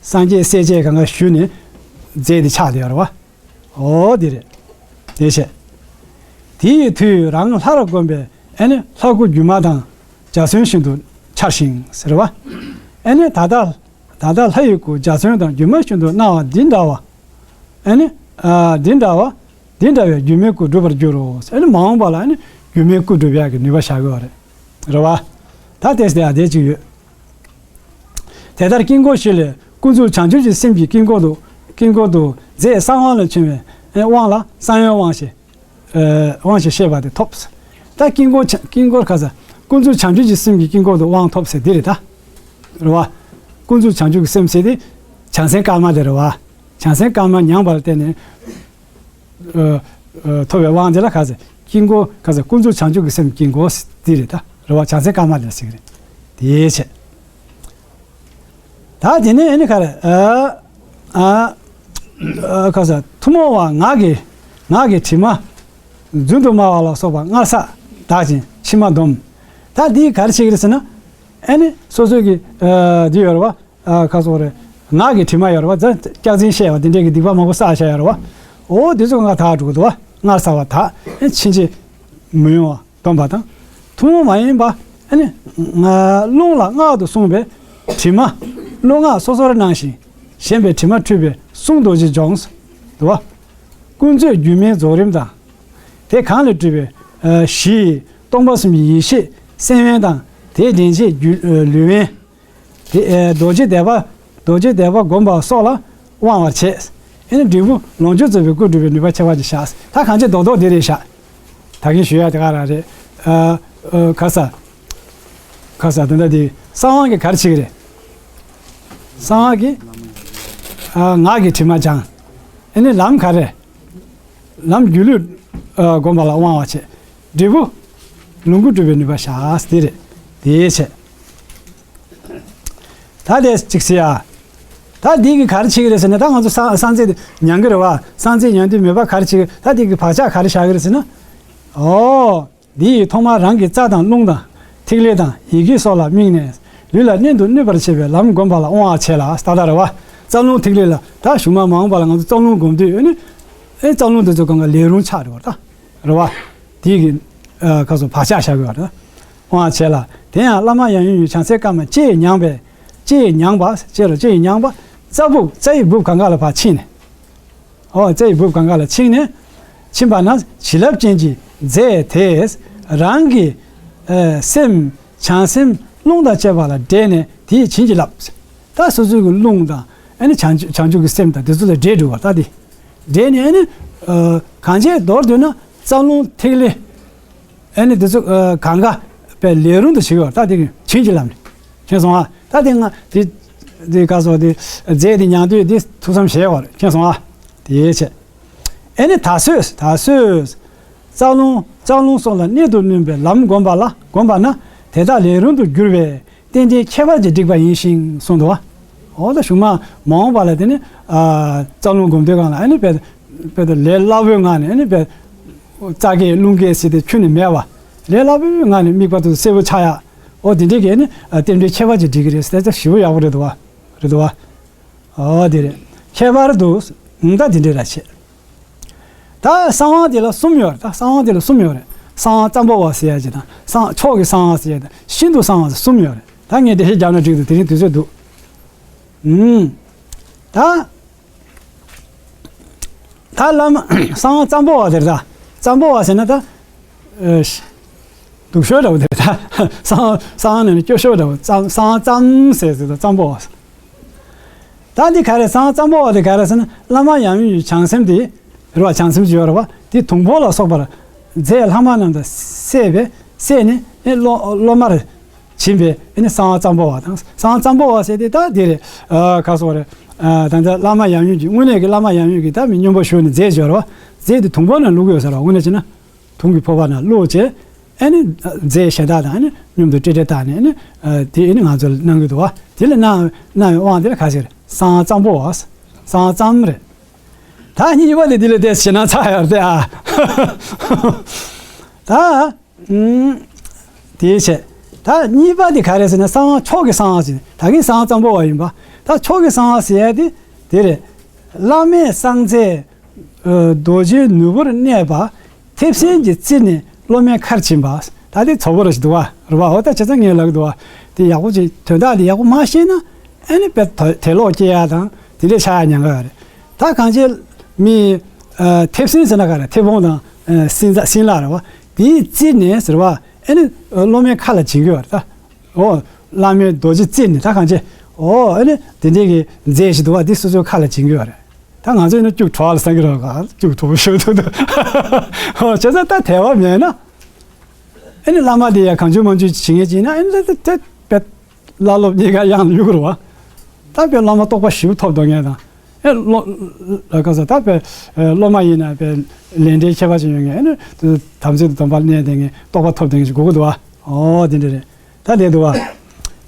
སངས་རྒྱས་སྲས་བཅས་གང་ག་ཞུས་ནས་རྫས་དེ་ཆགས་བསྡད་ཡོད་རེད་བ། ཨོ་དེ་རེད། དེ་བྱས། དེ་ཡི་མཐུས་རང་ལྷར་བསྒོམས་པས་ཨ་ནི་ལྷ་སྐུ་སྒྱུ་མ་དང་འཇའ་ཚོན་བཞིན་དུ་འཆར་ཞིང་ཟེར་བ། ཨ་ནི་ད་ལྟ་ད་ལྟ་ལྷ་ཡི་སྐུ་འཇའ་ཚོན་དང་སྒྱུ་མ་བཞིན་དུ་སྣང་བ་འདི་འདྲ་བ། ཨ་ནི་ཨ་འདི་འདྲ་བ། འདི་འདྲ་བའི་སྒྱུ་མའི་སྐུ་འགྲུབ་པར་འགྱུར་རོ། ཨ་ནི་མ་འོངས་པ་ལ་ཨ་ནི་སྒྱུ་མའི་སྐུ་འགྲུབ་ཡག་གི་ནུས་པ་བཞག་གི་ཡོད་རེད། རེད་བ། ད་དེ་སྟེ་ཡང་དེ་གཅིག་ཡོད། དེ་ལྟར་དཀྱིལ་འཁོར་བཞི་ལས་ཀུན་རྫོབ་བྱང་ཆུབ་ཀྱི་སེམས་ཀྱི་དཀྱིལ་འཁོར་དུ་དཀྱིལ་འཁོར་དུ་རྫས་གསང་དབང་ལ་བྱུང་བའི་དབང་ལ་གསང་བའི་དབང་ཞེས་དབང་ཞེས་བཤད་པ་དེ་ཐོབ། ད་དཀྱིལ་འཁོར་བྱ་དཀྱིལ་འཁོར་ག་ས་ཀུན་རྫོབ་བྱང་ཆུབ་ཀྱི་སེམས་ཀྱི་དཀྱིལ་འཁོར་དུ་དབང་ཐོབ་ཟེར་འདི་རེད་ད། རེད་བ། ཀུན་རྫོབ་བྱང་ཆུབ་ཀྱི་སེམས་ཟེར་དེ་བྱང་སེམས་དཀར་དམར་དེ་རེད་བ། བྱང་སེམས་དཀར་དམར་མྱངས་པ་ལ་བརྟེན་ནས། ཨ་ཨ་ཐོབ་པའི་དབང་དེ་ལ་ག་ཟེར། དཀྱིལ་འཁོར་ག་ཟེར། ཀུན་རྫོབ་བྱང་ཆུབ་ཀྱི་སེམས་དཀྱིལ་འཁོར་འདི་རེད་ད། རེད་བ། བྱང་སེམས་དཀར་དམར་ལ་ཟེར་གི་རེད། དེའི་ཕྱིར། ད་དེ་ནས་ཨ་ནི་ག་རེ། ཨ་ཨ་ཨ་ག་ཟེར། ཐུན་མོང་བ་ངག་གི་ངག་གི་དྲི་མ། རྫུན་དུ་སྨྲ་བ་ལ་སོགས་པ་སྔར་བསགས་དག་ཅིང་ཕྱི་མ་སྡོམ། ད་འདི་ག་རེ་བྱེད་ཀྱི་རེད་ཟེར་ན། ཨ་ནི་སོ་སོ་གི་ཨ་འདི་ཡོད་རེད་བ། ཨ་ཁ་སོགས་རེད། ངག་གི་དྲི་མ་ཡོད་རེད་བ། ད་སྐྱག་རྫུན་བཤད་པ་དེ་འདྲས་ཀྱི་སྡིག་པ་མང་པོ་བསགས་བཞག་ཡོད་རེད་བ། འོ་དེ་ཚོ་ང་དག་འགྲོ་གི་འདུག་བ། སྔར་བསགས་པ་དག་ཕྱིན་ཆད་མི་ཡོང་བ་སྡོམ་པ་དང་། ཐུན་མོང་མ་ཡིན་པ་ཨ་ནི་རླུང་ལ་རྔུལ་དུ་གསུངས་པའི་དྲི་མ། རླུང་རྔུལ་སོ་སོར་སྣང་ཞིང་ཞེན་པའི་དྲི་མ་འཁྲུད་པའི་གསུང་རྡོ་རྗེ་འཇོམས། འདུག་བ། ཀུན་རྫོབ་སྒྱུ་མའི་རྫོགས་རིམ་དང་། དེ་གང་ལས་གྲུབ་པའི་ཨ་གཞི་སྟོང་པ་གསུམ་གྱི་ཡེ་ཤེས་སེམས་དབེན་དང་། དེའི་འདྲེན་བྱེད་རྒྱུ་ཨ་ལུས་དབེན། དེ་ཨེ་རྡོ་རྗེ་བཟླས་པ། རྡོ་རྗེ་བཟླས་པ་བསྒོམ་པ་སོགས་ལ་དབང་བར་བྱེད། ཨེ་ནི་འབྲས་བུ་ལོངས་སྤྱོད་རྫོགས་པའི་སྐུ་འགྲུབ་པའི་ནུས་པ་ཁྱད་པར་ཅན་བཞག། ད་གང་ཅི་རྡོག་རྡོག་དེ་རེད་བཞག། ད་གིན་ཞུ་ཡ་དེ་ག་རང་རེད། ཨ་ཨ་ག་ས། ག་ས་དེ་འདྲ་དེ་གསང་དབང་གི་ག་རེ་བྱེད་ཀྱི་རེད། གསང་དབང་གི་ཨ་ངག་གི་དྲི་མ་སྦྱང་། ཨེ་ནི་ལམ་ག་རེ། ལམ་སྒྱུ་ལུས་ཨ་བསྒོམ་པ་ལ་དབང་བ་བྱེད། འབྲས་བུ་ལོངས་སྐུ་འགྲུབ་པའི་ནུས་པ་བཞག་དེ་རེད། དེའི་ཕྱིར། ད་དེ་གཅིག་ཟེར་ཡ། ད་འདི་གི་ག་རེ་བྱེད་ཀྱི་རེད་ཟེར་ན། ད་ང་ཚོ་གསང་གསང་རྫས་དེ་མྱང་གི་རེད་བ། གསང་རྫས་མྱང་དུས་མོས་པ་ག་རེ་བྱེད་ཀྱི། ད་འདི་གི་བག་ཆགས་ག་རེ་བཞག་གི་རེད་ཟེར་ན། ཨོ། འདི་ཡིས་ཐོག་མར་རང་གི་རྩ་དང་རླུང་དང་། ཐིག་ལེ་དང་ཡི་གེ་སོགས་ལ་དམིགས་ནས། ལུས་ལ་གནོན་དུ་གནོད་པར་བྱེད་པའི་ལམ་བསྒོམ་པ་ལ་དབང་བ་བྱེད་ལ། ད་ལྟ་རེད་བ། རྩ་རླུང་ཐིག་ལེ་ལ་ད་གཞུག་མ་མ་འོངས་པ་ལ་ང་ཚོ་རྩ་རླུང་བསྒོམ་དུས་ཨེ་ནི། ཨེ་རྩ་རླུང་དེ་ཚོ་གང་ག་ལས་རུང་ཆགས་འགྲོ་བ་ད། རེད་བ། དེ་གི་ཨ་ཁ་སོ་བག་ཆགས་བཞག་དགོས་པ་རེད། དབང་བྱས་ལ། དེ་ཡང་བླ་མ་ཡང་ཡུམ་གྱི་བྱང་སེམས་བཀའ་མ་ལྕེ་ཡིས་མྱངས་པས། ལྕེ་ཡིས་མྱངས་པ་ལྕེ་རུ་ལྕེ་ཡིས་མྱངས་པ། རྩ་སྦུབས་རྩ་ཡི་སྦུབས་གང་ག་ལ་ཕར་ཕྱིན་ནས། ཨོ་རྩ་ཡི་སྦུབས་གང་ག་ལ་ཕྱིན་ནས། ཕྱིན་པ་ན་བྱིན་རླབས་ཅན་གྱི་རྫས་དེས་རང་གི་ཨ་སེམས་བྱང་སེམས་རླུང་དང་བཅས་པ་ལ་འདྲེས་ནས་དེས་བྱིན་གྱིས་བརླབས། ད་སོ་སོའི་གི་རླུང་དང་ཨ་ནི་བྱང་ཆུབ་བྱང་ཆུབ་ཀྱི་སེམས་དང་དེ་ཚོ་ལ་འདྲེས་འགྲོ་བ་ད་དེ། འདྲེས་ནས་ཨ་ནི་ཨ་གང་བྱས་མདོར་བསྡུས་ན་རྩ་རླུང་ཐིག་ལེ། ཨ་ནི་དེ་ཚོ་ཨ་གང་ག་པའི་ལས་རུང་དུ་བྱེད་ཀྱི་ཡོད་ད་དེ་གི་བྱིན་གྱིས་བརླབས་ནས། མཁྱེན་སོང་ཨ། ད་དེ་ང་དེ་དེ་ག་སོགས་དེ་རྫས་དེ་མྱང་དུས་དེ་ཐུགས་བསམ་བཞེས་ཡོད་རེད། མཁྱེན་སོང་ཨ། དེའི་ཆེད། ཨ་ནི་ད་གཟོད་ད་གཟོད། རྩ་རླུང་རྩ་རླུང་སོགས་ལ་གནད་དུ་བསྣུན་པའི་ལམ་བསྒོམ་པ་ལ་བསྒོམ་པ་ན་དེ་དག་ལས་རུང་དུ་གྱུར་པའི་རྟེན་འབྲེལ་ཁྱད་པར་གྱིས་བསྒྲིགས་པ་ཡིན་ཞིང་གསུངས་འདུག་བ། འོ་ད་གཞུག་མ་མ་འོངས་པ་ལ་དེ་ནི་ཨ་རྩ་རླུང་སྒོམ་དུས་སྒང་ལ་ཨ་ནི་དཔེ་དཔེ་དེ་ལས་སླ་པོའི་ངང་ནས་ཨ་ནི་དཔེ་རྩ་སྐྱེས་རླུང་སྐྱེས་ཟེར་ཏེ་ཁྱོན་ནས་མེད་པ། ལས་སླ་པོའི་ངང་ནས་དམིགས་པ་དེ་གསལ་པོ་ཆགས་ཡ། འོ་དེ་འདྲའི་གི་ཨ་ནི་ཨ་རྟེན་འབྲེལ་ཁྱད་པར་གྱིས་བསྒྲིགས་ཀྱི་རེད་ཟེར་ཏེ་ཞེ་པོ་ཡག་པོ་རེད་འདུག་བ། རེད་འདུག་བ། འོ་དེ་རེད། ཁྱད་པར་དུ་ད་དེ་འདྲའི་ར་བྱེད། ད་གསང་བ་དེ་ལ་གསུམ་ཡོད་རེད། ད་གསང་བ་དེ་ལ་གསུམ་ཡོད་རེད། གསང་བ་ཙམ་པོ་བ་ཟེར་ཡ་ཅིག་དང་། གསང་མཆོག་གི་གསང་བ་ཟེར་ཡ་དང་། ཤིན་ཏུ་གསང་བ་ཟེར་གསུམ་ཡོད་རེད། ད་ངས་འགྲེལ་བཤད་རྒྱབ་ན་འགྲིག་འདུག་དེ་རིང་དུས་ཚོད་འདུག་ཨུམ། ད་ད་བླ་མ་གསང་བ་ཙམ་པོ་བ་དེ་རེད། ད་ཙམ་པོ་བ་ཟེར་ན་ད་ཨེ་སྡུག་ཤོས་འདྲ་བོ་དེ་རེད། ད་གསང་གསང་ནས་ནི་སྐྱོ་ཤོས་འདྲ་བོ། ཙམ་གསང་བ་ཙམ་ཟེར་ཟེར་ད་ཙམ་པོ་བ་ཟེར། ད་འདི་ག་རེ་གསང་ཙམ་པོ་བ་དེ་ག་རེ་ཟེར་ན་བླ་མ་ཡང་ཡུམ་གྱི་བྱང་སེམས་དེ་རེད་བ། བྱང་སེམས་ཅིག་ཡོད་རེད་བ། དེ་དུང་ཕོར་ལ་སོགས་པར་རྫས་ལྷག་མ་རྣམས་དང་བསྲེས་པས་བསྲེས་ནས་ཨེ་སློབ་སློབ་མར་བྱིན་པས་ཨེ་ནི་གསང་བ་ཙམ་པོ་བ་དང་། གསང་བ་ཙམ་པོ་བ་ཟེར་དེ་ད་དེ་རེད། ཨ་ག་སོགས་རེད། ཨ་ད་ལྟ་བླ་མ་ཡང་ཡུམ་གྱི་དངོས་གནས་ཀྱི་བླ་མ་ཡང་ཡུམ་གྱི་ད་མི་སྙོམས་པོ་ཞུགས་ནས་རྫས་ཅིག་ཡོད་རེད་བ། རྫས་དེ་དུང་ཕོར་ནང་བླུགས་ཡོད་ས་རེད་བ། དངོས་གནས་བྱས་ན། དུང་གི་ཕོར་པ་ནང་བླུགས་བྱས། ཨ་ནི་རྫས་གཞན་དག་དང་ཨ་ནི་མཉམ་དུ་ཏྲེ་ཏྲེ་བཏགས་ནས་ཨ་ནི་དེ་ཨ་ནི་ང་ཚོ་ལ་གནང་གི་འདུག་བ། དེ་ལ་གནང་གནང་བའི་དབང་དེ་ལ་ག་ཟེར། གསང་བ་ཙམ་པོ་བ། གསང་བ་ཙམ་རེད། ད་གཉིས་པ་དེ་འདི་ལ་དེ་ཞེད་སྣང་ཚ་ཡོད་རེད་ཨ། ད་ཨུམ། དེའི་ཆེད། ད་གཉིས་པ་དེ་ག་རེ་ཟེར་ན་གསང་བ་མཆོག་གི་གསང་བ་ཟེར། ད་གིན་གསང་བ་ཙམ་པོ་བ་ཡིན་པ། ད་མཆོག་གི་གསང་བ་ཟེར་ཡ་དེ་དེ་རེད། བླ་མེད་གསང་རྫས། རྡོ་རྗེའི་ནོར་བུར་གནས་པ། མཐེབ་སྲིན་གྱི་རྩེ་ནས་སློབ་མའི་ཁར་བྱིན་པ། ད་དེ་ཚོགས་པ་ར་ཞིག་འདུག་བ་རེད་བ། འོ་ད་བྱས་ཙང་ངས་ལབ་ཀྱི་འདུག་བ། དེ་ཡག་པོ་ཅིག་དོན་དག་དེ་ཡག་པོ་མ་ཤེས་ན་ཨ་ནི་དཔེ་དེ་ལོག་སྐྱེ་ཡ་དང་དེ་འདྲས་ཆགས་ཡ་ཉེན་ཁ་ཡོད་རེད། ད་གང་ཅི་མི་མཐེབ་སྲིན་ཟེར་ན་ག་རེ། མཐེ་བོང་དང་སྲིན་ལག་རེད་བ། དེའི་རྩེ་ནས་ཟེར་བ་ཨ་ནི་སློབ་མའི་ཁ་ལ་བྱིན་གྱི་ཡོད་རེད་ད། ཨོ། བླ་མའི་རྡོ་རྗེ་རྩེ་ནས་ད་གང་ཅི། ཨོ་ཨ་ནི་དེ་འདྲས་ཀྱི་རྫས་ཞིག་འདུག་བ། འདི་སོ་སོའི་ཁ་ལ་བྱིན་གྱི་ཡོད་རེད། ད་ང་ཚོ་ཡིན་ན་སྐྱུག་བྲོ་བ་ལ་བསམ་གྱི་རེད་བ། སྐྱུག་བྲོ་པོ་ཞིག་འདུག་འདུག་ཨོ་བྱས་ཙང་ད་དད་པ་མེད་ན། ཨ་ནི་བླ་མ་དེ་ཡ་གང་བྱུང་མང་བྱུང་བྱིན་ངེས་བྱིན་ན་ཨ་ནི་ད་ད་ད་བླ་སློབ་གཉིས་ཀ་གཡང་ལ་གཡུག་རུ་བ། ད་དཔེ་བླ་མ་རྟོགས་པ་ཞིབ་ཐོབ་འདོད་མཁན་དང་། ཨེ་སློབ་ལ་ག་ས་ད་དཔེ་སློབ་མ་ཡིན་ན་དཔེ་ལས་འབྲེལ་ཁྱད་པར་ཅན་ཡོད་མཁན། ཨེ་ནི་དམ་ཚིག་དང་སྡོམ་པ་གནས་བསྡད་མཁན་རྟོགས་པ་ཐོབ་བསྡད་མཁན་ཞིག་དགོས་ཀྱི་འདུག་བ། ཨོ་དེ་འདྲ་རེད། ད་དེ་འདུག་བ།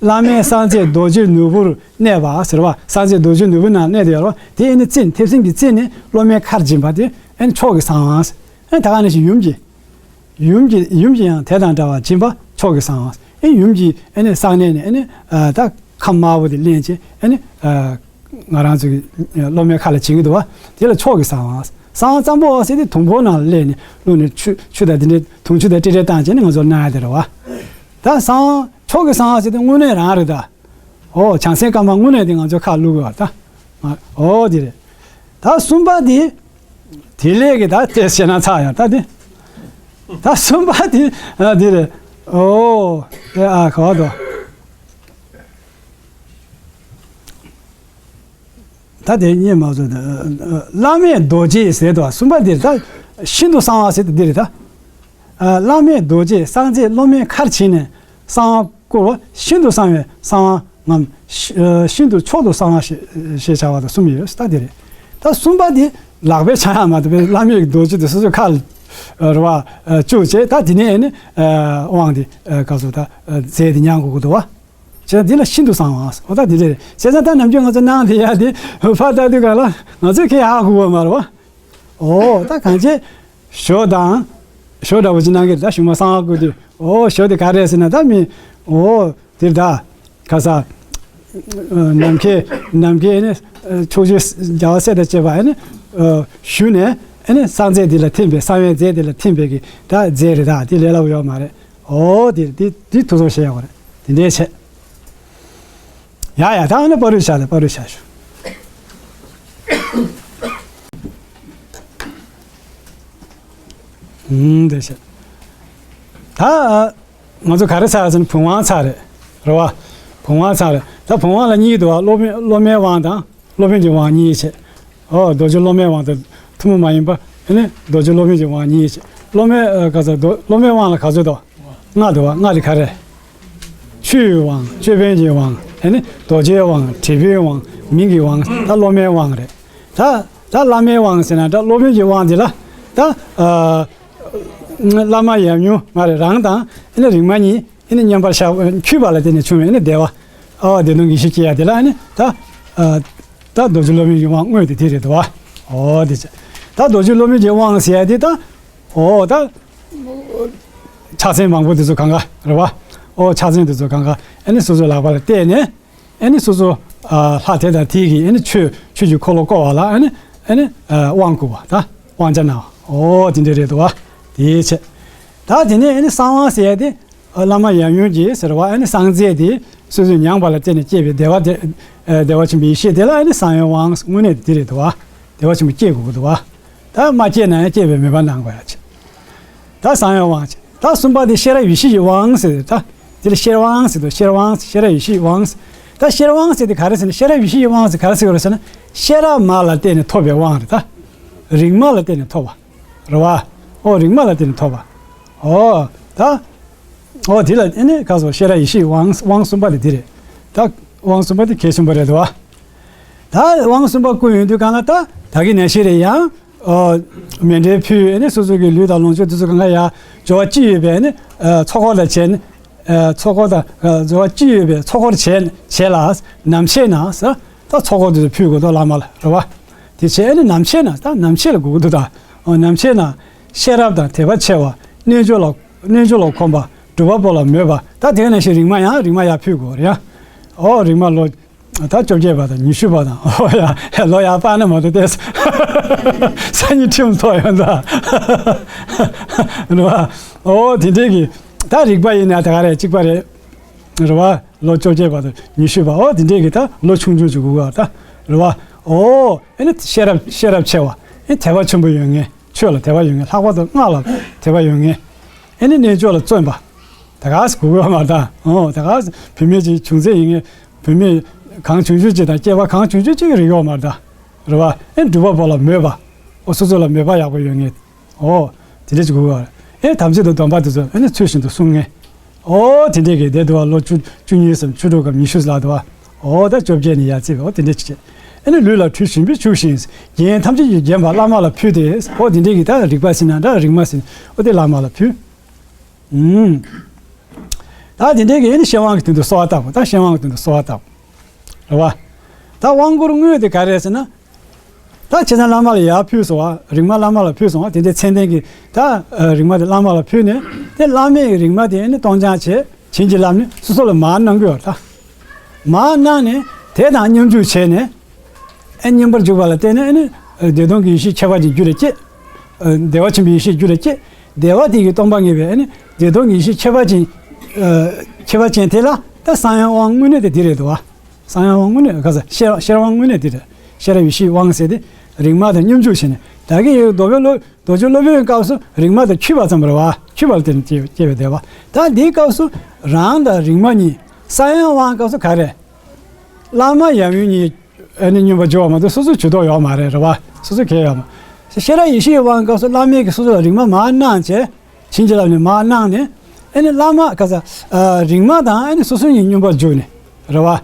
བླ་མེད་གསང་རྫས་རྡོ་རྗེའི་ནོར་བུར་གནས་པ་ཟེར་བ། གསང་རྫས་རྡོ་རྗེའི་ནོར་བུ་ནང་གནས་བསྡད་ཡོད་རེད་བ། དེ་ཨེ་ནི་རྩེ་ནས་མཐེབ་སྲིན་གྱི་རྩེ་ནས་སློབ་མའི་ཁར་སྦྱིན་པ་དེ་ཨེ་ནི་མཆོག་གི་གསང་བ། ཨེ་ད་ག་ནང་བཞིན་ཡུམ་གྱི། ཡུམ་གྱི་ཡུམ་གྱི་ཡང་དེ་དང་འདྲ་བར་སྦྱིན་པ་མཆོག་གི་གསང་བ། ཨེ་ཡུམ་གྱི་ཨེ་ནི་གསང་གནས་ནས་ཨེ་ནི་ཨ་ད་ཁམས་དམར་པོ་དེ་ལེན་བྱས་ཨེ་ནི་ཨ་ང་རང་ཚོ་གི་སློབ་མའི་ཁ་ལ་བྱིན་གྱི་འདུག་བ། དེ་ལ་མཆོག་གི་གསང་བ། གསང་བ་ཙམ་པོ་ཟེར་དེ་དུང་ཕོར་ནང་ལ་སླེབས་ནས་བླུགས་ནས་ཆུ་ཆུ་དང་དེ་འདྲའི་དུང་ཆུ་དང་ཏྲེ་ཏྲེ་བཏང་བྱས་ནས་ང་ཚོར་གནང་ཡ་དེ་རེད་བ། ད་གསང་བ་མཆོག་གི་གསང་བ་ཟེར་དེ་དངོས་གནས་རང་རེད་ད། ཨོ་བྱང་སེམས་བསྐལ་པ་དངོས་གནས་དེ་ང་ཚོའི་ཁ་བླུག་དགོས་པ་ད། ཨོ་དེ་རེད། ད་གསུམ་པ་དེ། དེ་ལས་ཀྱི་ད་དེ་ཞེད་སྣང་ཚ་ཡང་ད་དེ། ད་གསུམ་པ་དེ་ཨ་དེ་རེད། ཨོ་དེ་ཨ་ག་བ་དོ། ད་དེ་རྙེད་མ་བཟོ་ད། བླ་མེད་རྡོ་རྗེ་ཟེར་དོ་གསུམ་པ་དེ་ད་ཤིན་ཏུ་གསང་བ་ཟེར་དེ་འདི་རེད་ད། བླ་མེད་རྡོ་རྗེ་གསང་རྫས་སློབ་མའི་ཁར་བྱིན་ནས་གསང་བ་བསྐུར་བ་ཤིན་ཏུ་གསང་བའི་གསང་བ་ངམ། ཤིན་ཏུ་མཆོག་ཏུ་གསང་བ་ཞེས་བྱ་བ་དང་གསུམ་ཡོད་ད་དེ་རེད། ད་གསུམ་པ་དེ་ལག་པས་འཆང་ཡ་མ་གཏོགས་པའི་བླ་མེད་ཀྱི་རྡོ་རྗེ་དེ་སོ་སོའི་ཁ་ལ་རེད་བ་བཅུག་བྱས་ད་དེ་ནས་ནི་དབང་དེ་ག་ཚོད་ད་རྫས་དེ་མྱང་དགོས་ཀྱི་འདུག་བ། བྱས་ཙང་འདི་ལ་ཤིན་ཏུ་གསང་བ། འོ་ད་འདི་རེད། བྱས་ཙང་ད་ནམ་རྒྱུན་ང་ཚོ་གནང་དེ་ཡ་དེ་ཕར་ལྟ་དུས་ག་ལ་ང་ཚོས་ཁས་ཧ་གོ་བ་མ་རེད་བ། ཨོ་ད་གང་བྱས། ཞོ་དང་། ཞོ་འདྲ་བོ་ཅིག་གནང་གི་རེད་ད་གཞུག་མ་གསང་བ་བསྐུར་དུས། ཨོ་ཞོ་དེ་ག་རེ་རེད་ཟེར་ན་ད་མི། ཨོ་དེ་རེད་ད། ག་ས། ནམ་མཁའི་ནམ་མཁའི་ནི་ཕྱོགས་བཅུའི་རྒྱལ་བ་སྲས་དང་བཅས་པ་ནི་ཞུ་ནས་ ཨ་ནི་བསམ་རྫས་འདི་ལ་ཐིམ་པའི་བསམ་ཡས་རྫས་འདི་ལ་ཐིམ་པའི་གི་ད་རྫས་རེད། ད་དེ་ལས་སླ་པོ་ཡོད་མ་རེད། ཨོ་དེ་དེ་དེ་ཐུགས་སུ་བཞེས་ཡོད་རེད། དེ་འདྲའི་བྱས། ཡ་ཡ། ད་ཨ་ནི་པ་རུ་བཞག་ལ་པ་རུ་བཞག་ཞུ། ཨུམ་དེ་བྱས། ད་ང་ཚོ་ག་རེ་ཚར་ཟེར་ན་བུམ་དབང་ཚར་རེད། རེད་བ། བུམ་དབང་ཚར་རེད། ད་བུམ་དབང་ལ་གཉིས་འདུག་བ། སློབ་དཔོན་སློབ་མའི་དབང་དང་། སློབ་དཔོན་གྱི་དབང་གཉིས་བྱས། ཨོ་རྡོ་རྗེ་སློབ་མའི་དབང་དང་ཐུན་མོང་མ་ཡིན་པ། ཨ་ནི་རྡོ་རྗེ་སློབ་དཔོན་གྱི་དབང་གཉིས་བྱས། སློབ་མའི་ཨ་ག་ཚོད་འདུག་སློབ་མའི་དབང་ལ་ག་ཚོད་འདུག་ལྔ་འདུག་བ། ལྔ་དེ་ག་རེ། ཆུའི་དབང་། ཅོད་པན་གྱི་དབང་། ཨ་ནི་རྡོ་རྗེའི་དབང་། དྲིལ་བུའི་དབང་། མིང་གི་དབང་། ད་སློབ་མའི་དབང་རེད། ད་ད་བླ་མའི་དབང་ཟེར་ན་ད་སློབ་དཔོན་གྱི་དབང་དེ་ལ་ད་ཨ། བླ་མ་ཡབ་ཡུམ་མ་རེད། རང་དང་ཨ་ནི་རིག་མ་གཉིས་ཨ་ནི་མཉམ་པར་བཞག་མཁྱུད་པ་ལ་བརྟེན་ནས་བྱུང་བའི་ཨ་ནི་བདེ་བ། ཨ་བདེ་སྟོང་གི་ཡེ་ཤེས་སྐྱེ་ཡ་དེ་ལ་ཨ་ནི་ད་ཨ་ད་རྡོ་རྗེ་སློབ་དཔོན་གྱི་དབང་དངོས་དེ་དེ་རེད་དོ། ཨོ་དེ་བྱས། ད་རྡོ་རྗེ་སློབ་དཔོན་གྱི་དབང་ཟེར་ཡ་དེ་ད་ཨོ་ད་ཕྱག་མཚན་མང་པོ་དེ་ཚོ་གང་ག་རེད་བ། ཨོ་ཕྱག་མཚན་དེ་ཚོ་གང་ག་ཨ་ནི་སོ་སོའི་ལག་པ་ལ་གཏད་ནས། ཨ་ནི་སོ་སོ་ཨ་ལྷ་དེ་དང་དེ་གི་ཨ་ནི་ཆོས་ཆོས་ཀྱི་འཁོར་ལོ་བསྐོར་བ་ལ་ཨ་ནི་ཨ་ནི་ཨ་དབང་བསྐུར་བ། ད་དབང་བྱ་གནང་བ། ཨོ་དེ་འདྲ་རེད་འདུག་བ། དེའི་ཕྱིར། ད་དེ་ནས་ཨ་ནི་གསང་དབང་ཟེར་ཡ་དེ་ཨ་བླ་མ་ཡབ་ཡུམ་གྱིས་ཟེར་བ། ཨ་ནི་གསང་རྫས་དེ་སོ་སོས་མྱངས་པ་ལ་བརྟེན་ནས་སྐྱེས་པའི་བདེ་བ་དེ་ཨ་བདེ་བ་ཆེན་པོའི་ཡེ་ཤེས་དེ་ལ་ཨ་ནི་གསང་བའི་དབང་དངོས་གནས་དེ་རེད་འདུག་བ། བདེ་བ་ཆེན་པོ་སྐྱེ་དགོས་ཀྱི་འདུག་བ། ད་མ་སྐྱེས་ན་ཡང་སྐྱེས་པའི་མོས་པ་གནང་དགོས་ཡ་ཆེ། ད་གསང་བའི་དབང་། ད་གསུམ་པ་དེ་ཤེས་རབ་ཡེ་ཤེས་ཀྱི་དབང་ཟེར། ད་དེ་ལ་ཤེར་དབང་ཟེར་དུས། ཤེར་དབང་། ཤེས་རབ་ཡེ་ཤེས་ཀྱི་དབང་། ད་ཤེར་དབང་ཟེར་དེ་ག་རེ་ཟེར་ན། ཤེས་རབ་ཡེ་ཤེས་ཀྱི་དབང་ཟེར་ག་རེ་ཟེར་བ་རེད་ཟེར་ན། ཤེས་རབ་མ་ལ་བརྟེན་ནས་ཐོབ་པའི་དབང་རེད། ད་རིག་མ་ལ་བརྟེན་ནས་ཐོབ་པ་རེད་བ། ཨོ་རིག་མ་ལ་བརྟེན་ནས་ཐོབ་པ། ཨོ་ད་ཨོ་དེ་ལ་ཨ་ནི་ག་སོ་ཤེས་རབ་ཡེ་ཤེས་ཀྱི་དབང་། དབང་གསུམ་པ་དེ་དེ་རེད། ད་དབང་གསུམ་པ་དེ་གལ་ཆེན་པོ་རེད་དོ། ད་དབང་གསུམ་པ་བསྐུར་ཡོང་དུས་གང་ལ་ད་ད་གིན་ནང་བཞིན་རེད། ཡང་ཨོ་མཎྜལ་ཕུལ། ཨ་ནི་སོ་སོ་གི་ལུས་དང་ལོངས་སྤྱོད་དེ་ཚོ་གང་ག་ཡ་སྦྱོར་བ་ཅི་ཡོད་པའི་ཨ་ནི་ཨ་ཚོགས་འཁོར་དང་བྱས་ནས། ཨ་ཚོགས་འཁོར་དང་ཨ་སྦྱོར་བ་ཅི་ཡོད་པའི་ཚོགས་འཁོར་བྱས་བྱས་ལ་ནམ་ཕྱེད་ན་ཟེར། ད་ཚོགས་འཁོར་དེ་ཚོ་ཕུལ་དགོས་དོ་བླ་མ་ལ་རེད་བ། དེ་བྱས་ཨ་ནི་ནམ་ཕྱེད་ན། ད་ནམ་ཕྱེད་ལ་དགོས་ཀྱི་འདུག་ད་ཨོ་ནམ་ཕྱེད་ན་ཤེས་རབ་དང་དད་པ་ཆེ་བ། རྣལ་འབྱོར་ལ་རྣལ་འབྱོར་ལ་གོམས་པ། སྒྲུབ་པ་པོ་ལ་མོས་པ། ད་དེ་ནང་བཞིན་རིག་མ་ཡང་རིག་མ་ཡར་ཕུལ་དགོས་རེད་ཡ། ཨོ་རིག་མ་ལོ་ད་བཅོ་བརྒྱད་པ་དང་ཉི་ཤུ་པ་དང་། ཨོ་ཡ་ལོ་ཡར་སྤར་ན་མ་གཏོགས་ཏེ་སང་ཉིན་ཁྲིམས་ཐོག་ཡོང་ད་རེད་བ། ཨོ་དེ་འདྲས་ཀྱི་ད་རིག་པ་ཡིན་ན་ད་ག་རེ་གཅིག་པ་རེད། རེད་བ། ལོ་བཅོ་བརྒྱད་པ་དང་ཉི་ཤུ་པ། ཨོ་དེ་འདྲས་ཀྱི་ད་ལོ་ཆུང་ཆུང་ཅིག་དགོས་ག་ད་རེད་བ། ཨོ་ཨ་ནི་ཤེས་རབ་ཤེས་རབ་ཆེ་བ། ཨ་ནི་དད་པ་ཆེན་པོ་ཡོད་མཁན། ཆོས་ལ་དད་པ་ཡོད་མཁན། ལྷག་པར་དུ་སྔགས་ལ་དད་པ་ཡོད་མཁན། ཨ་ནི་རྣལ་འབྱོར་ལ་བརྩོན་པ། ད་ག་སེ་དགོས་ཀྱི་ཡོད་མ་རེད་ད། ཨོ་ད་ག་སེ་བུད་མེད་ཅིག་བྱུང་ཚད་ཡིན་ངེས། བུད་མེད་གང་བྱུང་བྱུང་ཅིག་དང་སྐྱེས་པ་གང་བྱུང་བྱུང་ཅིག་རིག་ཡོད་མ་རེད་ད། རེད་བ། ཨེ་སྒྲུབ་པ་པོ་ལ་མོས་པ། ཨོ་སོ་སོ་ལ་མོས་པ་ཡག་པོ་ཡོད་ངེས། ཨོ་དེ་འདྲ་ཅིག་དགོས་ཀྱི་ཡོད་རེད། ཨེ་དམ་ཚིག་དང་སྡོམ་པ་དེ་ཚོ་ཨེ་ནི་ཚུལ་བཞིན་དུ་སྲུང་ངེས། ཨོ་དེ་འདྲས་ཀྱི་བསྡད་འདུག་བ། ལོ་བཅུ་བཅུ་གཉིས་སམ་བཅུ་དྲུག་གམ་ཉི་ཤུ་ལ་འདུག་བ། ཨོ་ད་བཅོ་བརྒྱད་ནས་ཡར་བརྩིས་པ། ཨོ་དེ་འདྲས་ཅིག་བྱས། ཨེ་ནི་ལུས་ལ་ཁྲུས་གཞན་ཕུད་བྱུགས་ཤིང་། རྒྱན་ཐམས་ཅད་ཀྱིས་བརྒྱན་པ་བླ་མ་ལ་ཕུལ་ཏེ། ཨོ་དེ་འདྲས་ཀྱི་ད་རིག་པ་ཟེར་ན་འདྲ། རིག་མ་ཟེར་ན་ཨོ་དེ་བླ་མ་ལ་ཕུལ། ཨུམ། ད་དེ་འདྲའི་གི་ཨ་ནི་ཤེར་དབང་གི་དོན་དུ་གསོལ་བ་བཏབ་པ། ད་ཤེར་དབང་གི་དོན་དུ་གསོལ་བ་བཏབ་པ་རེད་བ། ད་དབང་བསྐུར་དངོས་དེ་ག་རེ་རེད་ཟེར་ན། ད་ཁྱེད་ཚང་བླ་མ་ལ་ཡར་ཕུལ་སོང་བ། རིག་མ་བླ་མ་ལ་ཕུལ་སོང་བ། དེ་འདྲའི་མཚན་ལྡན་གྱི་ད་རིག་མ་དེ་བླ་མ་ལ་ཕུལ་ནས། དེ་བླ་མས་རིག་མ་དེ་ཨ་ནི་གཏོང་སྦྱང་བྱས། བྱིན་གྱིས་བརླབས་ནས་སོ་སོ་ལ་མར་གནང་གི་ཡོད་རེད་ད། མར་གནང་ནས་དེ་དང་མཉམ་འཇུག་བྱས་ནས། ཨེ་མཉམ་པར་འཇུག་པ་ལ་བརྟེན་ནས་ཨེ་ནི་བདེ་སྟོང་གི་ཡེ་ཤེས་ཁྱད་པར་ཅན་རྒྱུད་ལ་སྐྱེས། ཨ་བདེ་བ་ཆེན་པོའི་ཡེ་ཤེས་རྒྱུད་ལ་སྐྱེས། བདེ་བ་དེ་གིས་སྟོང་པ་ངེས་པའི་ཨེ་ནི་བདེ་སྟོང་གི་ཡེ་ཤེས་ཁྱད་པར་ཅན། ཨ་ཁྱད་པར་ཅན་དེ་ལ་ད་གསང་བའི་དབང་དངོས་གནས་དེ་འདི་རེད་འདུག་བ། གསང་བའི་དབང་དངོས་གནས་ག་ས་ཤེར་ཤེར་དབང་དངོས་གནས་འདི་རེད། ཤེས་རབ་ཡེ་ཤེས་དབང་ཟེར་དེ་རིག་མ་དང་མཉམ་འཇུག་བྱས་ནས། ད་གིན་ཡོད་རྡོ་རྗེ་སློབ་རྡོ་རྗེ་སློབ་དཔོན་སྐབས་སུ་རིག་མ་དང་འཁྱུད་པ་ཙམ་རེད་བ། འཁྱུད་པ་ལ་བརྟེན་ནས་སྐྱེ་སྐྱེ་བའི་བདེ་བ། ད་འདིའི་སྐབས་སུ་རང་དང་རིག་མ་གཉིས། གསང་བའི་དབང་སྐབས་སུ་ག་རེ། བླ་མ་ཡབ་ཡུམ་གཉིས་ཨ་ནི་སྙོམས་པར་འཇུག་པ་མ་གཏོགས་སོ་སོའི་ཇུས་གཏོགས་ཡོད་མ་རེད། རེད་བ། སོ་སོ་གལ་ཡོད་མ། ཤེས་རབ་ཡེ་ཤེས་ཀྱི་དབང་སྐབས་སུ་བླ་མས་ཀྱིས་སོ་སོ་ལ་རིག་མ་མར་གནང་བྱས། བྱིན་གྱིས་བརླབས་ནས་མར་གནང་ནས། ཨ་ནི་བླ་མ་ག་ས་ཨ་རིག་མ་དང་ཨ་ནི་སོ་སོ་གཉིས་སྙོམས་པར་འཇུག་ནས། རེད་བ།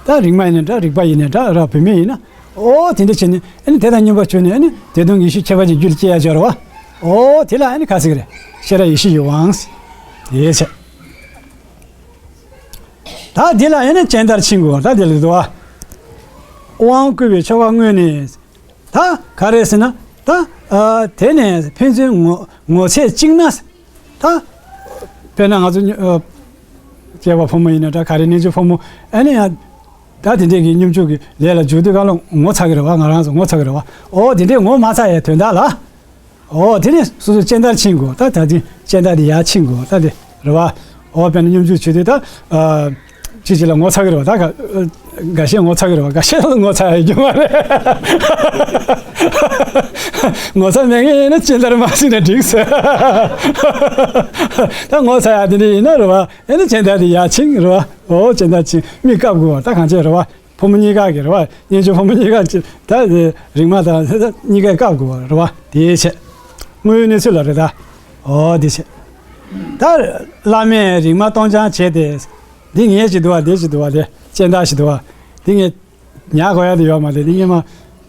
ད་རིག་མ་ཡིན་ན་འདྲ། རིག་པ་ཡིན་ན་འདྲ། ར་བུད་མེད་ཡིན་ན། ཨོ་དེ་འདྲ་བྱས་ནས་ཨ་ནི་དེ་དང་མཉམ་པར་བྱུང་ནས་ཨ་ནི་བདེ་སྟོང་གི་ཡེ་ཤེས་ཁྱད་པར་ཅན་རྒྱུད་ལ་སྐྱེ་ཡ་སྦྱོར་བ། ཨོ་དེ་ལ་ཨ་ནི་ག་ཟེར་གི་རེད། ཤེས་རབ་ཡེ་ཤེས་ཀྱི་དབང་ཟེར། དེ་བྱས། ད་འདི་ལ་ཨེ་ནི་སྤྱན་ལྟར་ཕྱིན་དགོས། ད་འདི་ལ་འདུག་བ། དབང་བསྐུར་བའི་ཆོ་ག་དངོས་ནི། ད་ག་རེ་ཟེར་ན། ད་ཨ་དེ་ནས་ཕན་ཚུན་ངོ་ངོ་ཚ་གཅིག་ན། ད་དཔེར་ན་ང་ཚོ་ཨ་སྐྱེས་པ་ཕོ་མོ་ཡིན་ན་འདྲ། ག་རེ་གནས་ཆུང་ཕོ་མོ་ཨེ་ནི་ཡང་ད་དེ་འདྲས་ཀྱི་སྙོམས་འཇུག་གི་ལས་ལ་འཇུག་དུས་ག་ལ་ངོ་ཚ་གི་རེད་བ། ང་རང་ཚོ་ངོ་ཚ་གི་རེད་བ། ཨོ་དེ་འདྲས་ངོ་མ་ཚ་ཡའི་དོན་དག་ལ། ཨོ་དེ་ནས་སོ་སོ་སྤྱན་བསྟར་ཕྱིན་དགོས། ད་ད་དེ་སྤྱན་བསྟར་དེ་ཡར་ཕྱིན་དགོས། ད་དེ་རེད་བ། ཨོ་དཔེར་ན་སྙོམས་འཇུག་བྱེད་དུས་ད་ཨ་ཅིག་ཅིག་ལ་ངོ་ཚ་གི་རེད་བ། ད་ག་འགའ་ཤས་ངོ་ཚ་གི་རེད་བ། འགའ་ཤས་ལ་ངོ་ཚ་ཡ་རྒྱུ་མ་རེད། ངོ་ཚ་མེད་མཁན་ཡིན་ན་སྤྱན་བསྟར་མ་ཕྱིན་ན་འགྲིག་ཟེར། ད་ངོ་ཚ་ཡ་དེ་འདྲ་ཡིན་ན་རེད་བ། ཨེ་ནི་སྤྱན་བསྟར་དེ་ཡར་ཕྱིན་རེད་བ། ཨོ་སྤྱན་བསྟར་ཕྱིན་མིག་བཀབ་དགོས་བ། ད་གང་བྱས་རེད་བ། ཕོ་མོ་གཉིས་ཀ་གི་རེད་བ། གཉེན་སྦྱོར་ཕོ་མོ་གཉིས་ཀ་ཅི་ད་རིག་མ་དང་གཉིས་ཀ་བཀབ་དགོས་པ་རེད་བ། དེའི་ཆེད་དངོས་ཡོད་གནས་ཚུལ་ལ་རེད་ད། ཨོ་དེ་བྱས། ད་བླ་མས་རིག་མ་གཏོང་སྦྱང་བྱས་ཏེ། འདི་ངའི་ཞིག་འདུག་བ། འདི་ཞིག་འདུག་བ། དེ་སྤྱན་བདག་ཞིག་འདུག་བ། འདི་ངས་ཉར་དགོས་ཡ་དེ་ཡོད་མ་རེད། འདི་སྔོན་མ་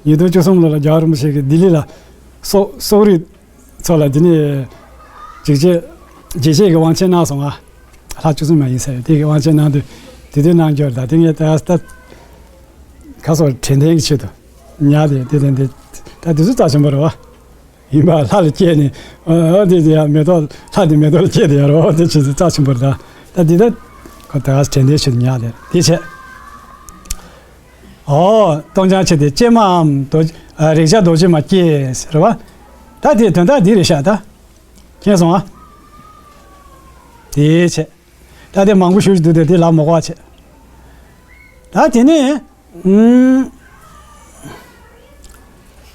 ཉིས་སྟོང་བཅུ་གསུམ་ལོ་ལ་རྒྱལ་བ་རིན་པོ་ཆེ་གིས་ལྡི་ལི་ལ་སོག་སོག་རིགས་ཚོ་ལ་འདི་ནས་འཇིགས་བྱེད་འཇིགས་བྱེད་ཀྱི་དབང་ཆེན་གནང་སོང་ང་། ལྷ་བཅུ་གསུམ་མ་ཡིན་ཟེར་དེ་གི་དབང་ཆེན་གནང་དུས་དེ་དུས་གནང་རྒྱུ་རེད། ད་དེ་ངས་ད་ད་ཁ་སོགས་དྲན་རྟེན་གྱི་ཆེད་དུ་ཉར་དེ་དེ་དེ་དེ་ད་དེ་ཚོ་རྩ་ཆེན་པོ་རེད་བ། ཡིན་པ་ལྷ་ལ་སྐྱེས་ནས་ཨ་དེ་དེ་ཡ་མེ་ཏོག་ལྷ་དེ་མེ་ཏོག་ལ་སྐྱེས་དེ་ཡ་རེད་བ། དེ་ཆེད་དུ་རྩ་ཆེན་པོ་རེད། ད་ད་དེ་ད་ཁོ་ད་དྲན་རྟེན་ཆེད་དུ་ཉར་དེ་དེ་བྱས། ཨོ་གཏོང་སྦྱང་བྱས་ཏེ་ཀྱེ་མའམ་རྡོ་ཨ་རེག་བྱ་རྡོ་རྗེ་མ་སྐྱེས་རེད་བ། ད་དེའི་དོན་དག་འདི་རེད་ཤག་ད་མཁྱེན་སོང་ཨ། དེའི་ཆེད་ད་དེ་མང་པོ་ཞུ་ཞུ་འདུག་དེ་དེ་ལབ་མ་དགོས་པ་བྱས། ད་དེ་ནས་ཨུམ།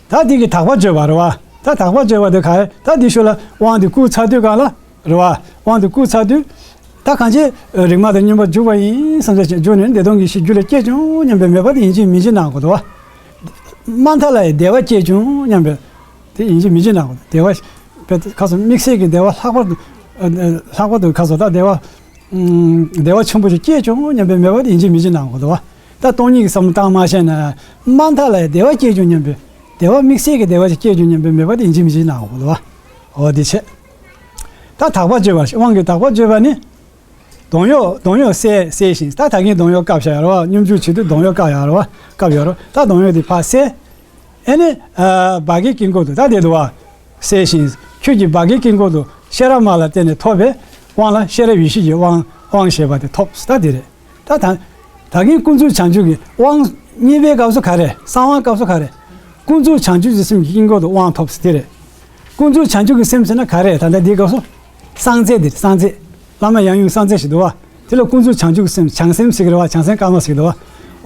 ད་དེ་གི་དག་པ་བརྗོད་པ་རེད་བ། ད་དག་པ་བརྗོད་པ་དེ་ག་རེ། ད་དེ་ཤུལ་ལ་དབང་དེ་བསྐུར་ཚར་དུས་གང་ལ་རེད་བ། དབང་དེ་བསྐུར་ཚར་དུས། ད་གང་ཅི་རིག་མ་དང་མཉམ་པར་འཇུག་པ་ཡིན་བསམ་ས་ཅིག་འཇུག་ནས་བདེ་སྟོང་གི་གཞི་རྒྱུད་ལ་སྐྱེས་བྱུང་སྙམ་པའི་མོས་པ་དེ་ཡིན་གཅིག་མིན་གཅིག་གནང་དགོས་འདུག་བ། དམའ་མཐའ་ལ་ཡང་བདེ་བ་སྐྱེས་བྱུང་སྙམ་པའི་དེ་ཡིན་གཅིག་མིན་གཅིག་གནང་དགོས་འདུག་བདེ་བ་ཁ་སོ་དམིགས་བསལ་གྱི་བདེ་བ་ལྷག་པར་དུ་ལྷག་པར་དུ་ཁ་སོ་ད་བདེ་བ། བདེ་བ་ཆེན་པོ་ཞིག་སྐྱེས་བྱུང་སྙམ་པའི་མོས་པ་དེ་ཡིན་གཅིག་མིན་གཅིག་གནང་དགོས་འདུག་བ། ད་སྟོང་ཉིད་ཀྱི་བསམ་བློ་བཏང་མ་ཤེས་ན་དམའ་མཐའ་ལ་བདེ་བ་སྐྱེས་བྱུང་སྙམ་པའི་བདེ་བ་དམིགས་བསལ་གྱི་བདེ་བ་ཞིག་སྐྱེས་བྱུང་སྙམ་པའི་མོས་པ་དེ་ཡིན་གཅིག་མིན་གཅིག་གནང་དགོས་འདུག་བ། འོ་དེ་བྱས། ད་དག་པ་བརྗོད་པ་དབང་གི་དག་པ་བརྗོད་པ་ནི། གདོང་གཡོགས་གདོང་གཡོགས་གསལ་གསལ་ཞིང་ད་ད་གིན་གདོང་གཡོགས་བཀབ་བཞག་ཡོད་རེད་བ། སྙོམས་འཇུག་བྱེད་དུས་གདོང་གཡོགས་བཀབ་ཡོད་རེད་བ། བཀབ་ཡོད་རེད་ད་གདོང་གཡོགས་དེ་ཕར་གསལ། ཨེ་ནི། བྷ་གའི་དཀྱིལ་འཁོར་དུ་ད་དེ་འདུག་བ། གསལ་ཞིང་། ཁྱོད་ཀྱིས་བྷ་གའི་དཀྱིལ་འཁོར་དུ་ཤེས་རབ་མ་ལ་བརྟེན་ནས་ཐོབ་པའི་དབང་ལ་ཤེས་རབ་ཡེ་ཤེས་ཀྱི་དབང་དབང་ཞེས་པ་དེ་ཐོབ་ད་དེ་རེད། ད་ད་ད་གིན་ཀུན་རྫོབ་བྱང་ཆུབ་ཀྱི་དབང་གཉིས་པའི་སྐབས་སུ་ག་རེ་གསང་དབང་སྐབས་སུ་ག་རེ། ཀུན་རྫོབ་བྱང་ཆུབ་ཀྱི་སེམས་ཀྱི་དཀྱིལ་འཁོར་དུ་དབང་ཐོབ་དེ་རེད། ཀུན་རྫོབ་བྱང་ཆུབ་ཀྱི་སེམས་ཟེར་ན་ག་རེ་ད་ལྟ་འདིའི་སྐབས་སུ། གསང་རྫས་འདིར་གསང་རྫས། བླ་མ་ཡང་ཡུམ་གསང་རྫས་ཞིག་འདུག་བ། དེ་ལ་ཀུན་རྫོབ་བྱང་ཆུབ་ཀྱི་སེམས་བྱང་སེམས་ཟེར་གི་རེད་བ། བྱང་སེམས་དཀར་དམར་ཟེར་གི་འདུག་བ།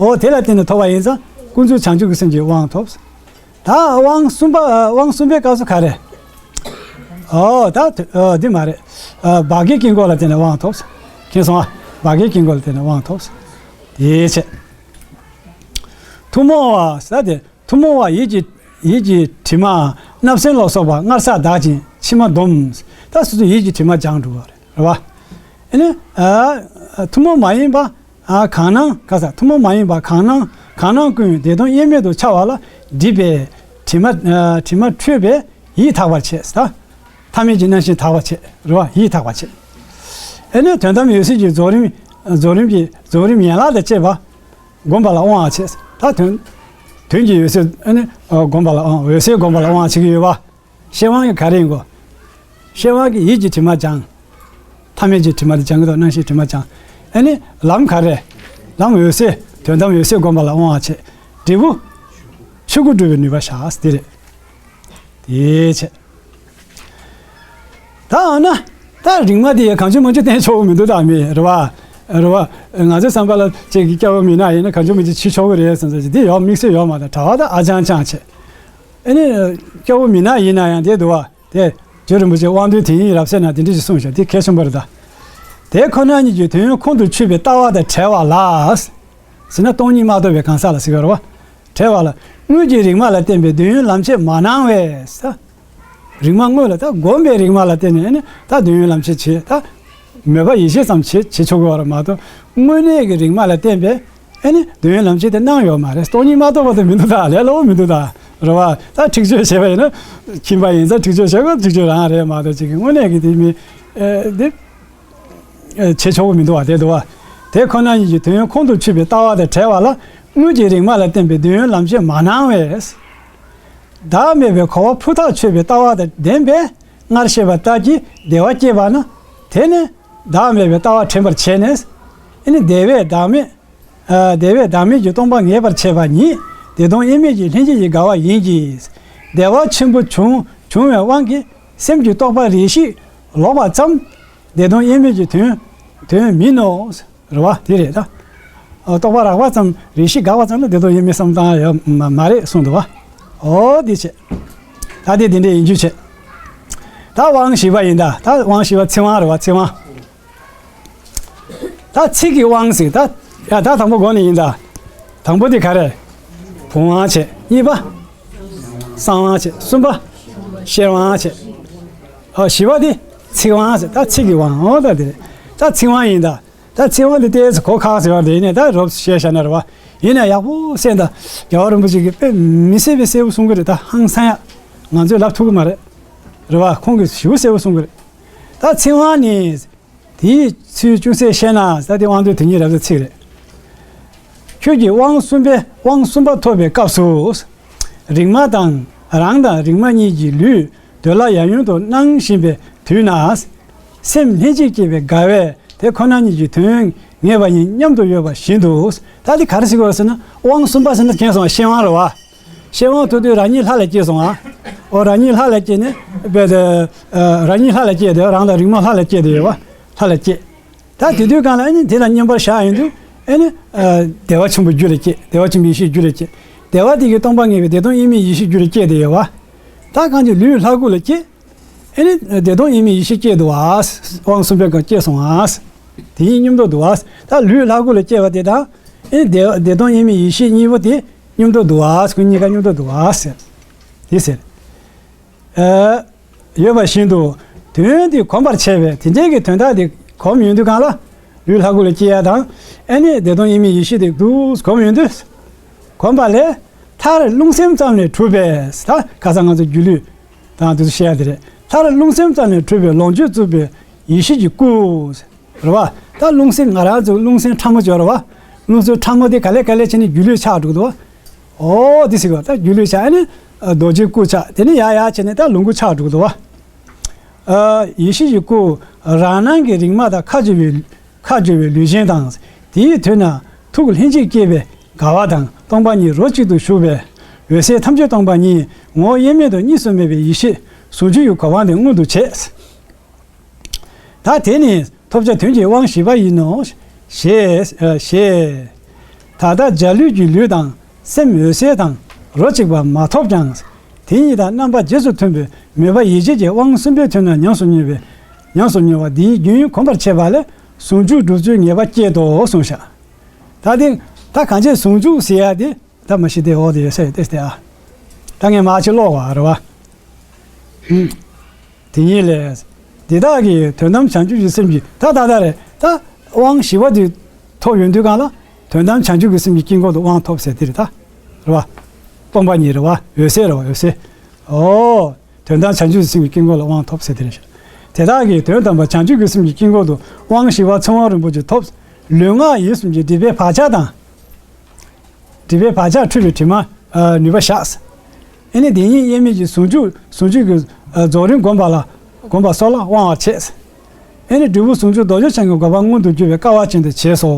འོ་དེ་ལ་བརྟེན་ནས་ཐོབ་པ་ཡིན་ཙང་ཀུན་རྫོབ་བྱང་ཆུབ་ཀྱི་སེམས་ཀྱི་དབང་ཐོབ། ད་དབང་གསུམ་པ་དབང་གསུམ་པའི་སྐབས་སུ་ག་རེ། འོ་ད་འདི་མ་རེད། བྷ་གའི་དཀྱིལ་འཁོར་ལ་བརྟེན་ནས་དབང་ཐོབ། མཁྱེན་སོང་ཨ། བྷ་གའི་དཀྱིལ་འཁོར་ལ་བརྟེན་ནས་དབང་ཐོབ། དེའི་ཆེད། ཐུན་མོང་བ་ཟེར་ཏེ། ཐུན་མོང་བ་ཡིད་ཀྱི་ཡིད་ཀྱི་དྲི་མ་བརྣབ་སེམས་ལ་སོགས་པ་སྔར་བསགས་དག་ཅིང་ཕྱི་མ་སྡོམ། ད་སོ་སོ་ཡིད་ཀྱི་དྲི་མ་སྦྱང་འགྲོ་བ་རེད་བ། ཨེ་ནི། ཐུན་མོང་མ་ཡིན་པ། གང་སྣང་ག་ས་ཐུན་མོང་མ་ཡིན་པ་གང་སྣང་གང་སྣང་ཀུན་བདེ་སྟོང་དབྱེར་མེད་དུ་འཆར་བ་ལ་སྒྲིབ་པའི་དྲི་མ་དྲི་མ་འཁྲུད་པས་ཡིད་དག་པར་བྱེད་ད། ཐ་མལ་གྱི་རྣམ་ཤེས་དག་པར་བྱེད་རེད་བ། ཡིད་དག་པར་བྱེད། ཨེ་ནི་དོན་དམ་འོད་གསལ་གྱི་རྫོགས་རིམ་རྫོགས་རིམ་གྱི་རྫོགས་རིམ་ཡན་ལག་དང་བཅས་པ། བསྒོམ་པ་ལ་དབང་བ་བྱེད། ད་དོན། དོན་གྱི་འོད་གསལ་ཨ་ནི་ཨ་བསྒོམ་པ་ལ་དབང་འོད་གསལ་བསྒོམ་པ་ལ་དབང་བྱེད་ཀྱི་ཡོད་པ། ཤེར་དབང་གི་ག་རེ་ཡིན་གོ། ཤེར་དབང་གི་ཡིད་ཀྱི་དྲི་མ་སྦྱང་། ཐ་མལ་གྱི་དྲི་མ་དེ་སྦྱང་གི་འདུག་རྣམ་ཤེས་དྲི་མ་སྦྱང་། ཨ་ནི་ལམ་ག་རེ། ལམ་འོད་གསལ་དོན་དམ་འོད་གསལ་བསྒོམ་པ་ལ་དབང་བ་བྱེད། འབྲས་བུ། ཆོས་སྐུ་སྒྲུབ་པའི་ནུས་པ་བཞག་དེ་རེད། དེའི་ཆེད། ད་འོ་ན། ད་རིག་མ་དེ་ཡང་གང་བྱུང་མང་བྱུང་བསྟན་ཆོག་གི་མི་འདུག་ད་མི་རེད་བ། རེད་བ། ང་ཚོའི་བསམ་པ་ལ་ཅིག་གི་སྐྱ་བོ་མི་ནག་ཡིན་ན་གང་བྱུང་མང་བྱུང་བྱེད་ཆོག་གི་རེད་བསམ་ས་ཅིག་དེ་ཡང་དམིགས་བསལ་ཡོད་མ་རེད། གྲྭ་བ་དང་ཨ་ཅང་ཅང་བྱེད། ཨ་ནི། སྐྱ་བོ་མི་ནག་ཡིན་ན་ཡང་དེ་འདུག་བ། དེ། རྗེ་རིན་པོ་ཆེ་དབང་དོན་དེ་ཉིད་རབ་གསལ་ན་དེ་འདྲ་ཞིག་གསུངས་ཤག་དེ་གལ་ཆེན་པོ་རེད་ད། དེ་ཁོ་ན་ཉིད་ཀྱི་དོན་ཡོད་ཁོང་དུ་ཆུད་པའི་ལྟ་བ་དང་བྲལ་བ་ལ། ཟེར་ན་སྟོང་ཉིད་མ་རྟོགས་པའི་གང་ཟག་ལ་ཟེར་གི་རེད་བ། བྲལ་བ་ལ། དངོས་ཀྱི་རིག་མ་ལ་བརྟེན་པའི་འདོད་ཡོན་ལམ་བྱེད་མ་སྣང་བས། རིག་མ་དངོས་ལ་ད་བསྒོམས་པའི་རིག་མ་ལ་བརྟེན་ནས་ནི་ད་འདོད་ཡོན་ལམ་བྱེད་བྱེད་ད། མོས་པ་ཡིད་བྱེད་ཙམ་བྱེད་བྱེད་ཆོག་གི་བ་རེད་མ་གཏོགས་དངོས་གནས་ཀྱི་རིག་མ་ལ་བརྟེན་པའི་ཨེ་ནི་འདོད་ཡོན་ལམ་བྱེད་དེ་སྣང་ཡོད་མ་རེད། སྟོང་ཉིད་མ་རྟོགས་པ་དེ་མི་འདུག་ད་ལས་སླ་པོ་མི་འདུག་ད། རེད་བ། ད་འཁྲིག་སྤྱོད་བྱས་པ་ཡིན་ན་ཁྱིམ་པ་ཡིན་ཙང་འཁྲིག་སྤྱོད་བྱས་པ་འཁྲིག་སྤྱོད་རང་རེད་མ་གཏོགས་ཅིག་གི་དངོས་གནས་ཀྱི་དེ་མི་ཨེ་དེ་བྱེད་ཆོག་གི་མི་འདུག་བ་དེ་འདུག་བ། དེ་ཁོ་ན་ཉིད་ཀྱི་དོན་ཡོད་ཁོང་དུ་ཆུད་པའི་ལྟ་བ་དང་བྲལ་བ་ལ་དངོས་ཀྱི་རིག་མ་ལ་བརྟེན་པའི་འདོད་ཡོན་ལམ་བྱེད་མ་སྣང་བས། བདག་མེད་པའི་གོ་བ་ཕུ་ཐག་ཆོད་པའི་ལྟ་བ་དང་ལྡན་པས་སྔར་བཤད་པ་ལྟར་གྱི་བདེ་བ་སྐྱེས་པ་ན་དེ་ནི་བདག་མེད་པའི་ལྟ་བ་དྲན་པར་བྱས་ནས། ཨེ་ནི་བདེ་བས་བདག་མེད། ཨ་བདེ་བས་བདག་མེད་ཀྱི་སྟོང་པ་ངེས་པར་བྱེད་པ་ཉིད་བདེ་སྟོང་དབྱེར་མེད་ཀྱི་ལྷན་སྐྱེས་ཀྱི་དགའ་བ་ཡིན་གྱི། བདེ་བ་ཆེན་པོ་བྱུང་ བྱུང་བའི་དབང་གིས་སེམས་ཀྱི་རྟོག་པ་རེ་ཞིག་ལོག་པ་ཙམ་བདེ་སྟོང་དབྱེར་མེད་ཀྱི་དོན་དོན་མིན་ནོ། རེད་བ། དེ་རེད་ད། ཨ། རྟོག་པ་རགས་པ་ཙམ་རེ་ཞིག་དགག་པ་ཙམ་ལ་བདེ་སྟོང་དབྱེར་མེད་བསམ་བཏང་ཡ་མ་མ་རེད་གསུངས་འདུག་བ། འོ་དེ་བྱས། ད་དེ་དེ་འདྲས་ཡིན་རྒྱུ་བྱས། ད་དབང་བཞི་པ་ཡིན་ད། ད་དབང་བཞི་པ་ཚིག་དབང་རེད་བ། ཚིག་དབང་། ད་ཚིག་གི་དབང་ཟེར་ད། ཡ་ད་དང་པོ་གོ་ནི་ཡིན་ད། དང་པོ་དེ་ག་རེ། བུམ་དབང་བྱས། གཉིས་པ། གསང་དབང་བྱས། གསུམ་པ། ཤེར་དབང་བྱས། ཨོ་བཞི་པ་དེ་ཚིག་དབང་ཟེར། ད་ཚིག་གི་དབང་འོ་ད་དེ་རེད། ད་ཚིག་དབང་ཡིན་ད། ད་ཚིག་དབང་དེ་ཏོག་ཙམ་གོ་ཁག་ཟེར་བ་རེད། ཡིན་ནའི་ད་རོབ་བཤད་བཞག་ན་རེད་བ། ཡིན་ན་ཡག་པོ་གསན་ད། རྒྱལ་བ་རིན་པོ་ཆེ་གིས་དཔེ་མི་སྲིད་པའི་གསལ་པོ་གསུང་གི་རེད། ད་ཧང་སང་ཡ། ང་ཚོས་ལབ་ཐུབ་ཀྱི་མ་རེད། རེད་བ། ཁོང་གིས་ཞེ་པོ་གསལ་པོ་གསུང་གི་རེད། ད་ཚིག་དབང་ནི། དེའི་ཚུལ་ཅུང་ཟད་བཤད་ན། ད་དེ་དབང་དོན་དེ་ཉིད་རབ་ཏུ་ཚིག་རེད། ཁྱོད་ཀྱིས་དབང་གསུམ་པའི་དབང་གསུམ་པ་ཐོབ་པའི་སྐབས་སུ། རིག་མ་དང་རང་དང་རིག་མ་གཉིས་ཀྱི་ལུས་འདོད་ལྷ་ཡབ་ཡུམ་དུ་སྣང་བཞིན་པའི་དུས་ན། སེམས་ལྷན་ཅིག་སྐྱེས་པའི་དགའ་བས་དེ་ཁོ་ན་ཉིད་ཀྱི་དོན་ངེས་པ་ཉིད་མཉམ་དུ་ཡོད་པ་བཞིན་དུ། ད་དེ་ག་རེ་ཟེར་དགོས་ཟེར་ན། དབང་གསུམ་པ་ཟེར་ན་མཁྱེན་སོང་། ཤེར་དབང་རེད་བ། ཤེར་དབང་ཐོབ་དུས་རང་ཉིད་ལྷ་ལ་སྐྱེས་སོང་ཨ། འོ་རང་ཉིད་ལྷ་ལ་སྐྱེས་ནས་རྦད་དེ། ཨ། རང་ཉིད་ལྷ་ལ་སྐྱེས་དེ། རང་དང་རིག་མ་ལྷ་ལ་སྐྱེས་དེ་ཡོད་བ། ལྷ་ལ་སྐྱེས། ད་དེ་དུས་གང་ལ་ཨ་ནི་དེ་ལ་བསྙེན་པར་བཞག་ཡོང་དུས་ཨ་ནི། ཨ། བདེ་བ་ཆེན་པོ་རྒྱུད་ལ་སྐྱེས། བདེ་བ་ཆེན་པོའི་ཡེ་ཤེས་རྒྱུད་ལ་སྐྱེས། བདེ་བ་དེ་གིས་སྟོང་པ་ངེས་པའི་བདེ་སྟོང་དབྱེར་མེད་ཡེ་ཤེས་རྒྱུད་ལ་སྐྱེས་དེ་ཡོད་བ། ད་གང་ཅི་ལུས་ལྷ་སྐུ་ལ་སྐྱེས། ཨ་ནི་བདེ་སྟོང་དབྱེར་མེད་ཡེ་ཤེས་སྐྱེས་འདུག་བ། དབང་གསུམ་པའི་སྐབས་སྐྱེས་སོང་བ། དེ་ཉིད་མཉམ་དུ་འདུག་བ། ད་ལུས་ལྷ་སྐུ་ལ་སྐྱེས་པ་དེ་དང་། ཨ་ནི་བདེ་བདེ་སྟོང་དབྱེར་མེད་ཡེ་ཤེས་གཉིས་པོ་དེ་མཉམ་དུ་འདུག་བ། ཁོ་གཉིས་ཀ་མཉམ་དུ་འདུག་བ་ཟེར། དེ་ཟེར། ཨ། ཡོད་པ་བཞིན་དུ། དོན་དེ་གོམས་པར་བྱས་པས་དེ་འདྲའི་གི་དོན་དག་དེ་གོམས་ཡོང་དུས་གང་ལ། ལུས་ལྷ་སྐུ་ལ་སྐྱེ་ཡ་དང་། ཨ་ནི་བདེ་སྟོང་དབྱེར་མེད་ཡེ་ཤེས་དེ་འདུག་གོམས་ཡོང་དུས། གོམས་པ་ལས། མཐར་རླུང་སེམས་ཙམ་ལས་གྲུབ་པས། ད་ཁ་སང་ང་ཚོ་སྒྱུ་ལུས་དང་དེ་ཚོ་བཤད་ཡ་དེ་རེད། མཐར་རླུང་སེམས་ཙམ་ལས་གྲུབ་པའི་ལོངས་སྤྱོད་རྩུབ་པའི་ཡེ་ཤེས་ཀྱི་སྐུ། རེད་བ། ད་རླུང་སེམས་ང་རང་ཚོ་རླུང་སེམས་ཕྲ་མོ་ཅིག་ཡོད་རེད་བ། རླུང་སེམས་ཕྲ་མོ་དེ་ག་ལེ་ག་ལེ་བྱས་ནས་སྒྱུ་ལུས་ཆགས་འགྲོ་གི་འདུག་བ། འོ་དེ་ཟེར་གི་བ། ད་སྒྱུ་ལུས་ཆགས་ཨ་ནི། རྡོ་རྗེའི་སྐུ་ཆགས། དེ་ནི་ཡར་ཡར་བྱས་ནས་ད་ལོངས་སྐུ་ཆགས་འགྲོ་གི་འདུག་བ། ཨ། ཡེ་ཤེས་ཀྱི་སྐུ། རང་སྣང་གི་རིག་མ་དང་ཁ་སྦྱོར་བའི། ཁ་སྦྱོར་བའི་ལུས་ཅན་དང་། དེའི་དུས་ན་ཐུགས་ལྷན་ཅིག་སྐྱེས་པའི་དགའ་བ་དང་སྟོང་པ་ཉིད་རོ་གཅིག་ཏུ་ཞུགས་པས་འོད་གསལ་ཐམས་ཅད་སྟོང་པ་ཉིད་ངོ་བོ་དབྱེར་མེད་དུ་གཉིས་སུ་མེད་པའི་ཡེ་ཤེས་ཟུང་འཇུག་གི་གོ་འཕང་དེ་མངོན་དུ་བྱས། ད་དེ་ནི་ཐོབ་བྱ་དོན་གྱི་དབང་བཞི་པ་ཡིན་ནོ། ཞེས་ཞེས། ད་ལྟ་འཇའ་ལུས་ཀྱི་ལུས་དང་སེམས་འོད་གསལ་དང་རོ་གཅིག་པ་མ་ཐོབ་ཀྱང་། དེ་ཉིད་དང་རྣམ་པ་རྗེས་སུ་མཐུན་པའི་མོས་པ་ཡིད་བྱེད་ཀྱི་དབང་གསུམ་པའི་དོན་ལ་ཉམས་སུ་མྱོང་བའི། ཉམས་སུ་མྱོང་བ་འདིའི་རྒྱུན་གོམས་པར་བྱས་པ་ལས་ཟུང་འཇུག་སྒྲུབ་ཚུལ་ངེས་པ་སྐྱེད་དོ་གསུངས་ཤག་ད་དེ་ད་གང་ཅི་ཟུང་འཇུག་ཟེར་ཡ་དེ། ད་མ་གཞི་དེ་འོག་དེ་ཡོད་ས་ཡོད་དེ་སྟེ་ཨ། ད་ངས་མར་ཅིག་ཀློག་པ་རེད་བ། ཧུམ། དེ་ཉིད་ལས། འདི་དག་གིས་དོན་དམ་བྱང་ཆུབ་ཀྱི་སེམས་ཀྱི་ད་ད་ད་རེད་ད། དབང་བཞི་པ་དེ་ཐོབ་ཡོང་དུས་གང་ལ། དོན་དམ་བྱང་ཆུབ་ཀྱི་སེམས་ཀྱི་དཀྱིལ་འཁོར་དུ་དབང་ཐོབ་ཟེར་དེ་རེད་ད། རེད་བ། སྟོང་པ་ཉིད་རེད་བ། འོད་གསལ་རེད་བ། འོད་གསལ། ཨོ། དོན་དམ་བྱང་ཆུབ་ཀྱི་སེམས་ཀྱི་དཀྱིལ་འཁོར་ལ་དབང་ཐོབ་ཟེར་དེ་རེད་ཤག་དེ་དག་གིས་དོན་དམ་པར་བྱང་ཆུབ་ཀྱི་སེམས་ཀྱི་དཀྱིལ་འཁོར་དུ་དབང་བཞི་པ་ཚེ་དབང་རིན་པོ་ཆེ་ཐོབ། ལུས་ངག་ཡིད་གསུམ་གྱི་སྒྲིབ་པའི་བག་ཆགས་དང་། སྒྲིབ་པའི་བག་ཆགས་འཁྲུད་པའི་དྲི་མ། ཨ། ནུས་པ་བཞག་ཨེ་ནི་དེ་ཉིད་དབྱེར་མེད་ཀྱི་ཟུང་འཇུག་ཟུང་འཇུག་གི། ཨ། རྫོགས་རིམ་བསྒོམ་པ་ལ། བསྒོམ་པ་སོགས་ལ་དབང་བར་བྱེད། ཨེ་ནི་འབྲས་བུ་ཟུང་འཇུག་རྡོ་རྗེ་འཆང་གི་གོ་འཕང་མངོན་དུ་གྱུར་པའི་སྐལ་བ་ཅན་དུ་བྱས་སོ།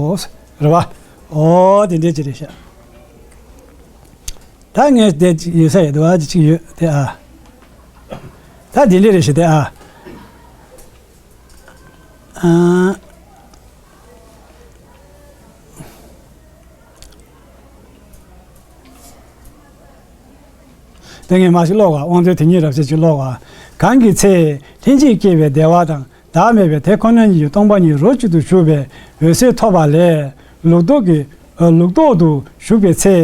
རེད་བ། ཨོ་དེ་འདྲས་ཅིག་རེད་ཤག་ད་ངས་དེ་ཡོད་ས་ཡོད་དུ་བ་ཅིག་ཡོད་དེ་ཨ། ད་དེ་འདྲས་རེད་ཤག་དེ་ཨ། ཨ། ད་ངས་མར་ཅིག་ཀློག་ག་དབང་དོན་དེ་ཉིད་རབ་བཤད་ཅིག་ཀློག་ག་གང་གི་ཚེ་ལྷན་ཅིག་སྐྱེས་པའི་བདེ་བ་དང་བདག་མེད་པའི་དེ་ཁོ་ན་ཉིད་ཀྱི་སྟོང་པ་ཉིད་རོ་གཅིག་ཏུ་ཞུགས་པའི་འོད་གསལ་ཐོབ་པ་ལས་ལུགས་ལྡོག་གི། ལུགས་ལྡོག་ཏུ་ཞུགས་པའི་ཚེ་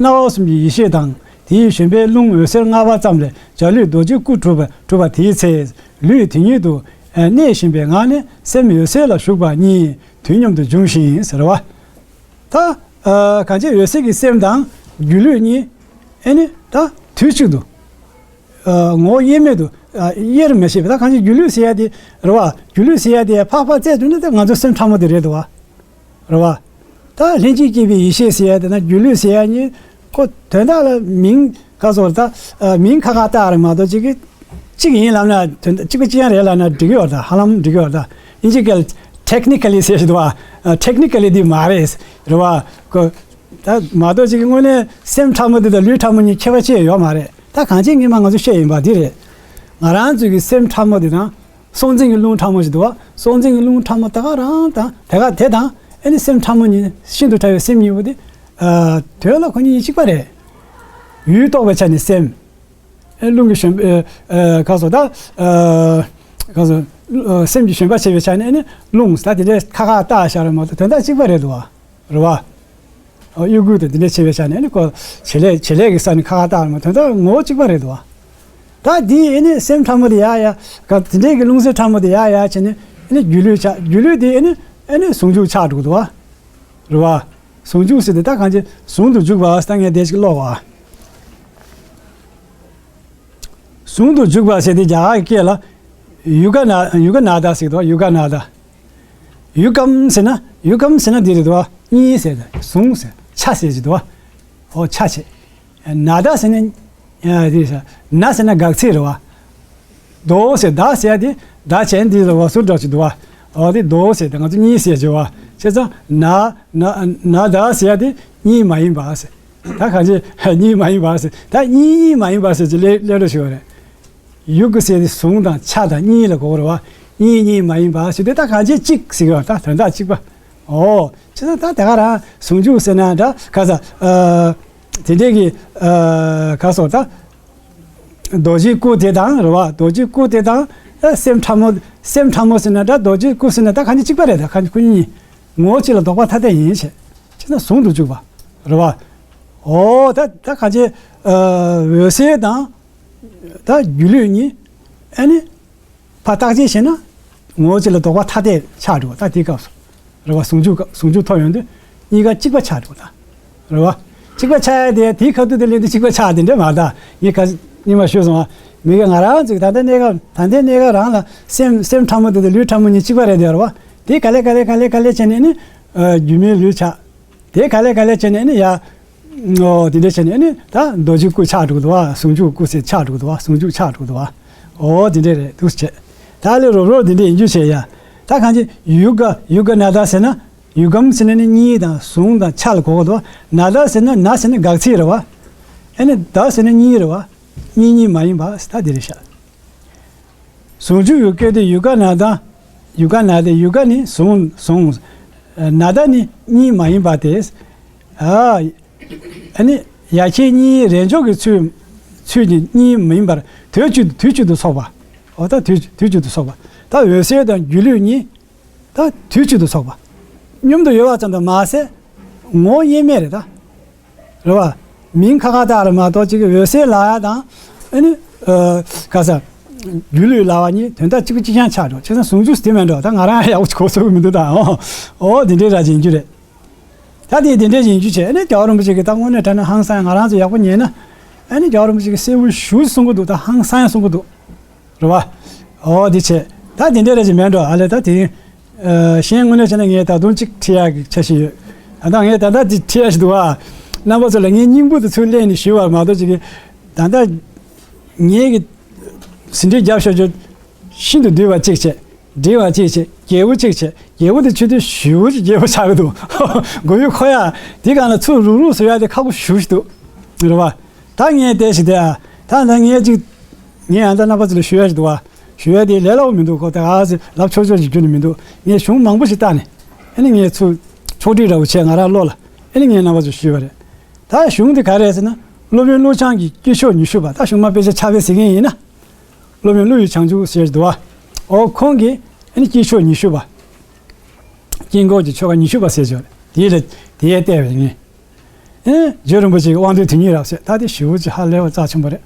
སྣང་བ་གསུམ་གྱི་ཡེ་ཤེས་དང་དེའི་བཞིན་པའི་རླུང་འོད་ཟེར་ལྔ་པ་ཙམ་ལས་འཇའ་ལུས་རྡོ་རྗེའི་སྐུ་གྲུབ་པ་གྲུབ་པ་དེའི་ཚེ། ལུས་དེ་ཉིད་དུ་གནས་བཞིན་པའི་ངང་ནས་སེམས་འོད་གསལ་ལ་ཞུགས་པ་གཉིས་དུས་མཉམ་དུ་འབྱུང་ཞིང་ཟེར་བ། ད། ཨ། གང་ཅི་འོད་གསལ་གྱི་སེམས་དང་སྒྱུ་ལུས་གཉིས་ཨེ་ནི་ད་དུས་གཅིག་ཏུ། ཨ། ངོ་བོ་དབྱེར་མེད་དུ། ཨ། དབྱེར་མི་ཕྱེད་པ། ད་གང་ཅི་སྒྱུ་ལུས་ཟེར་ཡ་དེ་རེད་བ། སྒྱུ་ལུས་ཟེར་ཡ་དེ་ཕར་ཕར་བཙལ་དུས་ན་ད་ང་ཚོ་སེམས་ཕྲ་མོ་དེ་རེད་འདུག་བ། རེད་བ། ད་ལྷན་ཅིག་སྐྱེས་པའི་ཡེ་ཤེས་ཟེར་ཡ་དེ་ན་སྒྱུ་ལུས་ཟེར་ཡ་གཉིས་ཁོ་དོན་དག་ལ་མིང་ག་ཚོད་ད། ཨ། མིང་ཁ་ཁ་བཏགས་རེད་མ་གཏོགས་ཅིག་གི་གཅིག་ཡིན་ལབ་ན་དོན་དག་གཅིག་པ་གཅིག་རྐྱང་རེད་ལབ་ན་འགྲིག་གི་ཡོད་ད། ཧ་ལམ་འགྲིག་གི་ཡོད་ད། དབྱིན་ཇི་སྐད་ཊེག་ནི་ཀ་ལི་ཟེར་ཞིག་འདུག་བ། ཊེག་ནི་ཀ་ལི་འདི་མ་རེད། རེད་བ། ཁོ་ད་མ་གཏོགས་ཅིག་གི་དངོས་གནས་སེམས་ཕྲ་མོ་འདི་དང་ལུས་ཕྲ་མོ་གཉིས་ཁྱད་པར་ཅི་ཡང་ཡོད་མ་རེད། ད་གང་ཅི་སྔོན་མ་ང་ཚོ་བཤད་ཡིན་པ་འདི་རེད། ང་རང་ཚོའི་གི་སེམས་ཕྲ་མོ་དེ་དང་། སྲོག་འཛིན་གྱི་རླུང་ཕྲ་མོ་ཞིག་འདུག་བ། སྲོག་འཛིན་གྱི་རླུང་ཕྲ་མོ་དེ་ག་རང་དང་དེ་ག་དེ་དང་། ཨེ་ནི་སེམས་ཕྲ་མོ་གཉིས། ཤིན་ཏུ་ཕྲ་བའི་སེམས་གཉིས་པོ་དེ། ཨ། དོན་ལ་ཁོ་གཉིས་གཅིག་པ་རེད། ཡུལ་རྟོགས་པའི་ཆ་ནས་སེམས། ཨེ། རླུང་གི་བཞོན། ཨེ། ཨེ། ག་སོ་ད། ཨ། ག་སོ། ཨ། སེམས་ཀྱི་བཞོན་པ་བྱེད་པའི་ཆ་ནས་ཨེ་ནི་རླུང་ད་དེ་འདྲའི་ཁ་ཁ་བཏགས་བཞག་རེད་མ་གཏོགས་དོན་དག་གཅིག་པ་རེད་འདུག་བ། རེད་བ། ཨ། དབྱུ་གུ་དང་དེ་འདྲ་བྱེད་པའི་ཆ་ནས་ནི་ཁོ་བྱེད་ལས་བྱེད་ལས་ཀྱི་ས་ནས་ཁ་ཁ་བཏགས་མ། དོན་དག་ངོ་བོ་གཅིག་པ་རེད་འདུག་བ། ད་འདི་ཨེ་ནི་སེམས་ཕྲ་མོ་དེ་ཡ་ཡ། ག་དེ་འདྲའི་གི་རླུང་སེམས་ཕྲ་མོ་དེ་ཡ་ཡ་བྱས་ནས་ཨེ་ནི་སྒྱུ་ལུས་ཆགས། སྒྱུ་ལུས་དེ་ཨེ་ནི་ཨེ་ནི་ཟུང་འཇུག་ཆགས་འགྲོ་གི་འདུག་བ། རེད་བ། ཟུང་འཇུག་ཟེར་དེ་ད་གང་ཅི་ཟུང་དུ་འཇུག་པ་ཟེར་ད་ངས་དེ་ཞིག་ཀློག་བ། ཟུང་དུ་འཇུག་པ་ཟེར་དེ་རྒྱ་གར་གྱི་སྐད་ལ་ཡུ་ག་ན། ཡུ་ག་ན་ད་ཟེར་གི་འདུག་བ། ཡུ་ག་ན་ད། ཡུ་གམ་ཟེར་ན། ཡུ་གམ་ཟེར་ན་འདི་རེད་འདུག་བ། གཉིས་ཟེར་ཏེ་ཟུང་ཟེར་ཆ་ཟེར་གྱི་འདུག་བ། ཨོ་ཆ་བྱེད། ན་ད་ཟེར་ན། ཡ་དེ་ཟེར། ན་ཟེར་ན་དགག་ཚིག་རེད་བ། དོ་ཟེར་ད་ཟེར་ཡ་དེ་ད་བྱས་འདི་ལ་བ་ཟུར་འདྲ་ཞིག་འདུག་བ། ཨོ་དེ་དོ་ཟེར་ཏེ་ང་ཚོ་གཉིས་ཟེར་གྱི་བ། བྱས་ཙང་ན་ན་ན་ད་ཟེར་ཡ་དེ་གཉིས་མ་ཡིན་པ་ཟེར། ད་གང་ཅི་གཉིས་མ་ཡིན་པ་ཟེར། ད་གཉིས་གཉིས་མ་ཡིན་པ་ཟེར་གྱི་ལེ་ལེ་འགྲོ་ཞིག་བ་རེད། ཡུ་གུ་ཟེར་དེ་ཟུང་དང་ཆ་དང་གཉིས་ལ་གོ་རེད་བ། གཉིས་གཉིས་མ་ཡིན་པ་ཞེས་དེ་ད་གང་ཅི་གཅིག་ཟེར་གི་བ། ད་དོན་དག་གཅིག་པ། ཨོ། ཅི་ད་ད་དེ་ག་རང་ཟུང་འཇུག་ཟེར་ན་ད་ག་ས། ཨ། དེ་འདྲས་ཀྱི། ཨ། ག་སོ་ད། རྡོ་རྗེའི་སྐུ་དེ་དང་རེད་བ། རྡོ་རྗེའི་སྐུ་དེ་དང་། ཨ། སེམས་ཕྲ་མོ། སེམས་ཕྲ་མོ་ཟེར་ན་ད་རྡོ་རྗེའི་སྐུ་ཟེར་ན་ད་གང་ཅི་གཅིག་པ་རེད། ད་གང་ཅི་སྐུ་གཉིས་ངོ་བོ་གཅིག་ལ་ལྡོག་པ་ཐ་དད་ཡིན་བྱས། ཅི་ན་ཟུང་དུ་འཇུག་པ་རེད་བ། ཨོ་ད་ད་གང་ཅི། ཨ། འོད་གསལ་དང་། ད་སྒྱུ་ལུས་གཉིས། ཨ་ནི། ཕར་བརྟག་དཔྱད་བྱས་ན་ངོ་བོ་གཅིག་ལ་ལྡོག་པ་ཐ་དད་ཆགས་འགྲོ་བ། ད་དེའི་སྐབས་སུ་རེད་བ། ཟུང་འཇུག་སྐབས། ཟུང་འཇུག་ཐོབ་ཡོང་དུས་གཉིས་ཀ་གཅིག་པ་ཆགས་འགྲོ་བ། ད་རེད་བ། གཅིག་པ་ཆགས་ཡ་དེ་དེའི་ཁ་ཐུག་དེ་སླེབས་དུས་གཅིག་པ་ཆགས་དེ་འདྲ་མ། ད་ངས་ཁ་སྔོན་མ་ཞུས་སོང་བ། མི་ག་ང་རང་ཚོས་ད་ལྟ་གནས་སྐབས། ད་ལྟའི་གནས་སྐབས་རང་ལ་སེམས། སེམས་ཕྲ་མོ་དེ་དང་ལུས་ཕྲ་མོ་གཉིས་གཅིག་པ་རེད་དེ་རེད་བ། དེ་ག་ལེ་ག་ལེ་ག་ལེ་ག་ལེ་བྱས་ནས་ནི། ཨ། སྒྱུ་མའི་ལུས་ཆགས། དེ་ག་ལེ་ག་ལེ་བྱས་ནས་ནི་ཡ། ཨོ་དེ་འདྲ་བྱས་ནས་ནི་ད་རྡོ་རྗེ་སྐུ་ཆགས་འགྲོ་གི་འདུག་བ། ཟུང་འཇུག་སྐུ་ཟེར་ཆགས་འགྲོ་གི་འདུག་བ། ཟུང་འཇུག་ཆགས་འགྲོ་གི་འདུག་བ། ཨོ་དེ་འདྲ་རེད་འདུག་བྱས། ད་ལས་རོབ་རོབ་དེ་འདྲ་ཡིན་རྒྱུ་བྱས་ཡ། ད་གང་ཅི་ཡུ་ག་ཡུ་ག་ན་ད་ཟེར་ན། ཡུ་གམ་ཟེར་ན་ནི་གཉིས་དང་ཟུང་དང་ཆ་ལ་གོ་གི་འདུག་བ། ན་ད་ཟེར་ན། ན་ཟེར་ན་དགག་ཚིག་རེད་བ། ཨ་ནི་ད་ཟེར་ན་གཉིས་རེད་བ། གཉིས་གཉིས་མ་ཡིན་པ་ད་དེ་རེད་ཤག། ཟུང་འཇུག་ཡུ་ག་དེ་ཡུ་ག་ན་ད། ཡུ་ག་ན་དེ། ཡུ་ག་ནི་ཟུང་ཟུང་། ན་ད་ནི་གཉིས་མ་ཡིན་པ་དེ། ཨ། ཨ་ནི་ཡ་ཁྱེད་གཉིས་རེས་འཇོག་གི་ཚུལ། ཚུལ་གྱིས་གཉིས་མ་ཡིན་པར་དུས་གཅིག་ཏུ། དུས་གཅིག་ཏུ་ཚོགས་པ། འོ་ད་དུས་དུས་གཅིག་ཏུ་ཚོགས་པ། ད་འོད་གསལ་དང་སྒྱུ་ལུས་གཉིས་ད་དུས་གཅིག་ཏུ་ཚོགས་པ། མཉམ་དུ་ཡོད་པ་ཙམ་དུ་མ་ཟད་ངོ་བོ་དབྱེར་མེད་རེད་ད། རེད་བ། མིང་ཁ་ཁ་བཏགས་རེད་མ་གཏོགས་གཅིག་གི་འོད་གསལ་ལབ་ཡ་དང་། ཨ་ནི། ཨ། ག་ས། སྒྱུ་ལུས་ལབ་པ་གཉིས་དོན་དག་གཅིག་པ་གཅིག་རྐྱང་ཆགས་འགྲོ། བྱས་ཙང་ཟུང་འཇུག་དེ་མིན་འགྲོ། ད་ང་རང་ཡག་པོ་གོ་སོང་གི་མི་འདུག་ད། ཨོ། ཨོ་དེ་འདྲའི་ར་ཅིག་ཡིན་རྒྱུ་རེད། ད་དེ་དེ་འདྲའི་ཡིན་རྒྱུ་བྱས། ཨ་ནི་རྒྱལ་བ་རིན་པོ་ཆེ་གིས་ད་དངོས་གནས་དྲང་གནས་ཧང་སང་ང་རང་ཚོ་ཡག་པོ་ཉན་ན། ཨ་ནི་རྒྱལ་བ་རིན་པོ་ཆེ་གིས་གསལ་པོ་ཞེ་པོ་གསུང་གི་འདུག། ད་ཧང་སང་ཡང་གསུང་གི་འདུག། རེད་བ། ཨོ་དེ་བྱས། ད་དེ་འདྲའི་ར་ཅིག་མིན་འགྲོ། ཨ་ལས་ད་དེ། ཨ། གཞན་དངོས་གནས་བྱས་ན་ངས་ད་དུང་གཅིག་ཁྲིད་ཡག་གི་འཆར་གཞི་ཡོད། ད་ལྟ་ངས་ད་ལྟ་དེ་ཁྲིད་ཡག་ཞིག་འདུག་བ། རྣམ་པ་ཚོ་ལ་ངས་སྙིང་པོ་དེ་ཚུར་གླན་ནས་ཞུས་པ་མ་གཏོགས་གཅིག་གི། ད་ལྟ་ངས་གི་ཟིན་བྲིས་བརྒྱབ་ཤོག་ཅོ། ཤིན་ཏུ་བསྡུས་པ་གཅིག་བྱས། འབྲིང་བ་གཅིག་བྱས། རྒྱས་པོ་གཅིག་བྱས། རྒྱས་པོ་དེ་ཆུ་དུས་ཞེ་པོ་ཅིག་རྒྱས་པོ་ཆགས་ཀྱི་འདུག། མགོ་ཡུ་འཁོར་ཡ། དེ་གང་ལ་ཚུར་རུག་རུག་བཟོ་ཡ་དེ་ཁག་པོ་ཞེ་པོ་ཅིག་འདུག། རེད་བ། ད་ངས་བལྟས་ཤིག་དེ། ཨ། ད་ད་ངས་ཅིག། ངས་ཨ་ད་རྣམ་པ་ཚོ་ལ་ཞུ་ཡ་ཞིག་འདུག་བ། ཞུ་ཡ་དེ་ལས་སླ་པོ་མི་འདུག་གོ། ད་ག་ཚོད་ལབ་ཆོག་ཆོག་ཅིག་རྒྱུ་ནི་མི་འདུག། ངས་གཞུང་མང་པོ་ཞིག་བལྟས་ནས། ཨ་ནི་ངས་ཚུར་ཕྱོགས་སྒྲིག་འདྲ་བོ་བྱས་ང་རང་བློ་ལ། ཨ་ནི་ངས་རྣམ་པ་ཚོ་ཞུས་པ་རེད། ད་གཞུང་དེ་ག་རེ་རེད་ཟེར་ན། སློབ་དཔོན་ཀླུ་བྱང་གི་དཀྱིལ་ཆོག་ཉི་ཤུ་པ། ད་གཞུང་མ་དཔེ་ཆ་ཕྱག་དཔེ་ཟེར་མཁན་ཡིན་ན། སློབ་དཔོན་ཀླུ་ཡི་བྱང་ཆུབ་ཟེར་འདུག་བ། ཨོ་ཁོང་གིས་ཨ་ནི་དཀྱིལ་ཆོག་ཉི་ཤུ་པ། དཀྱིལ་འཁོར་གྱི་ཆོ་ག་ཉི་ཤུ་པ་ཟེར་ཆོག་རེད། དེ་ལ་དེ་ཡས་བལྟས་པས་ངས། ཨེ། རྗེ་རིན་པོ་ཆེ་གི་དབང་ལྡན་དོན་གཉིས་རབ་གསལ། ད་དེ་ཞེ་པོ་ཅིག་ཧ་ལས་པ་རྩ་ཆེན་པོ་རེད།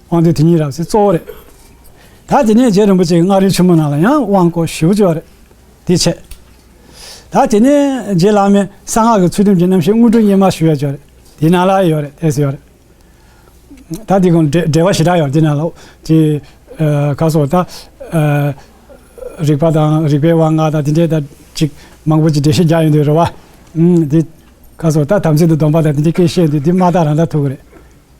དབང་ལྡན་དོན་གཉིས་རབ་གསལ་གཙོ་བོ་རེད། ད་དེ་ནས་རྗེ་རིན་པོ་ཆེ་གི་མངའ་རིས་ཆེན་མོ་ནང་ལ་ཡང་དབང་བསྐུར་ཞེ་པོ་ཅིག་ཡོད་རེད། དེ་བྱས། ད་དེ་ནས་རྗེ་བླ་མའི་གསང་སྔགས་ཀྱི་ཚུལ་ཁྲིམས་ཀྱི་རྣམ་བཤད་དངོས་གྲུབ་སྙེ་མ་ཞུ་ཡ་ཅིག་ཡོད་རེད། དེ་ནང་ལ་ཡོད་རེད། དེ་ཚོ་ཡོད་རེད། ད་དེ་ཀུན་འགྲེལ་འགྲེལ་པ་ཞེ་དྲག་ཡོད་རེད། དེ་ནང་ལ་དེ། ཨ། ག་སོ་ད། ཨ། རིག་པ་དང་རིག་པའི་དབང་ལྔ་དང་དེ་འདྲའི་ད་ཅིག་མང་པོ་ཅིག་འགྲེལ་བཤད་རྒྱག་ཡོང་དུས་རེད་བ། ཨུམ། དེ་ག་སོ་ད་དམ་ཚིག་དང་སྡོམ་པ་དང་དེ་འདྲའི་སྐད་བཤད་དུས་འདི་མ་བརྟགས་རང་བརྟགས་ཐུབ་ཀྱི་རེད།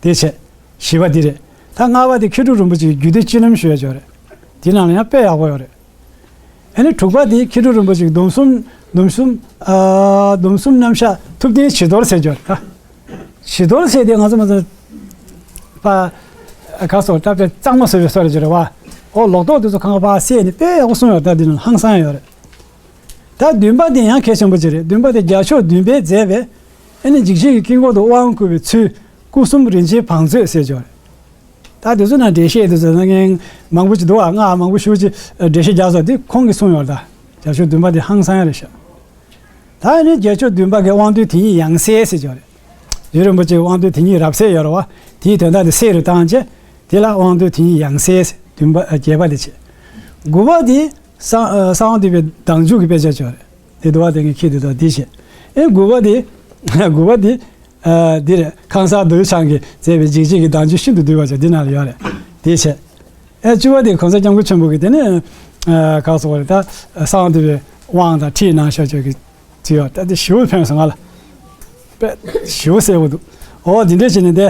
དེ་བྱས། བཞི་པ་འདི་རེད། ད་ལྔ་པ་དེ་མཁས་གྲུབ་རིན་པོ་ཆེའི་རྒྱུད་སྡེ་སྤྱི་རྣམ་ཞུ་ཡ་ཅིག་ཡོད་རེད། དེ་ནང་ལ་ཡང་དཔེ་ཡག་པོ་ཡོད་རེད། ཨ་ནི་དྲུག་པ་དེ་མཁས་གྲུབ་རིན་པོ་ཆེའི་སྡོམ་གསུམ། སྡོམ་གསུམ། ཨ། སྡོམ་གསུམ་རྣམ་གཞག་ཐུབ་བསྟན་བྱི་དོར་ཟེར་ཅིག་ཡོད་རེད་ད། བྱི་དོར་ཟེར་དེ་ང་ཚོ་མ་ཚོ་པ། ཨ། ག་སོགས་ད་དཔེ་གཙང་མ་བཟོ་བའི་སོ་རེ་ཅིག་རེད་བ། ཨོ་ལོག་རྟོག་དེ་ཚོ་གང་ག་ཕར་བསལ་ནས་དཔེ་ཡག་པོ་གསུངས་ཡོད། ད་འདི་ནང་ཧང་སང་ཡོད་རེད། ད་བདུན་པ་དེ་ཡང་གལ་ཆེན་པོ་ཅིག་རེད། བདུན་པ་དེ་རྒྱལ་མཆོག་བདུན་པས་མཛད་པའི་ཨེ་ནི་འཇིགས་བྱེད་ཀྱི་དཀྱིལ་འཁོར་དུ་དབང་བསྐུར་བའི་ཚུལ། སྐུ་གསུམ་རིན་ཆེན་བང་མཛོད་ཟེར་ཅིག་ཡོད་རེད། ད་དེ་ཚོ་ནང་འགྲེལ་བཤད་དེ་ཚོ་གནང་མཁན་མང་པོ་ཅིག་འདུག་ཨ། ང་མང་པོ་ཞེ་པོ་ཅིག་འགྲེལ་བཤད་རྒྱག་སོང་། དེ་ཁོང་གིས་གསུངས་ཡོད་རེད། ད་རྒྱལ་མཆོག་བདུན་པ་དེ་ཧང་སང་ཡ་རེད་ཤག་ད་ནི་རྒྱལ་མཆོག་བདུན་པ་གི་དབང་དོན་དེ་ཉིད་ཡང་གསལ་ཟེར་ཅིག་ཡོད་རེད། ཡུལ་རིན་པོ་ཆེའི་དབང་དོན་དེ་ཉིད་རབ་གསལ་ཡོད་རེད་བ། དེའི་དོན་དག་དེ་གསལ་རུ་བཏང་བྱས། དེ་ལ་དབང་དོན་དེ་ཉིད་ཡང་གསལ་ཟེར། བདུན་པ་ཨ་བརྒྱད་པ་དེ་བྱས། དགུ་པ་དེ་གསང་ཨ་གསང་བ་འདུས་པའི་མདང་ཆུང་གི་དཔེ་ཆ་ཅིག་ཡོད་རེད། དེ་འདུལ་བ་དེ་ངས་ཁྱེད་དེ་དང་འདི་བྱས། ཨེ་དགུ་པ་དེ། དགུ་པ་དེ། ཨ་འདི་རེད། ཁང་གསར་རྡོ་རྗེ་འཆང་གིས་མཛད་པའི་འཇིགས་བྱེད་ཀྱི་མདང་ཆུང་ཤིན་ཏུ་བསྡུས་པ་ཅིག་འདི་ནང་ལ་ཡོད་རེད། དེ་བྱས། ཨེ་བཅུ་པ་དེ་གོང་ས་སྐྱབས་མགོན་ཆེན་པོ་གིས་དེ་ནི་ཨ་ག་སོགས་རེད། ད་གསང་བ་འདུས་པའི་དབང་དང་ཁྲིད་གནང་ཤག་ཅིག་གི་ཅིག་ཡོད། ད་དེ་ཞེ་པོ་ཕན་སོང་ང་ལ། དཔེ་ཞེ་པོ་གསལ་པོ་འདུག་ཨོ་འདི་འདྲས་བྱས་ནས་དེ་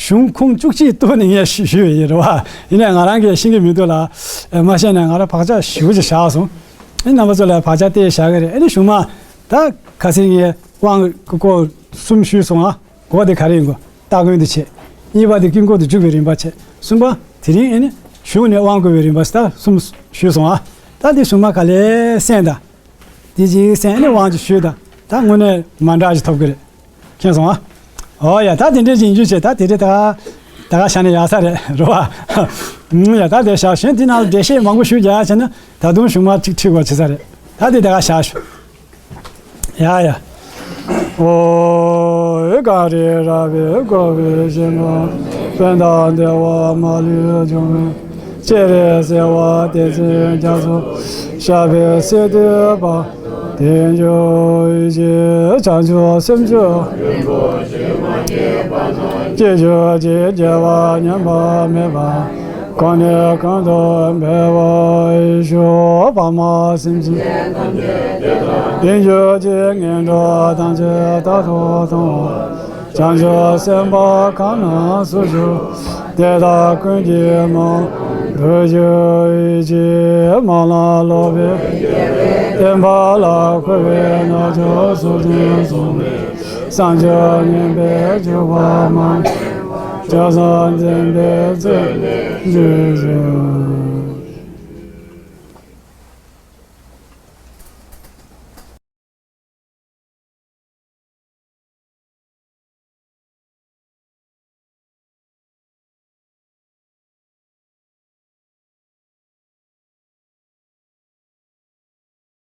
གཞུང་ཁུངས་བཅུ་གཅིག་བཏོན་ནས་ངས་ཞུ་ཞུས་པ་ཡིན་རེད་བ། ཡིན་ནའི་ང་རང་གིས་ཤེས་ཀྱི་མི་འདུག་ལ། ཨེ་མ་ཤེས་ནས་ང་རང་བག་ཆགས་ཞེ་པོ་ཅིག་བཞག་སོང་། ཨེ་རྣམ་པ་ཚོ་ལ་བག་ཆགས་གཏད་བཞག་གི་རེད། ཨེ་ནི་གཞུང་མ་ད་ག་ཚོད་ངས་དབང་གི་སྐོར་གསུམ་ཞུས་སོང་ཨ། གོ་བ་དེ་ག་རེ་ཡིན་གོ། སྟ་གོན་དེ་བྱས། གཉིས་པ་དེ་དཀྱིལ་འཁོར་དུ་འཇུག་པའི་རིམ་པ་བྱས། གསུམ་པ་དེ་རིང་ཨེ་ནི་གཞུང་ནས་དབང་བསྐུར་བའི་རིམ་པ་ད་གསུམ་ཞུས་སོང་ཨ། ད་དེ་གཞུང་མ་ག་ལེར་གསན་དང་། དེ་གཅིག་གསན་ནས་དབང་ཅིག་ཞུས་དང་། ད་དངོས་གནས་མ་འདྲ་ཅིག་ཐོབ་གི་རེད། མཁྱེན་སོང་ཨ། ཨོ་ཡ། ད་དེ་འདྲའི་ཅིག་ཡིན་རྒྱུ་བྱས། ད་དེ་རིང་ད་ག་ད་ག་བཞག་ན་ཡག་ས་རེད་རེད་བ། ཡ་ད་དེ་བཞག་གཞན་དེ་ནང་ལ་འགྲེལ་བཤད་མང་པོ་ཞུ་རྒྱག་བྱས་ན་ད་དུང་གཞུང་མ་ཅིག་ཁྲིད་དགོས་བྱེད་ས་རེད། ད་དེ་ད་ག་བཞག་ཞུ། ཡ་ཡ། ཨོ་ཨེ་ཀ་རེ་ར་བའི་ཀོ་བའི་ཞིང་ཁམས་དཔལ་དང་བདེ་བ་མ་ལུས་འབྱུང་བའི་སྤྱན་རས་གཟིགས་དབང་བསྟན་འཛིན་རྒྱ་མཚོ་ཞབས་པད་སྲིད་མཐའི་བར་དུ་འཇོག་ཅིང་། བྱང་ཆུབ་སེམས་མཆོག་སྐྱེ་གྱུར་ཅིག་སྐྱེ་བ་ཉམས་པ་མེད་པར་གོང་ནས་གོང་དུ་འཕེལ་བར་ཤོག །འཕགས་མ་སེམས་ཅན་བདེ་གྱུར་ཅིག །ངན་འགྲོ་ཐམས་ཅད་རྟག་ཏུ་སྟོངས་པར། བྱང་ཆུབ་སེམས་དཔའ་གང་རྣམས་སུ་ཞུགས། དེ་དག་ཀུན་གྱི་སྨོན་ལམ་འགྲུབ་གྱུར་ཅིག །སྨོན་ལམ་ལོག་པའི་བདེན་པ་ལ་འཁོར་བའི་རྣམ་ཅོག་སོགས་ཀྱིས་བཟུང་བའི་བསམ་བརྗོད་ངན་པའི་འཇིགས་པ་མང་པོ་ཇི་ཙམ་འཛིན་པའི་ཚེ་འདིར་གྱུར་ཅིག